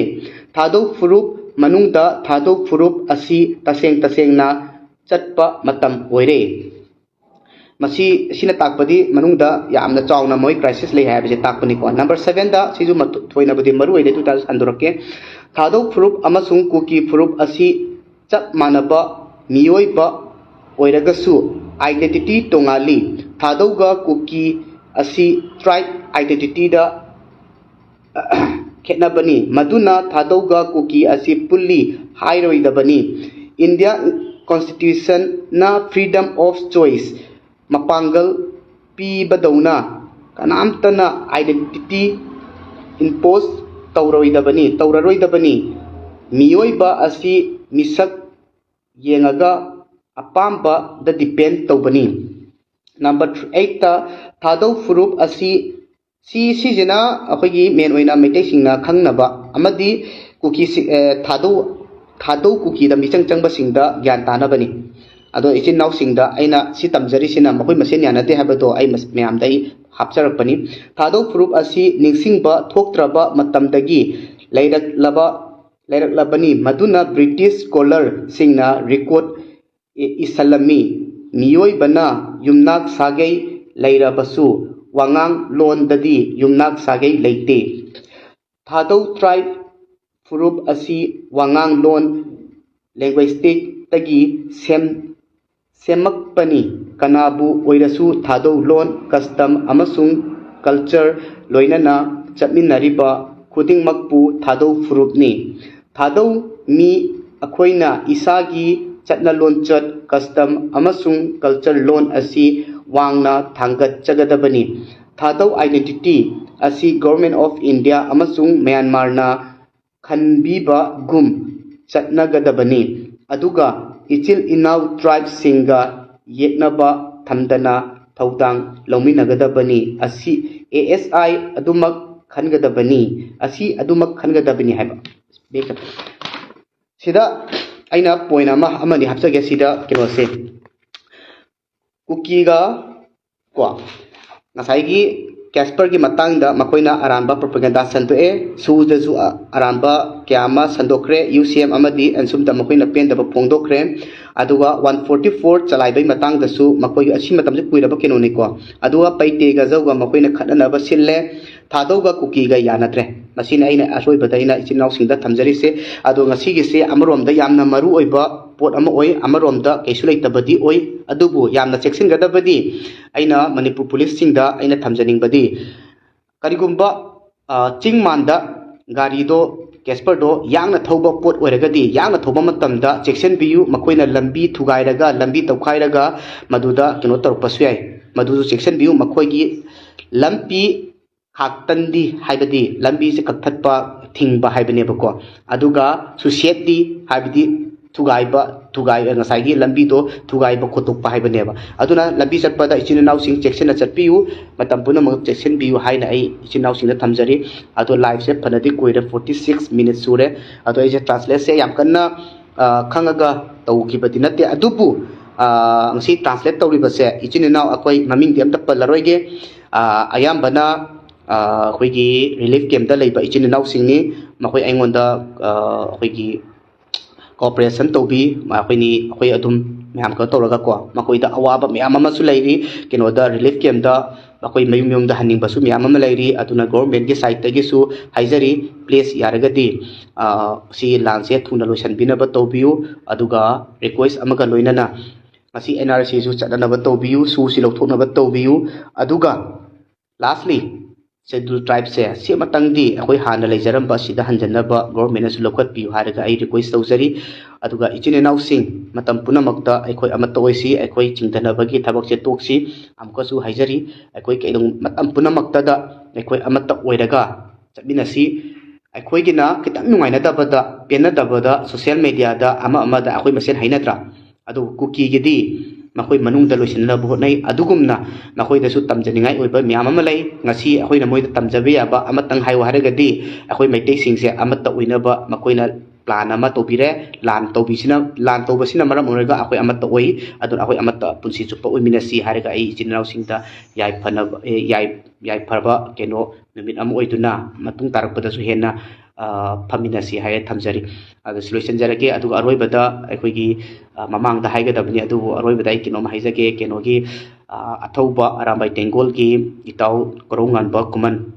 ꯊꯥꯗꯧ ꯐꯨꯔꯨꯞ ꯃꯅꯨꯡꯗ ꯊꯥꯗꯧ ꯐꯨꯔꯨꯞ ꯑꯁꯤ ꯇꯁꯦꯡ ꯇꯁꯦꯡꯅ ꯆꯠꯄ ꯃꯇꯝ ꯑꯣꯏꯔꯦ꯫ ꯃꯁꯤ, ꯁꯤꯅ ꯇꯥꯛꯄꯗꯤ ꯃꯅꯨꯡꯗ ꯌꯥꯝꯅ ꯆꯥꯎꯅ ꯃꯣꯏ ꯀ꯭ꯔꯥꯏꯁꯤꯁ ꯂꯩ ꯍꯥꯏꯕꯁꯦ ꯇꯥꯛꯄꯅꯤꯀꯣ꯫ ꯅꯝꯕꯔ ꯁꯚꯦꯟꯗ, ꯁꯤꯁꯨ ꯃꯇꯨ-, ꯊꯣꯏꯅꯕꯨꯗꯤ ꯃꯔꯨ ꯑꯣꯏꯗꯦ, ꯑꯗꯨ ꯇꯥꯔꯁꯨ ꯍꯟꯗꯣꯔꯛꯀꯦ꯫ ꯊꯥꯗꯧ ꯐꯨꯔꯨꯞ ꯑꯃꯁꯨꯡ ꯀꯨꯀꯤ ꯐꯨꯔꯨꯞ ꯑꯁꯤ ꯆꯞ ꯃꯥꯟꯅꯕ ꯃꯤꯑꯣꯏꯕ ꯑꯣꯏꯔꯒꯁꯨ identity ꯇꯣꯉꯥꯜꯂꯤ꯫ ꯊꯥꯗꯧꯒ ꯀꯨꯀꯤ ꯑꯁꯤ tribe identityꯗ ꯈꯦꯠꯅꯕꯅꯤ, ꯃꯗꯨꯅ ꯊꯥꯗꯧꯒ ꯀꯨꯀꯤ ꯑꯁꯤ ꯄꯨꯜꯂꯤ ꯍꯥꯏꯔꯣꯏꯗꯕꯅꯤ꯫ India Constitutionꯅ freedom of choice ꯃꯄꯥꯡꯒꯜ ꯄꯤꯕꯗꯧꯅ ꯀꯅꯥꯝꯇꯅ identity impose ꯇꯧꯔꯣꯏꯗꯕꯅꯤ, ꯇꯧꯔꯔꯣꯏꯗꯕꯅꯤ꯫ ꯃꯤꯑꯣꯏꯕ ꯑꯁꯤ ꯃꯤꯁꯛ ꯌꯦꯡꯉꯒ ꯑꯄꯥꯝꯕꯗ depend ꯇꯧꯕꯅꯤ꯫ ꯅꯝꯕꯔ ꯑꯩꯠꯇ, ꯊꯥꯗꯧ ꯐꯨꯔꯨꯞ ꯑꯁꯤ, ꯁꯤ, ꯁꯤꯁꯤꯅ ꯑꯩꯈꯣꯏꯒꯤ ꯃꯦꯟ ꯑꯣꯏꯅ ꯃꯩꯇꯩꯁꯤꯡꯅ ꯈꯪꯅꯕ ꯑꯃꯗꯤ ꯀꯨꯀꯤꯁꯤ-, ꯑ, ꯊꯥꯗꯧ, ꯊꯥꯗꯧ ꯀꯨꯀꯤꯗ ꯃꯤꯆꯪ ꯆꯪꯕꯁꯤꯡꯗ ꯒ꯭ꯌꯥꯟ ꯇꯥꯅꯕꯅꯤ꯫ ꯑꯗꯣ ꯏꯆꯤꯟ ꯏꯅꯥꯎꯁꯤꯡꯗ ꯑꯩꯅ ꯁꯤ ꯇꯝꯖꯔꯤꯁꯤꯅ ꯃꯈꯣꯏ ꯃꯁꯦꯟ ꯌꯥꯅꯗꯦ ꯍꯥꯏꯕꯗꯣ ꯑꯩ ꯃꯁ-, ꯃꯌꯥꯝꯗ ꯑꯩ ꯍꯥꯞꯆꯔꯛꯄꯅꯤ꯫ ꯊꯥꯗꯧ ꯐꯨꯔꯨꯞ ꯑꯁꯤ ꯅꯤꯡꯁꯤꯡꯕ ꯊꯣꯛꯇ꯭ꯔꯕ ꯃꯇꯝꯗꯒꯤ ꯂꯩꯔꯛꯂꯕ, ꯂꯩꯔꯛꯂꯕꯅꯤ, ꯃꯗꯨꯅ ꯕ꯭ꯔꯤꯇꯤꯁ ꯁ꯭ꯀꯣꯂꯔꯁꯤꯡꯅ ꯔꯦꯀꯣꯔꯗ ꯏ-, ꯏꯁꯜꯂꯝꯃꯤ꯫ ꯃꯤꯑꯣꯏꯕꯅ ꯌꯨꯝꯅꯥꯛ ꯁꯥꯒꯩ ꯂꯩꯔꯕꯁꯨ ꯋꯥꯉꯥꯡ ꯂꯣꯟꯗꯗꯤ ꯌꯨꯝꯅꯥꯛ ꯁꯥꯒꯩ ꯂꯩꯇꯦ꯫ ꯊꯥꯗꯧ tribe ꯐꯨꯔꯨꯞ ꯑꯁꯤ ꯋꯥꯉꯥꯡꯂꯣꯟ, linguisticꯇꯒꯤ ꯁꯦꯝ-, ꯁꯦꯝꯃꯛꯄꯅꯤ꯫ ꯀꯅꯥꯕꯨ ꯑꯣꯏꯔꯁꯨ ꯊꯥꯗꯧ ꯂꯣꯟ, custom ꯑꯃꯁꯨꯡ ꯀꯜꯆꯔ ꯂꯣꯏꯅꯅ ꯆꯠꯃꯤꯟꯅꯔꯤꯕ ꯈꯨꯗꯤꯡꯃꯛꯄꯨ ꯊꯥꯗꯧ ꯐꯨꯔꯨꯞꯅꯤ꯫ ꯊꯥꯗꯧ ꯃꯤ ꯑꯩꯈꯣꯏꯅ ꯏꯁꯥꯒꯤ ꯆꯠꯅ ꯂꯣꯟꯆꯠ, ꯀꯁꯇꯝ ꯑꯃꯁꯨꯡ ꯀꯜꯆꯔ ꯂꯣꯟ ꯑꯁꯤ ꯋꯥꯡꯅ ꯊꯥꯡꯒꯠꯆꯒꯗꯕꯅꯤ꯫ ꯊꯥꯗꯧ identity ꯑꯁꯤ Government of India ꯑꯃꯁꯨꯡ ꯃ꯭ꯌꯥꯟꯃꯥꯔꯅ ꯈꯟꯕꯤꯕꯒꯨꯝ ꯆꯠꯅꯒꯗꯕꯅꯤ꯫ ꯑꯗꯨꯒ ꯏꯆꯤꯜ ꯏꯅꯥꯎ tribeꯁꯤꯡꯒ ꯌꯦꯛꯅꯕ ꯊꯝꯗꯅ ꯊꯧꯗꯥꯡ ꯂꯧꯃꯤꯟꯅꯒꯗꯕꯅꯤ꯫ ꯑꯁꯤ ASI ꯑꯗꯨꯃꯛ ꯈꯟꯒꯗꯕꯅꯤ꯫ ꯑꯁꯤ ꯑꯗꯨꯃꯛ ꯈꯟꯒꯗꯕꯅꯤ ꯍꯥꯏꯕ꯫ ꯁꯤꯗ ꯑꯩꯅ point ꯑꯃ, ꯑꯃꯅꯤ ꯍꯥꯞꯆꯒꯦ꯫ ꯁꯤꯗ ꯀꯩꯅꯣꯁꯦ, ꯀꯨꯀꯤꯒ ꯀꯣ, ꯉꯁꯥꯏꯒꯤ ꯀꯦꯁꯄꯔꯒꯤ ꯃꯇꯥꯡꯗ ꯃꯈꯣꯏꯅ ꯑꯔꯥꯟꯕ propaganda ꯁꯟꯗꯣꯛꯑꯦ꯫ ꯁꯨꯗꯁꯨ ꯑ-, ꯑꯔꯥꯟꯕ ꯀꯌꯥ ꯑꯃ ꯁꯟꯗꯣꯛꯈ꯭ꯔꯦ꯫ UCM ꯑꯃꯗꯤ ꯑꯟꯁꯨꯝꯗ ꯃꯈꯣꯏꯅ ꯄꯦꯟꯗꯕ ꯐꯣꯡꯗꯣꯛꯈ꯭ꯔꯦ꯫ ꯑꯗꯨꯒ one forty four ꯆꯂꯥꯏꯕꯒꯤ ꯃꯇꯥꯡꯗꯁꯨ ꯃꯈꯣꯏꯒꯤ, ꯑꯁꯤ ꯃꯇꯝꯁꯦ ꯀꯨꯏꯔꯕ ꯀꯩꯅꯣꯅꯤꯀꯣ꯫ ꯑꯗꯨꯒ ꯄꯩꯇꯦꯒ ꯖꯧꯒ ꯃꯈꯣꯏꯅ ꯈꯠꯅꯅꯕ ꯁꯤꯜꯂꯦ꯫ ꯊꯥꯗꯧꯒ ꯀꯨꯀꯤꯒ ꯌꯥꯅꯗ꯭ꯔꯦ꯫ ꯃꯁꯤꯅꯤ ꯑꯩꯅ ꯑꯔꯣꯏꯕꯗ ꯑꯩꯅ ꯏꯆꯤꯟ ꯏꯅꯥꯎꯁꯤꯡꯗ ꯊꯝꯖꯔꯤꯁꯦ꯫ ꯑꯗꯣ ꯉꯁꯤꯒꯤꯁꯦ ꯑꯃꯔꯣꯝꯗ ꯌꯥꯝꯅ ꯃꯔꯨ ꯑꯣꯏꯕ ꯄꯣꯠ ꯑꯃ ꯑꯣꯏ, ꯑꯃꯔꯣꯝꯗ ꯀꯩꯁꯨ ꯂꯩꯇꯕꯗꯤ ꯑꯣꯏ, ꯑꯗꯨꯕꯨ ꯌꯥꯝꯅ ꯆꯦꯛꯁꯤꯟꯒꯗꯕꯗꯤ ꯑꯩꯅ ꯃꯅꯤꯄꯨꯔ ꯄꯨꯂꯤꯁꯁꯤꯡꯗ ꯑꯩꯅ ꯊꯝꯖꯅꯤꯡꯕꯗꯤ, ꯀꯔꯤꯒꯨꯝꯕ, ꯑ, ꯆꯤꯡ ꯃꯥꯟꯗ ꯒꯥꯔꯤꯗꯣ, ꯀꯦꯁꯄꯔꯗꯣ ꯌꯥꯡꯅ ꯊꯧꯕ ꯄꯣꯠ ꯑꯣꯏꯔꯒꯗꯤ, ꯌꯥꯡꯅ ꯊꯧꯕ ꯃꯇꯝꯗ ꯆꯦꯛꯁꯤꯟꯕꯤꯌꯨ꯫ ꯃꯈꯣꯏꯅ ꯂꯝꯕꯤ ꯊꯨꯒꯥꯏꯔꯒ, ꯂꯝꯕꯤ ꯇꯧꯈꯥꯏꯔꯒ ꯃꯗꯨꯗ ꯀꯩꯅꯣ ꯇꯧꯔꯛꯄꯁꯨ ꯌꯥꯏ꯫ ꯃꯗꯨꯁꯨ ꯆꯦꯛꯁꯤꯟꯕꯤꯌꯨ꯫ ꯃꯈꯣꯏꯒꯤ ꯂꯝꯕꯤ ꯈꯥꯛꯇꯟꯗꯤ, ꯍꯥꯏꯕꯗꯤ ꯂꯝꯕꯤꯁꯦ ꯀꯛꯊꯠꯄ, ꯊꯤꯡꯕ ꯍꯥꯏꯕꯅꯦꯕꯀꯣ꯫ ꯑꯗꯨꯒ ꯁꯨꯁꯦꯠꯇꯤ, ꯍꯥꯏꯕꯗꯤ ꯊꯨꯒꯥꯏꯕ, ꯊꯨꯒꯥꯏ-, ꯉꯁꯥꯏꯒꯤ ꯂꯝꯕꯤꯗꯣ ꯊꯨꯒꯥꯏꯕ ꯈꯣꯠꯇꯣꯛꯄ ꯍꯥꯏꯕꯅꯦꯕ꯫ ꯑꯗꯨꯅ ꯂꯝꯕꯤ ꯆꯠꯄꯗ ꯏꯆꯤꯟ ꯏꯅꯥꯎꯁꯤꯡ ꯆꯦꯛꯁꯤꯟꯅ ꯆꯠꯄꯤꯌꯨ, ꯃꯇꯝ ꯄꯨꯝꯅꯃꯛ ꯆꯦꯛꯁꯤꯟꯕꯤꯌꯨ ꯍꯥꯏꯅ ꯑꯩ ꯏꯆꯤꯟ ꯏꯅꯥꯎꯁꯤꯡꯗ ꯊꯝꯖꯔꯤ꯫ ꯑꯗꯣ liveꯁꯦ ꯐꯅꯗꯤ ꯀꯨꯏꯔꯦ, forty six minutes ꯁꯨꯔꯦ꯫ ꯑꯗꯣ ꯑꯩꯁꯦ translateꯁꯦ ꯌꯥꯝ ꯀꯟꯅ, ꯑ, ꯈꯪꯉꯒ ꯇꯧꯈꯤꯕꯗꯤ ꯅꯠꯇꯦ, ꯑꯗꯨꯕꯨ, ꯑ, ꯉꯁꯤ translate ꯇꯧꯔꯤꯕꯁꯦ ꯏꯆꯤꯟ ꯏꯅꯥꯎ ꯑꯩꯈꯣꯏ ꯃꯃꯤꯡꯗꯤ ꯑꯝꯇ ꯄꯜꯂꯔꯣꯏꯒꯦ꯫ ꯑ, ꯑꯌꯥꯝꯕꯅ, ꯑ, ꯑꯩꯈꯣꯏꯒꯤ relief campꯇ ꯂꯩꯕ ꯏꯆꯤꯟ ꯏꯅꯥꯎꯁꯤꯡꯅꯤ꯫ ꯃꯈꯣꯏ ꯑꯩꯉꯣꯟꯗ, ꯑ, ꯑꯩꯈꯣꯏꯒꯤ cooperation ꯇꯧꯕꯤ꯫ ꯑꯩꯈꯣꯏꯅꯤ, ꯑꯩꯈꯣꯏ ꯑꯗꯨꯝ ꯃꯌꯥꯝ ꯀꯩꯅꯣ ꯇꯧꯔꯒꯀꯣ, ꯃꯈꯣꯏꯗ ꯑꯋꯥꯕ ꯃꯌꯥꯝ ꯑꯃꯁꯨ ꯂꯩꯔꯤ꯫ ꯀꯩꯅꯣꯗ, relief campꯇ ꯑꯩꯈꯣꯏ ꯃꯌꯨꯝ ꯃꯌꯨꯝꯗ ꯍꯟꯅꯤꯡꯕꯁꯨ ꯃꯌꯥꯝ ꯑꯃ ꯂꯩꯔꯤ꯫ ꯑꯗꯨꯅ governmentꯀꯤ sideꯇꯒꯤꯁꯨ ꯍꯥꯏꯖꯔꯤ, please ꯌꯥꯔꯒꯗꯤ, ꯑ, ꯁꯤꯒꯤ ꯂꯥꯟꯁꯦ ꯊꯨꯅ ꯂꯣꯏꯁꯤꯟꯕꯤꯅꯕ ꯇꯧꯕꯤꯌꯨ꯫ ꯑꯗꯨꯒ request ꯑꯃꯒ ꯂꯣꯏꯅꯅ ꯉꯁꯤ NRCꯁꯨ ꯆꯠꯅꯅꯕ ꯇꯧꯕꯤꯌꯨ, ꯁꯨꯁꯤ ꯂꯧꯊꯣꯛꯅꯕ ꯇꯧꯕꯤꯌꯨ꯫ ꯑꯗꯨꯒ Lastly, Scheduled Tribeꯁꯦ ꯁꯤ ꯑꯃꯇꯪꯗꯤ ꯑꯩꯈꯣꯏ ꯍꯥꯟꯅ ꯂꯩꯖꯔꯝꯕ ꯑꯁꯤꯗ ꯍꯟꯖꯟꯅꯕ governmentꯅꯁꯨ ꯂꯧꯈꯠꯄꯤꯌꯨ ꯍꯥꯏꯔꯒ ꯑꯩ request ꯇꯧꯖꯔꯤ꯫ ꯑꯗꯨꯒ ꯏꯆꯤꯟ ꯏꯅꯥꯎꯁꯤꯡ, ꯃꯇꯝ ꯄꯨꯝꯅꯃꯛꯇ ꯑꯩꯈꯣꯏ ꯑꯃꯠꯇ ꯑꯣꯏꯁꯤ, ꯑꯩꯈꯣꯏ ꯆꯤꯡꯊꯅꯕꯒꯤ ꯊꯕꯛꯁꯦ ꯇꯣꯛꯁꯤ꯫ ꯑꯃꯨꯛꯀꯁꯨ ꯍꯥꯏꯖꯔꯤ, ꯑꯩꯈꯣꯏ ꯀꯩꯗꯧ-, ꯃꯇꯝ ꯄꯨꯝꯅꯃꯛꯇꯗ ꯑꯩꯈꯣꯏ ꯑꯃꯠꯇ ꯑꯣꯏꯔꯒ ꯆꯠꯃꯤꯟꯅꯁꯤ꯫ ꯑꯩꯈꯣꯏꯒꯤꯅ ꯈꯤꯇꯪ ꯅꯨꯡꯉꯥꯏꯅꯗꯕꯗ, ꯄꯦꯟꯅꯗꯕꯗ social mediaꯗ ꯑꯃ ꯑꯃꯗ ꯑꯩꯈꯣꯏ ꯃꯁꯦꯟ ꯍꯥꯏꯅꯗ꯭ꯔꯥ? ꯑꯗꯨꯕꯨ ꯀꯨꯀꯤꯒꯤꯗꯤ ꯃꯈꯣꯏ ꯃꯅꯨꯡꯗ ꯂꯣꯏꯁꯤꯟꯅꯕ ꯍꯣꯠꯅꯩ꯫ ꯑꯗꯨꯒꯨꯝꯅ ꯃꯈꯣꯏꯗꯁꯨ ꯇꯝꯖꯅꯤꯡꯉꯥꯏ ꯑꯣꯏꯕ ꯃꯌꯥꯝ ꯑꯃ ꯂꯩ꯫ ꯉꯁꯤ ꯑꯩꯈꯣꯏꯅ ꯃꯣꯏꯗ ꯇꯝꯖꯕ ꯌꯥꯕ ꯑꯃꯇꯪ ꯍꯥꯏꯌꯨ ꯍꯥꯏꯔꯒꯗꯤ, ꯑꯩꯈꯣꯏ ꯃꯩꯇꯩꯁꯤꯡꯁꯦ ꯑꯃꯠꯇ ꯑꯣꯏꯅꯕ ꯃꯈꯣꯏꯅ plan ꯑꯃ ꯇꯧꯕꯤꯔꯦ꯫ Lan ꯇꯧꯕꯤꯁꯤꯅ, lan ꯇꯧꯕꯁꯤꯅ ꯃꯔꯝ ꯑꯣꯏꯔꯒ ꯑꯩꯈꯣꯏ ꯑꯃꯠꯇ ꯑꯣꯏ꯫ ꯑꯗꯨꯅ ꯑꯩꯈꯣꯏ ꯑꯃꯠꯇ ꯄꯨꯟꯁꯤ ꯆꯨꯞꯄ ꯑꯣꯏꯃꯤꯟꯅꯁꯤ ꯍꯥꯏꯔꯒ ꯑꯩ ꯏꯆꯤꯟ ꯏꯅꯥꯎꯁꯤꯡꯗ ꯌꯥꯏꯐꯅꯕ, ꯑꯦ, ꯌꯥꯏ-, ꯌꯥꯏꯐꯔꯕ ꯀꯩꯅꯣ ꯅꯨꯃꯤꯠ ꯑꯃ ꯑꯣꯏꯗꯨꯅ ꯃꯇꯨꯡ ꯇꯥꯔꯛꯄꯗꯁꯨ ꯍꯦꯟꯅ, ꯑ, ꯐꯝꯃꯤꯟꯅꯁꯤ ꯍꯥꯏꯔ ꯊꯝꯖꯔꯤ꯫ ꯑꯗꯨ ꯁꯤ ꯂꯣꯏꯁꯤꯟꯖꯔꯒꯦ꯫ ꯑꯗꯨꯒ ꯑꯔꯣꯏꯕꯗ ꯑꯩꯈꯣꯏꯒꯤ, ꯑ, ꯃꯃꯥꯡꯗ ꯍꯥꯏꯒꯗꯕꯅꯤ, ꯑꯗꯨꯕꯨ ꯑꯔꯣꯏꯕꯗ ꯑꯩ ꯀꯩꯅꯣꯝ ꯍꯥꯏꯖꯒꯦ꯫ ꯀꯩꯅꯣꯒꯤ, ꯑ, ꯑꯊꯧꯕ ꯑꯔꯥꯝꯕꯥꯏ ꯇꯦꯡꯒꯣꯜꯒꯤ ꯏꯇꯥꯎ ꯀꯣꯔꯧꯉꯥꯟꯕ ꯈꯨꯃꯟ,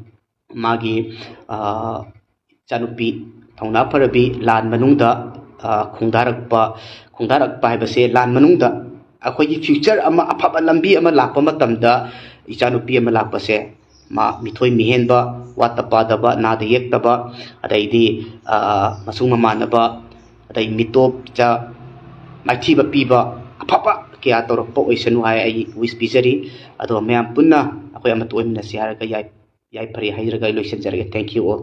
ꯃꯥꯒꯤ, ꯑ, ꯏꯆꯥꯅꯨꯄꯤ ꯊꯧꯅꯥ ꯐꯔꯕꯤ lan ꯃꯅꯨꯡꯗ, ꯑ, ꯈꯣꯡꯗꯥꯔꯛꯄ, ꯈꯣꯡꯗꯥꯔꯛꯄ ꯍꯥꯏꯕꯁꯦ lan ꯃꯅꯨꯡꯗ ꯑꯩꯈꯣꯏꯒꯤ future ꯑꯃ, ꯑꯐꯕ ꯂꯝꯕꯤ ꯑꯃ ꯂꯥꯛꯄ ꯃꯇꯝꯗ ꯏꯆꯥꯅꯨꯄꯤ ꯑꯃ ꯂꯥꯛꯄꯁꯦ ꯃꯥ ꯃꯤꯊꯣꯏ ꯃꯤꯍꯦꯟꯕ, ꯋꯥꯠꯇ ꯄꯥꯗꯕ, ꯅꯥꯗ ꯌꯦꯛꯇꯕ, ꯑꯗꯩꯗꯤ, ꯑ, ꯃꯁꯨꯡ ꯃꯃꯥꯟꯅꯕ, ꯑꯗꯩ ꯃꯤꯇꯣꯞꯇ ꯃꯥꯏꯊꯤꯕ ꯄꯤꯕ, ꯑꯐꯕ ꯀꯌꯥ ꯇꯧꯔꯛꯄ ꯑꯣꯏꯁꯅꯨ ꯍꯥꯏ ꯑꯩ wish ꯄꯤꯖꯔꯤ꯫ ꯑꯗꯣ ꯃꯌꯥꯝ ꯄꯨꯟꯅ ꯑꯩꯈꯣꯏ ꯑꯃꯠꯇ ꯑꯣꯏꯃꯤꯟꯅꯁꯤ ꯍꯥꯏꯔꯒ ꯌꯥꯏ-, ꯌꯥꯏꯐꯔꯦ ꯍꯥꯏꯖꯔꯒ ꯑꯩ ꯂꯣꯏꯁꯤꯟꯖꯔꯒꯦ꯫ Thank you all꯫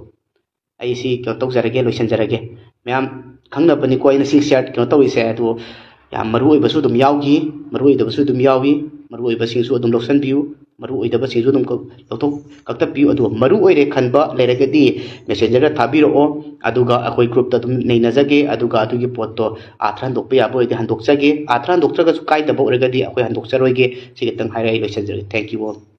ꯑꯩ ꯁꯤ ꯀꯩꯅꯣ ꯇꯧꯖꯔꯒꯦ, ꯂꯣꯏꯁꯤꯟꯖꯔꯒꯦ꯫ ꯃꯌꯥꯝ ꯈꯪꯅꯕꯅꯤꯀꯣ ꯑꯩꯅ ꯁꯤ share ꯀꯩꯅꯣ ꯇꯧꯔꯤꯁꯦ, ꯑꯗꯨ ꯌꯥꯝ ꯃꯔꯨ ꯑꯣꯏꯕꯁꯨ ꯑꯗꯨꯝ ꯌꯥꯎꯈꯤ, ꯃꯔꯨ ꯑꯣꯏꯗꯕꯁꯨ ꯑꯗꯨꯝ ꯌꯥꯎꯏ꯫ ꯃꯔꯨ ꯑꯣꯏꯕꯁꯤꯡꯁꯨ ꯑꯗꯨꯝ ꯂꯧꯁꯤꯟꯕꯤꯌꯨ, ꯃꯔꯨ ꯑꯣꯏꯗꯕꯁꯤꯡꯁꯨ ꯑꯗꯨꯝ ꯀꯛ-, ꯂꯧꯊꯣꯛ-, ꯀꯛꯊꯠꯄꯤꯌꯨ꯫ ꯑꯗꯨꯒ ꯃꯔꯨ ꯑꯣꯏꯔꯦ ꯈꯟꯕ ꯂꯩꯔꯒꯗꯤ messengerꯗ ꯊꯥꯕꯤꯔꯛꯑꯣ, ꯑꯗꯨꯒ ꯑꯩꯈꯣꯏ groupꯇ ꯑꯗꯨꯝ ꯅꯩꯅꯖꯒꯦ꯫ ꯑꯗꯨꯒ ꯑꯗꯨꯒꯤ ꯄꯣꯠꯇꯣ ꯑꯥꯔꯊ ꯍꯟꯗꯣꯛꯄ ꯌꯥꯕ ꯑꯣꯏꯔꯗꯤ ꯍꯟꯗꯣꯛꯆꯒꯦ, ꯑꯥꯔꯊ ꯍꯟꯗꯣꯛꯇ꯭ꯔꯒꯁꯨ ꯀꯥꯏꯗꯕ ꯑꯣꯏꯔꯒꯗꯤ ꯑꯩꯈꯣꯏ ꯍꯟꯗꯣꯛꯆꯔꯣꯏꯒꯦ꯫ ꯁꯤ ꯈꯤꯇꯪ ꯍꯥꯏꯔꯒ ꯑꯩ ꯂꯣꯏꯁꯤꯟꯖꯔꯒꯦ꯫ Thank you all꯫